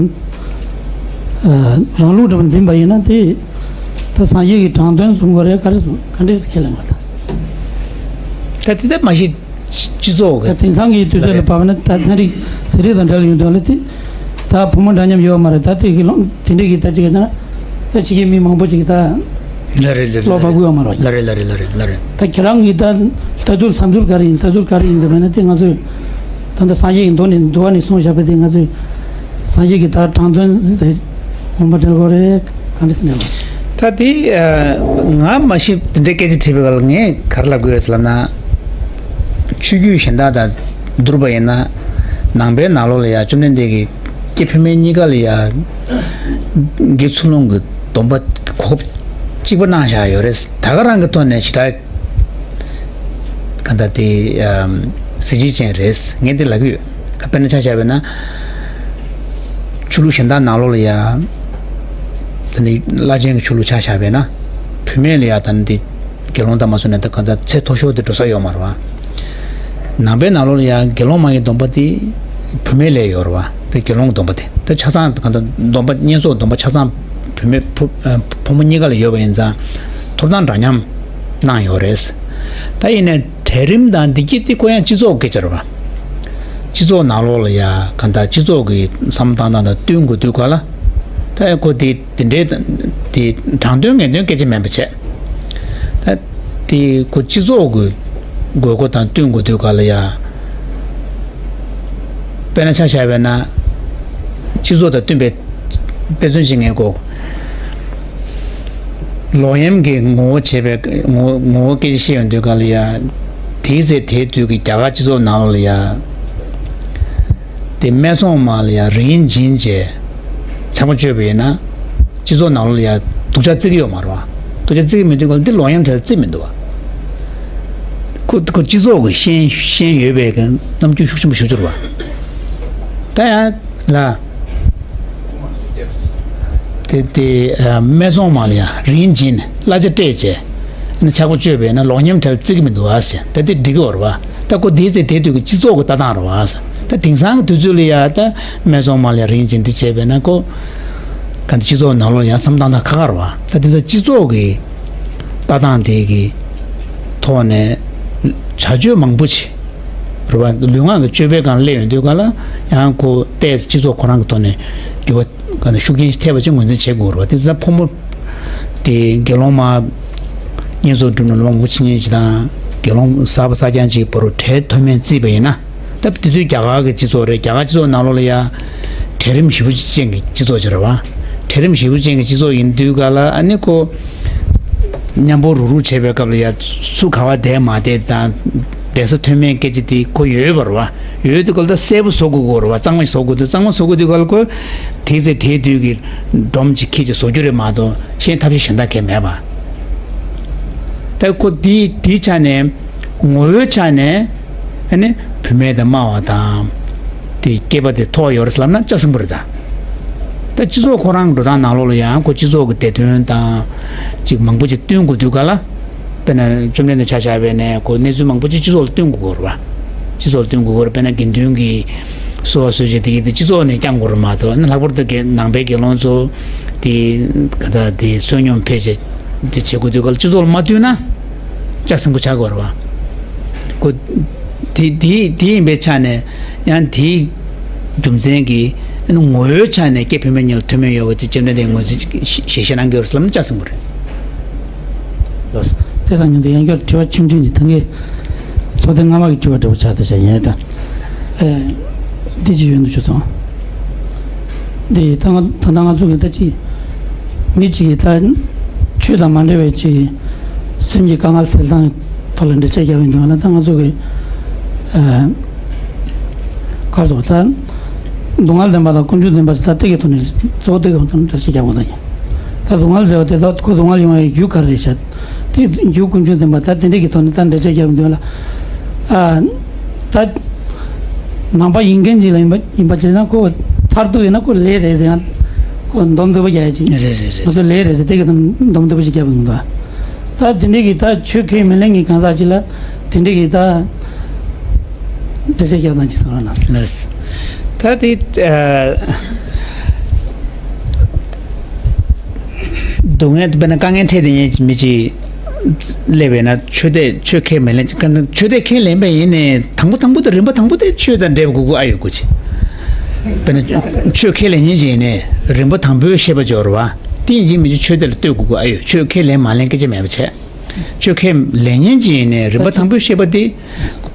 རང་ལུགས་འདྲ་བ་འཛིན་པ་ཡིན་ན་དེ་ད་སངས་རྒྱས་ཀྱི་དྲང་དོན་གསུང་དགོས་རེད། ག་རེ་གསུང་ག་འདྲས་ཁས་ལེན་པ་ད། ད་དེ་ལྟར་མ་ཤེས། སྤྱི་ཚོགས་ཀྱི་ད་དེང་སང་གི་དུས་ཚོད་ལ་བབས་ན་ད་ཚན་རིག་ཟས་རིགས་དང་འབྲེལ་ཡོང་དོན་ལ་དེ་ད་བུ་མོ་འདྲ་མཉམ་ཡོད་མ་རེད། ད་དེ་གི་ལོ་དེ་འདྲས་ཀྱི་ད་ཅིག་ཡིན་ན་ད་ཕྱི་རྒྱལ་མི་མང་པོ་ཅིག་ད་ལ་རེད་ལ་ལོ་བབས་ཀྱི་ཡོད་མ་རེད། ལ་རེད་ལ་རེད་ལ་རེད་ལ་རེད། ད་ཁྱེད་རང་གི་ད་ལྟ་ཚུལ་བསམ་ཚུལ་ག་རེ་ཡིན། ལྟ་ཚུལ་ག་རེ་ཡིན་ཟེར་བ་ན་དེ་ང་ཚོས་ད་ལྟ་སངས་རྒྱས་ཀྱི་མདོ་ནས་འདུལ་བ་ནས་གསུངས་བཞག་པ་དེ་ང་ཚོས་སངས་རྒྱས་ཀྱི་ད་དྲང་དོན་ཟེར་འོང་པ་འབྲེལ་དགོས་རེད། གང་འདྲས་ཟེར་ན། ད་དེ་ང་མ་ཤེས་དེ་འདྲའི་སྐད་ཆ་དྲིས་པའི་སྐབས་ལ་ངས་ག་རེ་ལབ་དགོས་ཟེར་ལབ་ན། ཆོས་བརྒྱུད་གཞན་དག་དང་བསྡུར་བ་ཡིན་ན། ནང་པའི་ནང་ལོགས་ལ་ཡ་བཅོམ་ལྡན་འདས་ཀྱིས་སྐྱེ་བུད་མེད་གཉིས་ཀ་ལ་ཡ་དགེ་ཚུལ་སློང་གི་སྡོམ་པ་གོ་སྐབས་གཅིག་པ་གནང་བཞག་ཡོད་རེད། ད་ག་རང་གི་ཐོག་ནས་ཞེ་དྲག་ག་ད་དེ་གཟི་བརྗིད་ཅན་རེད། ངས་འདི་ལབ་ཀྱི་ཡོད། དཔེར་ན་ཆ་བཞག་པ་ཡིན་ན། ཆོས་ལུགས་གཞན་དག་ནང་ལོགས་ལ་ཡ། ད་ནི་བླ་ཆེན་གྱི་ཆོས་ལུགས་ཆ་བཞག་པ་ཡིན་ན། བུད་མེད་ལ་ཡ་ད་ནི་དེ་དགེ་སློང་དང་མ་སོང་ན་ད་གང་ལྟར་ཚད་མཐོ་ཤོས་དེ་འགྲོ་ས་ཡོད་མ་རེད་བ། ནང་པའི་ནང་ལོགས་ལ་ཡ་དགེ་སློང་མ་ཡི་སྡོམ་པ་དེ་བུད་མེད་ལ་ཡོད་རེད་བ། དེ་དགེ་སློང་གི་སྡོམ་པ་དེ་ད་ཆ་ཚང་གང་ལྟར་སྡོམ་པ་བསྙེན་རྫོགས་སྡོམ་པ་ཆ་ཚང་བུད་མེད་ཕོ་ཕོ་མོ་གཉིས་ཀ་ལ་ཡོད་པ་ཡིན་ཙང་ཐོབ་ཐང་འདྲ་མཉམ་གནང་ཡོད་རེད། ད་ཡིན་ནའི་གྲལ་རིམ་དང་འདི་གྱད་དེ་ཁོ་ཡང་སྤྱི་ཚོགས་སྐད་ཆ་རེད་བ། སྤྱི་ཚོགས་ནང་ལོགས་ལ་ཡ་གང་ལྟར་སྤྱི་ཚོགས་ཀྱི་བསམ་བློ་བཏང་སྟངས་དང་བསྟུན་དགོས་དུས་ག་ལ། ད་ཁོ་དེ་དེ་འདྲའི་དེ་དྲང་དོན་ངེས་དོན་སྐད་ཆ་མིན་པ་བྱས། ད་དེ་ཁོ་སྤྱི་ཚོགས་ཀྱི་དགོས་མཁོ་དང་བསྟུན་དགོས་དུས་ག་ལ་ཡ། དཔེར་ན་ཆ་བཞག་པ་ན། སྤྱི་ཚོགས་དང་བསྟུན་པའི་དཔེ་མཚོན་ཅིག་ངས་གོ། ལོག་གཡེམ་གྱི་ངོ་བོ་བྱས་པའི་ངོ་ངོ་བོ་སྐད་ཆ་བཤད་ཡོང་དུས་ག་ལ་ཡ། དེའི་ཚེ་དེའི་དུས་ཀྱི་རྒྱ་གར་སྤྱི་ཚོགས་ནང་ལོགས་ལ་ཡ། དེ་སྨད་འཚོང་མ་ལ་ཡ་རིན་བྱིན་བྱས། ཕྱག་མ་བཅོས་པ་ཡིན་ན། སྤྱི་ཚོགས་ནང་ལོགས་ལ་ཡ་སྡུག་ཅག་བརྩི་གི་ཡོད་མ་རེད་བ། སྡུག་ཅག་བརྩི་གི་མི་འདུག་ག་ལ་འདི་ལོག་གཡེམ་བྲལ་བརྩི་མི་འདུག་བ། ཁོ་ཁོ་སྤྱི་ཚོགས་ཀྱི་ཤན་ཤན་ཡོད་པའི་གི་རྣམ་འགྱུར་ཤུགས་ཆེན་པོ་ཞིག་འགྱུར་བ། ད་ཡང་ལ། དེ་དེ་སྨད་འཚོང་མ་ལ་ཡ་རིན་བྱིན་གླ་ཆ་སྤྲད་བྱས། ཕྱག་པ་བཅོས་པས་ན་ལོག་གཡེམ་བྲལ་བརྩི་གི་མི་འདུག་ཨ་ཟེར། ད་དེ་འགྲིག་གི་ཡོད་རེད་བ། ད་ཁོ་དེའི་ཚེ་དེ་དུས་ཀྱི་སྤྱི་ཚོགས་ཀྱི་ལྟ་སྟངས་རེད་བ་ཟེར། ད་དེང་སང་གི་དུས་ཚོད་ལ་ཡ་ད་སྨད་འཚོང་མ་ལ་ཡ་རིན་བྱིན་འདི་བྱས་པས་ན་ཁོ། ག་འདི་སྤྱི་ཚོགས་ནང་ལོགས་ཡང་བསམ་སྟངས་དང་ཁ་ཁ་རེད་བ། ད་དེ་ཚོ་སྤྱི་ཚོགས་ཀྱི་ལྟ་སྟངས་དེ་གི་ཐོག་ནས་བྱ་སྤྱོད་མང་པོ་ཅིག་རེད་བ། ལུས་ངག་གི་སྤྱོད་པའི་སྒང་སླེབས་ཡོང་དུས་ག་ལ་ཡང་ཁོ་ཏོག་ཙམ་སྤྱི་ཚོགས་ཁོ་རང་གི་ཐོག་ནས་འགྱུར་བ་ག་ནས་ཤུགས་རྐྱེན་ཐེབས་པ་ཅིག་ངོས་འཛིན་བྱེད་དགོས་རེད་བ། དེ་ཚོ་ཕོ་མོ་དེ་དགེ་སློང་མ་བསྙེན་རྫོགས་སྒྲུབ་ནས་སློབ་མ་མང་པོ་ཕྱིན་ཡོད་ཅིག་དང་། དགེ་སློང་གསར་པ་གསར་རྐྱང་ཅིག་བར་དུ་གྲལ་མཐུད་མིན་བརྩིས་པ་ཡིན་ན། ད་དེ་དུས་རྒྱ་གར་གྱི་སྤྱི་ཚོགས་རེད། རྒྱ་གར་སྤྱི་ཚོགས་ནང་ལོགས་ལ་ཡ་གྲལ་རིམ་ཞེ་པོ་ཅན་གྱི་སྤྱི་ཚོགས་ཅིག་རེད་བ། གྲལ་རིམ་ཞེ་པོ་ཅན་གྱི་སྤྱི་ཚོགས་ཡིན་དུས་ག་ལ་ཨ་ནི་ཁོ་མཉམ་པོ་རུག་རུག་བྱེད་པའི་སྐབས་ལ་ཡ་སུ་ག་བ་བསྡད་མ་བསྡད་དང་བསྡད་ས་མཐུད་མིན་སྐད་ཆ་དེ་ཁོ་ཡོད་པ་རེད་བ། ཡོད་དུས་ག་ལ་ད་གསལ་པོ་བཟོ་དགོས་ཀྱི་ཡོད་རེད་བ། གཙང་མ་ཞིག་བཟོ་དགོས་འདུག་གཙང་མ་བཟོ་དགོས་དུས་ག་ལ་ཁོ་དེའི་ཚེ་དེའི་དུས་ཀྱི་སྒྲོམ་ཅིག་ཁྱེར་ཅིག་བཟོ་རྒྱུ་རེད་མ་གཏོགས་གཞན་ཐབས་ཤེས་གཞན་དག་གང་ཡང་མེད་པ། ད་ཁོ་དེའི་དེའི་ཆ་ནས། ངོ་བོའི་ཆ་ནས་ཨ་ནི་བུད་མེད་དང་དམའ་བ་དང་། དེ་སྐྱེས་པ་དེ་མཐོ་བ་ཡོད་རེད་ལབ་ན་ལྕགས་སྲིན་པོ་རེད་ད། ད་སྤྱི་ཚོགས་ཁོ་རང་འགྲོ་སྟངས་ནང་ལོགས་ལ་ཡང་ཁོ་སྤྱི་ཚོགས་ཀྱི་བདེ་དོན་དང་ཅིག་མང་པོ་ཅིག་བསྟུན་དགོས་དུས་ག་ལ། དཔེར་ན་བཅོམ་ལྡན་འདས་ཆ་བཞག་པ་ཡིན་ན་ཁོ་གནས་ཚུལ་མང་པོ་ཅིག་སྤྱི་ཚོགས་ལ་བསྟུན་དགོས་ཀྱི་ཡོད་རེད་བ། སྤྱི་ཚོགས་ལ་བསྟུན་དགོས་ཀྱི་ཡོད་རེད། དཔེར་ན་དགེ་འདུན་གྱི་གསོལ་བ་གསོལ་ཇ་དེ་གི་དེ་སྤྱི་ཚོགས་ནས་བསྐྱང་དགོས་རེད་མ་གཏོགས། ཨ་ནི་ལྷག་པར་དུ་དགེ་ནང་པའི་དགེ་སློང་ཚོ་དེ་ག་ད་དེ་བསོད་སྙོམས་ཕལ་ཆེར་དེ་བྱེད་དགོས་དུས་ག་ལ་སྤྱི་ཚོགས་ལ་མ་བསྟུན་ན་ལྕགས་སྲིན་པོ་ཆགས་ཀྱི་ཡོད་རེད་བ། ཁོ་དེ་དེ་དེ་ཡིན་པའི་ཆ་ནས་ཡང་དེའི་རྒྱུ་མཚན་གྱིས་ཨ་ནི་ངོ་བོའི་ཆ་ནས་སྐྱེས་བུད་མེད་གཉིས་ལ་མཐུན་མིན་ཡོད་པ་དེ་བཅོམ་ལྡན་འདས་ངོས་འཛིན་ཞལ་བཞེས་གནང་གི་ཡོད་རེད་ཟེར་ལབ་ན་ལྕགས་སྲིན་པོ་རེད། ལགས་སོ། དེ་དང་མཉམ་དུ་ཡང་བསྐྱར་དྲི་བ་ཆུང་ཆུང་ཅིག་ད་ངས་ཚོགས་ཐེངས་སྔ་མ་གི་དྲི་བ་འདྲ་པོ་ཆགས་བསྡད་བཞག་ཡིན་ད། ཨེ། འདི་ཅི་ཡོད་འདུག་ཆུ་ཚང་། འདི་ད་ང་ད་ལྟ་ང་ཚོ་གི་ད་ཅི་མི་གཅིག་གིས་ད་ཆོས་དང་མ་འབྲེལ་བའི་ཅིག་སེམས་ཀྱི་དཀའ་ངལ་སེལ་སྟངས་ཐོག་ལ་འགྲེལ་བཤད་རྒྱག་པའི་དོན་ལ་ད་ང་ཚོ་གི་ཨེ། ག་རེ་ཟེར་ད། སྡུག་བསྔལ་བདེན་པ་དང་ཀུན་འབྱུང་བདེན་པ་ཟེར་ད་དེ་གི་ཐོག་ནས་གཙོ་བོ་དེ་གི་ཐོག་ནས་འགྲེལ་བཤད་རྒྱག་པ་དང་ཡིན། ད་སྡུག་བསྔལ་ཟེར་བ་དེ་ད་ཁོ་སྡུག་བསྔལ་ཡོང་བའི་རྒྱུ་ག་རེ་རེད་ཤག་དེ་རྒྱུ་ཀུན་འབྱུང་བདེན་པ་ད་དེ་འདྲ་གི་ཐོག་ནས་ད་འགྲེལ་བཤད་རྒྱག་པའི་དོན་ལ། ཨ། ད། ནང་པ་ཡིན་མཁན་ཅིག་ལ་ཡིན་པ་ཡིན་པ་བྱས་ན་ཁོ་མཐར་ཐུག་ཡིན་ན་ཁོ་ལས་རེད་ཟེར་ཡང་ཁོ་འདོམས་ཐུབ་པ་རྒྱག་ཡ་ཅིག་རེད་རེད་རེད། ང་ཚོ་ལས་རེད་ཟེར་དེ་གི་འདོམས་ཐུབ་པ་ཞིག་རྒྱག་པ་ཡིན་འདུག་ད་དེ་འདྲ་གི་ད་ཆོས་ཁས་མི་ལེན་གི་གང་ཟག་ཅིག་ལ་དེ་འདྲ་གི་ད། འགྲེལ་བཤད་རྒྱག་སྟངས་ཅིག་གསུང་རོགས་གནང་། ལགས། ད་དེ་ཨ། སྡུག་བསྔལ་དཔེར་ན་དཀའ་ངལ་འཕྲད་དེ་ཉིད་ཀྱི་མི་གཅིག་སླེབས་པས་ན་ཆོས་དེ་ཆོས་ཁས་མི་ལེན། ཆོས་དེ་ཁས་ལེན་པ་ཡིན་ནའི་དང་པོ་དང་པོ་དེ་རིམ་པ་དང་པོ་དེ་ཆོས་དང་འབྲེལ་དགོས་ཀྱི་ཨ་ཡོད་དགོས་ཅི། དཔེར་ན་ཆོས་ཁས་ལེན་མཁན་ཅིག་ཡིན་ནའི་རིམ་པ་དང་པོའི་བཤད་པ་སྦྱོར་བ་དེ་ཡིན་གཅིག་མིན་གཅིག་ཆོས་དེ་ལ་ལྟོས་དགོས་ཀྱི་ཨ་ཡོད། ཆོས་ཁས་ལེན་མ་ལེན་སྐད་ཆ་མེད་པ་བྱས། ཆོས་ཁས་ལེན་མཁན་ཅིག་ཡིན་ནའི་རིམ་པ་དང་པོའི་བཤད་པ་དེ།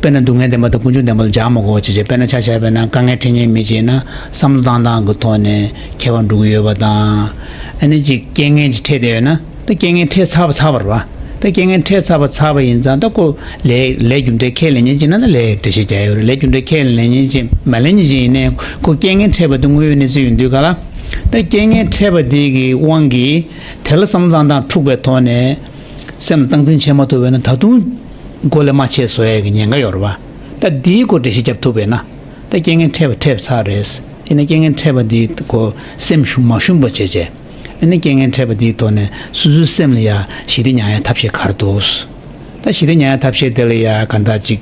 དཔེར་ན་སྡུག་བསྔལ་བདེན་པ་དང་ཀུན་འབྱུང་བདེན་པ་ལ་སྦྱར་མི་དགོས་པ་བྱས་བྱས། དཔེར་ན་ཆ་བཞག་པ་ཡིན་ན་དཀའ་ངལ་འཕྲད་མཁན་མི་ཅིག་ཡིན་ན་བསམ་བློ་བཏང་སྟངས་ཀྱི་ཐོག་ནས་ཁྱད་པར་འགྲོ་གི་ཡོད་པ་དང་། ཨ་ནི་ཅིག་རྐྱེན་ངན་ཅིག་འཕྲད་བསྡད་ཡོད་ན་ད་རྐྱེན་ངན་འཕྲད་ཚར་བ་ཚར་བ་རེད་བ། ད་རྐྱེན་ངན་འཕྲད་ཚར་བ་ཚར་བ་ཡིན་ཙང་ད་ཁོ་ལས་ལས་རྒྱུ་འབྲས་ཁས་ལེན་མཁན་ཅིག་ཡིན་ན་ད་ལས་འགྲེལ་བཤད་རྒྱག་ཡོད་རེད། ལས་རྒྱུ་འབྲས་ཁས་ལེན་མཁན་ཅིག་མ་ལེན་མཁན་ཅིག་ཡིན་ནའི་ཁོ་རྐྱེན་ངན་འཕྲད་པ་དེ་དངོས་ཡོད་གནས་ཚུལ་ཡིན་དུས་ག་ལ། ད་རྐྱེན་ངན་འཕྲད་པ་དེ་གི་དབང་གིས་དེ་ལ་བསམ་བློ་བཏང་སྟངས་འཁྲུགས་པའི་ཐོག་ནས། སེམས་ལ་སྟངས་འཛིན་བྱེད་མ་ཐུབ་པས་ན་ད་དུང་མགོ་ལས་མར་ཆད་བཟོ་ཡས་ཀྱི་ཉེན་ཁ་ཡོད་རེད་བ། ད་འདིའི་སྐོར་འགྲེལ་བཤད་རྒྱབ་ཐུབ་པས་ན། ད་རྐྱེན་ངན་འཕྲད་པ་འཕྲད་ཚར་རེད། ཡིན་ན་རྐྱེན་ངན་འཕྲད་པ་འདིའི་སྐོར་སེམས་ཞུམ་མ་ཞུམ་པ་བྱས་བྱས། ཡིན་ན་རྐྱེན་ངན་འཕྲད་པ་འདིའི་ཐོག་ནས་སོ་སོའི་སེམས་ལ་ཡ་ཞི་བདེ་ཉར་ཡ་ཐབས་ཤེས་ག་རེ་འདུག་ད་ཞི་བདེ་ཉར་ཡ་ཐབས་ཤེས་དེ་ལ་ཡ་ག་འདྲ་ཅིག་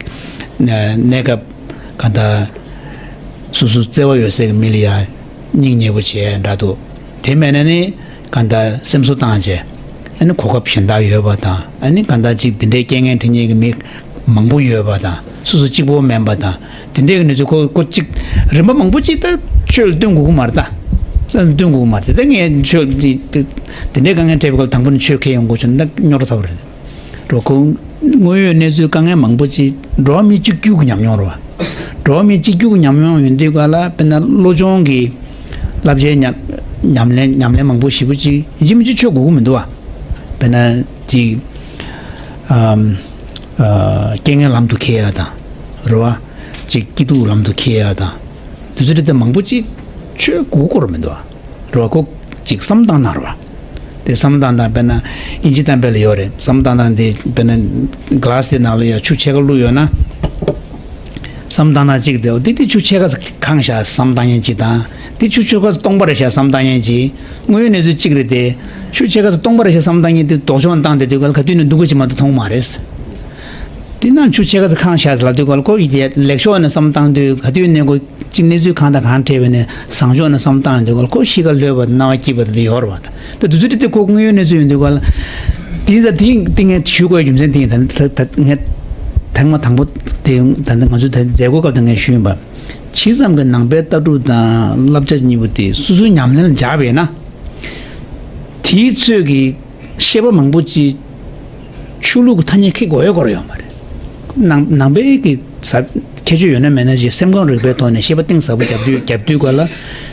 གནས་སྐབས་ག་འདྲ་སོ་སོ་བརྩེ་བ་ཡོད་སའི་མི་ལ་ཡ་སྙིང་ཉེ་པོ་བྱས་འདྲ་འདུག་དེ་མེད་ན་ནི་གང་ལྟར་སེམས་གསོ་བཏང་བྱས། ཨ་ནི་གོ་སྐབས་གཞན་དག་ཡོད་པ་དང་། ཨ་ནི་གང་ལྟར་ཅིག་འདི་འདྲའི་རྐྱེན་ངན་འཕྲད་མཁན་གྱི་མི་མང་པོ་ཡོད་པ་དང་། སོ་སོ་གཅིག་པོ་མིན་པ་དང་། དེ་འདྲའི་གི་གནས་ཚུལ་ཁོ་ཁོ་གཅིག་རིམ་པ་མང་པོ་ཅིག་ད་ཆོས་ལ་བསྟུན་དགོས་ཀྱི་མ་རེད་ད། བསྟུན་དགོས་ཀྱི་མ་རེད་ད། ངས་ཆོས་འདི་འདི་འདྲའི་དཀའ་ངལ་འཕྲད་པའི་སྐབས་དང་པོ་ནས་ཆོས་ཁས་ཡོང་དགོས་བྱུང་ན་ད་རྙོག་དྲ་ཚ་པོ་རེད། རོ་ཁོ་དངོས་ཡོད་གནས་ཚུལ་དཀའ་ངལ་མང་པོ་ཅིག་འགྲོ་བ་མི་གཅིག་གྱུར་གྱི་ཉམས་མྱོང་རེད་བ། འགྲོ་བ་མི་གཅིག་གྱུར་གྱི་ཉམས་མྱོང་ཡིན་དུས་ག་ལ་དཔེར་ན་བློ་སྦྱོང་གི་ བསླབ་བྱའི་ཉམས་ཉམས་ལེན་ཉམས་ལེན་མང་པོ་ཞེ་པོ་ཅིག་ཡིན་གཅིག་མིན་གཅིག་ཆོས་དགོས་ཀྱི་མི་འདུག་བ། དཔེར་ན་ཅིག་ཨམ་ཨ་རྐྱེན་ངན་ལམ་དུ་འཁྱེར་ཡ་དང་རེད་བ། ཅིག་སྐྱིད་སྡུག་ལམ་དུ་འཁྱེར་ཡ་དང་། དེ་ཚོ་དེ་མང་པོ་ཅིག་ཆོས་དགོས་ཀྱི་མི་འདུག་བ། རེད་བ། ཁོ་ཅིག་བསམ་བཏང་ན་རེད་བ། དེ་བསམ་བཏང་དང་། དཔེར་ན་དབྱིན་ཇི་གཏམ་དཔེ་ལ་ཡོད་རེད། བསམ་བཏང་དང་དེ་དཔེར་ན་ག་ལ་སི་དེ་ནང་ལ་ཡ་ཆུ་ཕྱེད་ཀ་བླུགས་ཡོད་ན། བསམ་བཏང་ན་གཅིག་དེ་འོ་དེ་དེ་ཆུ་ཕྱེད་ཀ་ཙམ་གང་བཞག་བསམ་བཏང་མཁན་གཅིག་དང་། དེ་ཆུ་ཕྱེད་ཀ་ཙམ་སྟོང་པ་རེད་བཞག་བསམ་བཏང་མཁན་གཅིག་དངོས་ཡོད་གནས་ཚུལ་གཅིག་རེད་དེ། ཆུ་ཕྱེད་ཀ་ཙམ་སྟོང་པ་རེད་བཞག་བསམ་བཏང་མཁན་དེ་ལྡོག་ཕྱོགས་བཏང་དེ་དུས་ག་ལ་ག་དུས་ནས་སྡུག་ག་ཅིག་མ་གཏོགས་མཐོང་མ་རེད། དེ་ན་ཆུ་ཕྱེད་ཀ་ཙམ་གང་བཞག་ཟེར་ལབ་དུས་ག་ལ་ཁོ་གི་ལེགས་ཕྱོགས་ནས་བསམ་བཏང་དུས་ག་དུས་ནས་ཁོ་གཅིག་གནས་ཚུལ་གང་དང་གང་འཕྲད་པ་ནས་བཟང་ཕྱོགས་ནས་བསམ་བཏང་དུས་ག་ལ་ཁོ་གཤིས་ཀ་ལྷོད་པ་སྣང་བ་སྐྱིད་པ་དེ་ཡོད་རེད་བ། ད་དུས་ཚོད་དེ་ཁོ་དངོས་ཡོད་གནས་ཚུལ་ཡོང་དུས་ག་ལ། དེ་ཡིན་ཙང་དེ་དེ་ངས་ཞུ་དགོས་རྒྱུ་མཚན་དེ་ཡིན། ད་ད་ད་ངས་ཐེངས་མ་དང་པོ་དེ་ད་ད་ང་ཚོ་ད་མཛད་སྒོ་སྐབས་དུ་ངས་ཞུས་ཡིན་པ། ཇི་ཙམ་གྱི་ནང་པའི་ལྟ་གྲུབ་དང་བསླབ་བྱ་གཉིས་པོ་དེ་སོ་སོའི་ཉམས་ལེན་ལ་འཇགས་པས་ན། དེའི་ཚོད་ཀྱི་བཤད་པ་མང་པོ་ཅིག་ཆོས་ལུགས་ཀྱི་ཐ་སྙད་ཁྱེར་དགོས་ཡ་སྐོར་ཡོད་མ་རེད། ནང་ནང་པའི་གི་ས་ཁྱད་ཆོས་ཡོད་ན་མེད་ན་ཞིག་སེམས་ཁམས་རིག་པའི་ཐོག་ནས་བཤད་པ་གཏིང་ཟབ་པོ་རྒྱབ་དུས་རྒྱབ་དུས་ག་ལ།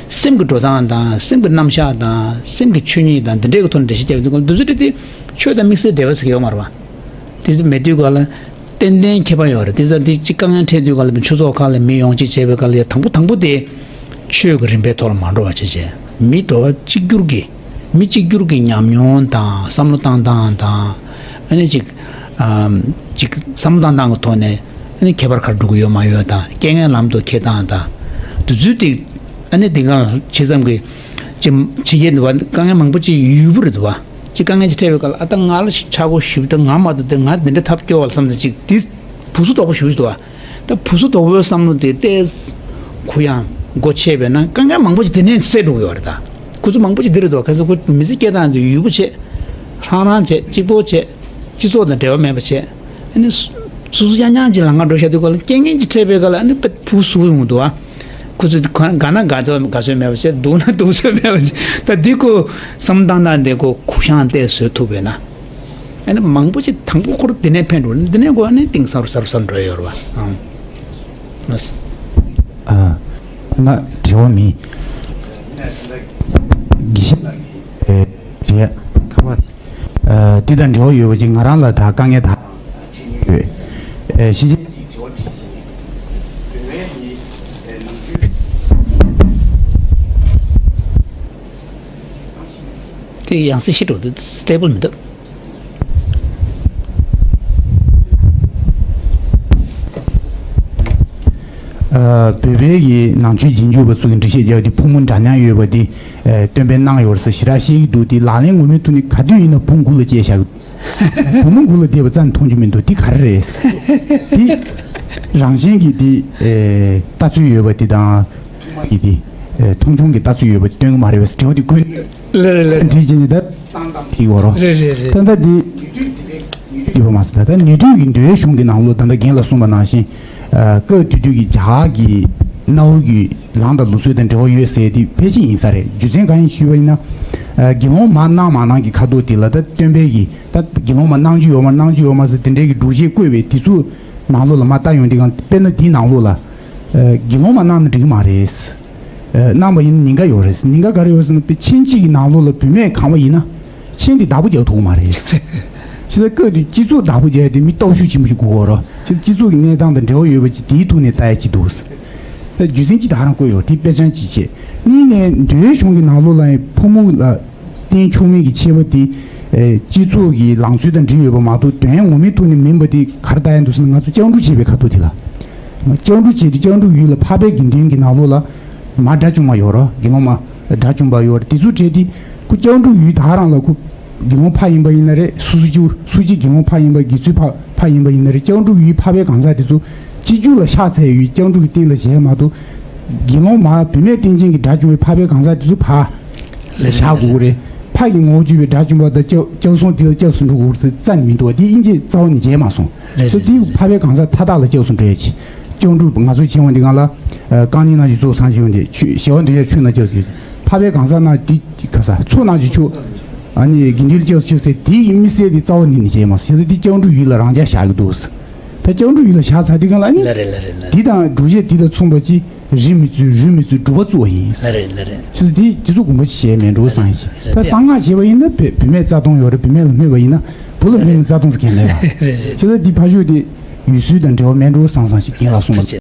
སེམས་ཀྱི་འགྲོ་སྟངས་དང་སེམས་ཀྱི་རྣམ་གཞག་དང་སེམས་ཀྱི་ཆོས་ཉིད་དང་འདི་འདྲའི་གི་ཐོག་ནས་འགྲེལ་བཤད་རྒྱབ་དུས་ག་ལ་འདི་ཚོ་དེ་དེ་ཆོས་དང་དམིགས་བསལ་འབྲེལ་བ་ཟེར་གྱི་ཡོད་མ་རེད་བ། དེ་ཚོ་མེད་དུས་ག་ལ། ཏན་ཏན་ཁྱད་པར་ཡོད་རེད། དེ་ཙང་དེ་གཅིག་དཀའ་ངལ་འཕྲད་དུས་ག་ལ་ཆོས་ཚོགས་ཁག་ལ་མི་ཡོང་ཅིག་བྱས་པའི་སྐབས་ལ་ཡ་དང་པོ་དང་པོ་དེ་ཆོས་ཀྱི་རིམ་པའི་ཐོག་ལ་མ་འགྲོ་བ་བྱས་བྱས། མི་འགྲོ་བ་གཅིག་གྱུར་གྱི་མི་གཅིག་གྱུར་གྱི་ཉམས་མྱོང་དང་བསམ་བློ་བཏང་སྟངས་དང་། ཨ་ནི་ཅིག་ཨམ་ཅིག་བསམ་བློ་བཏང་སྟངས་ཀྱི་ཐོག་ནས་ཨ་ནི་ཁྱད་པར་ག་རེ་འགྲོ་གི་ཡོད་མ་ཡོད་དང་རྐྱེན་ངན་ལམ་དུ་འཁྱེར་སྟངས་དང་། དུས་ཚོད་དེ་ཨ་ནི་དེ་ག་ཇི་ཙམ་གྱི་ཅིག་ཕྱི་རྒྱལ་འདུག་བ། དཀའ་ངལ་མང་པོ་ཅིག་ཡོད་པ་རེད་འདུག་བ། ཅིག་དཀའ་ངལ་ཅིག་འཕྲད་པའི་སྐབས་ལ་ཨ་ད་ང་ལ་ཆག་སྒོ་ཞེ་པོ་ད་ང་མ་གཏོགས་དེ་ང་འདི་འདྲ་ཐབས་སྐྱོ་བ་ལ་བསམ་ཚེ་ཅིག་དེ་བུ་སུ་དོག་པོ་ཞེ་པོ་ཞིག་འདུག་བ། ད་བུ་སུ་དོག་པོའི་བསམ་བློ་དེ་ཏོག་ཙམ་གུ་ཡངས་སྒོ་ཕྱེ་བས་ན་དཀའ་ངལ་མང་པོ་ཅིག་དེ་ནས་སེལ་འགྲོ་གི་ཡོད་རེད། ད་ཁོ་ཚོ་མང་པོ་ཅིག་འདི་རེད་འདུག་བ། གལ་སྲིད་ཁོ་མི་ཚེ་སྐྱེལ་སྟངས་དེ་ཡུལ་པོ་བྱས། ཧྲང་ཧྲང་བྱས། གཅིག་པོ་བྱས། སྤྱི་ཚོགས་དང་འབྲེལ་བ་མེད་པ་བྱས། ཨ་ནི་སོ་སོ་སོ་རྐྱང་རྐྱང་ཅིག་ལ་ང་འགྲོ་བཞག་དུས་ག་ལ་རྐྱེན་ངན་ཅིག་འཕྲད་པའི་སྐབས་ལ་ཨ་ནི་དཔེ་བུ་ཟུག་ཡོང་གི་འདུག་ཨ། ཁོ་ཚོས་དགའ་ན་དགའ་ཚོད་དགའ་ཚོད་མེད་པ་བྱས། སྡུག་ན་སྡུག་ཚོད་མེད་པ་བྱས། ད་འདི་ཁོ་བསམ་བཏང་སྟངས་འདི་ཁོ་གུ་ཡངས་ཏོག་ཙམ་བཟོ་ཐུབ་པས་ན། ཨ་ནི་མང་པོ་ཅིག་དང་པོ་ཁོ་རང་འདི་ནས་ཕན་འགྲོ། འདི་ནས་ཁོ་ཨ་ནི་གཏིང་ཟབ་རུ་ཟབ་རུ་ཟབ་རུ་འགྲོ་ཡོད་རེད་བ། ཨང་། ལགས་སོ། ཨ། ང་དྲི་བ་མེད། དགེ་བཤེས་ལགས་ཀྱིས་དྲི་ཁ་པར་དེ། ཨ། འདི་དང་འབྲེལ་བ་ཡོད་པ་ཅིག་ང་རང་ལ་ད་དཀའ་ངལ་ད་ཡོད། ཨ། ཤེས་བྱ། དེ་ཡང་སེ་ཤི་འགྲོ་འདུག་སི་ཊེ་བལ་མི་འདུག་ཨ། བོད་པའི་གི་ནང་ཆོས་རྗེས་འཇུག་པ་ཚོ་གི་འགྲེལ་བཤད་རྒྱག་དུས་ཕོ་མོ་འདྲ་མཉམ་ཡོད་པ་དེ། ཨ། སྟོན་པས་གནང་ཡོད་ཟེར་ཞེ་དྲག་བཤད་ཀྱི་འདུག་དེ་ལག་ལེན་ངོ་མའི་ཐོག་ནས་ག་དུས་ཡིན་ན་བུ་མགུ་ལ་བཅད་བཞག་གི་འདུག་བུ་མོ་མགུ་ལ་བསྡད་པ་རྩ་ནས་མཐོང་རྒྱུ་མི་འདུག་དེ་ག་རེ་རེད། དེ་རང་བཞིན་གྱི་དེ། ཨ། ལྟ་ཚུལ་ཡོད་པ་དེ་དང་། ཐུགས་མ་ཡི་དེ། ཨ། མཐོང་ཆུང་གི་ལྟ་ཚུལ་ཡོད་པ་དེ་སྟོན་གྱི་མ་རེད་པས། དྲི་བ་དེ་ཀུན། ལེ་རེད་ལེ་རེད། འདྲི་བྱས་ནས་ད་བཏང་བཏང་ཐིག་འོ་རོ། རེད་རེད་རེད། ད་ལྟ་འདི་ཡོད་པ་མ་ཟད། ད་ལྟ་ནུས་མཐུ་གི་འདུལ་བའི་གཞུང་གི་ནང་ལོགས་ད་ལྟ་རྒན་ལགས་གསུངས་པ་ནང་བཞིན། ཨ། སྐབས་དེ་དུས་ཀྱི་རྒྱ་གར་གྱི་གནའ་བོ་གི་ལངས་དང་ལུགས་སྲོལ་དང་འབྲེལ་བ་ཡོད་ཟེར་དེ་ཕལ་ཆེར་ཡིན་ས་རེད། རྒྱུ་མཚན་གང་ཡིན་ཞུས་པ་ཡིན་ན། ཨ། དགེ་སློང་མ་གནང་མ་གནང་གི་ཁ་ཐོག་དེ་ལ་ད་སྟོན་པས་ཀྱི་ད་དགེ་སློང་མ་གནང་རྒྱུ་ཡོད་མ་གནང་རྒྱུ་ཡོད་མ་ཟེར་དེ་འདྲའི་གི་སྒྲུབ་བྱེད་བཀོད་པའི་དེ་ཚོ་ནང་ལོགས་ལ་མར་ལྟ་ཡོང་དུས་གང་དཔེར་ན་དེའི་ནང་ལོགས་ལ། ཨ། དགེ་སློང་མ་གནང་ན་འགྲིག་གི་མ་རེད། ཨ། གནང་བ་ཡིན་ན་ཉེན་ཁ་ཡོད་རེད། ཉེན་ཁ་ག་རེ་ཡོད་ཟེར་ན། དཔེ་མཆན་གཅིག་གི་ནང་ལོགས་ལ་བུད་མེད་གང་བ་ཡིན་ན་མཆན་དེ་བདག་པོ་རྒྱག་ཐུབ་ཀྱི་མ་རེད། ཕྱི་ལ་སྐབས་དེ་སྤྱི་ཚོགས་བདག་པོ་རྒྱག་ཡ་དེ་མི་སྟོབས་ཤུགས་ཆེན་པོ་ཞིག་དགོས་ཀྱི་རེད། ཕྱི་ལ་སྤྱི་ཚོགས་ཀྱི་གནས་སྟངས་དང་འབྲེལ་བ་ཡོད་པ་ཅིག་དེའི་ཐོག་ནས་ལྟ་ཡ་ཅིག་འདུག་རྒྱུ་མཚན་གཅིག་ད་ག་རང་བཀོད་ཡོད། དེ་དཔེ་མཚོན་གཅིག་བྱས། གཉིས་ནས་འདུལ་བའི་གཞུང་གི་ནང་ལོགས་ལ་ཡང་ཕོ་མོ་ལ་བརྟེན་ཆོག་མིན་གྱི་ཁྱད་པར་དེ། ཨེ། སྤྱི་ཚོགས་ཀྱི་ལངས་སྲོལ་དང་འབྲེལ་ཡོད་པ་མ་གཏོགས་དོན་ངོ་མའི་ཐོག་ནས་མིན་པ་དེ་ག་རེ་ལྟ་ཡ་འདུག་ཟེར་ན། ང་ཚོ་སྤྱང་གྲུང་བྱེད་པའི་ཁ་ཐོག་དེ་ལ། སྤྱང་གྲུང་བྱེད་དུས་སྤྱང་གྲུང་ཡུལ་ལ་འཕགས་པའི་དགེ་འདུན་གྱི་ནང་ལོགས་ལ་མ་དགྲ་བཅོམ་པ་ཡོད་རེད། དགེ་སློང་མ་དགྲ་བཅོམ་པ་ཡོད་རེད། དེ་ཚོ་བྲལ་ཏེ་ཁོ་སྤྱང་གྲུང་ཡུལ་ད་ག་རང་ལ་ཁོ་དགེ་སློང་ཕ་ཡིན་པ་ཡིན་ན་རེད། སུ་སུ་ཅིག་སུ་གཅིག་དགེ་སློང་ཕ་ཡིན་པ། དགེ་ཚུལ་ཕ་ཕ་ཡིན་པ་ཡིན་ན་རེད། སྤྱང་གྲུང་ཡུལ་འཕགས་པའི་གང་ཟག་དེ་ཚོ་སྤྱི་རྒྱུ་ལ་ཕྱག་འཚལ་ཡུལ་སྤྱང་གྲུང་གི་རྟེན་ལ་བཞེས་མ་གཏོགས། དགེ་སློང་མ་བུད་མེད་རྟེན་ཅན་གྱི་དགྲ་བཅོམ་པའི་འཕགས་པའི་གང་ཟག་དེ་ཚོ་ཕ་ལ་བཞག་དགོས་ཀྱི་རེད། ཕ་གི་ངོ་བོ་བརྗོད་པའི་དགྲ་བཅོམ་པ་དང་སྐྱབས་སྐྱབས་སོང་དེ་ལ་སྐྱབས་སུ་འགྲོ་དགོས་ཟེར་རྩ་ནས་མི་འདུག་བ། དེ་དབྱིན་ཇིས་རྩ་བ་ནས་བྱས་མ་སོང་། རེད། སོ་རེད་དེ་རེད། འཕགས་པའི་གང་ཟག་མཐའ་དག་ལ་སྐྱབས་སུ་འགྲོ་ཡ་ཅིག་སྤྱང་གྲུང་ང་ཚོ་བྱེད་འོང་དེ་གང་ལ། ཨ། རྐང་གཉིས་རྣམས་ཀྱི་གཙོ་བོ་སངས་རྒྱས་འོང་དེ་ཆོས་ཞི་བ་འདོད་ཡ་ཆོས་རྣམས་སྐྱབས་སུ་མཆི། འཕགས་པའི་གང་ཟག་རྣམས་དེ་ག་ས་ཚོགས་རྣམས་ཀྱི་མཆོག་ཨ་ནི་དགེ་འདུན་ལ་སྐྱབས་སུ་མཆི་ཟེར་དེ་ཡི་དམིགས་བསལ་དེ་རྩ་བ་ནས་ནི་བྱས་མ་སོང་། བྱས་ཙང་དེ་སྤྱང་གྲུང་ཡུལ་ལ་རང་འཇགས་བཞག་གི་འདུག་ད་སྐྱབས་འགྲོ་ཡུལ་ལ་བཞག་ཚར་དུས་སྒང་ལ་ནི། ལ་རེད་ལ་རེད་ལ་རེད། འདི་དང་སྒྲུབ་བྱེད་འདི་དང་མཚུངས་པ་ཅིག་རིགས་མི་འཛུད་རུས་མི་འཛུད་སྒྲུབ་པ་བཙུགས་པ་ཡིན། ལ་རེད་ལ་རེད། ཆི་ཟེར་འདི་འདི་ཚོ་དགོངས་པ་ཅིག་བཞེས་མེད་འགྲོ་བསམ་ཡིན་ཞིང་། ད་གསང་སྔགས་བྱེད་པ་ཡིན་ན་བུ་བུད་མེད་རྩ་སྟོང་ཡོད་རེད། བུད་མེད་ལ་སྨོད་པ་ཡིན་ན་བུ་ལ་སྨོད་ན་རྩ་སྟོང་ཟེར་མཁན་མེད་པ། རེད་རེད། ཆི་ཟེར་འདི་ཕ་ཤུལ་དེ་ཡུལ་སྲོལ་དང་འབྲེལ་བ་མེད་འགྲོ་བསམ་བསམ་ཞིག་རྒན་ལགས་གསུངས་པ།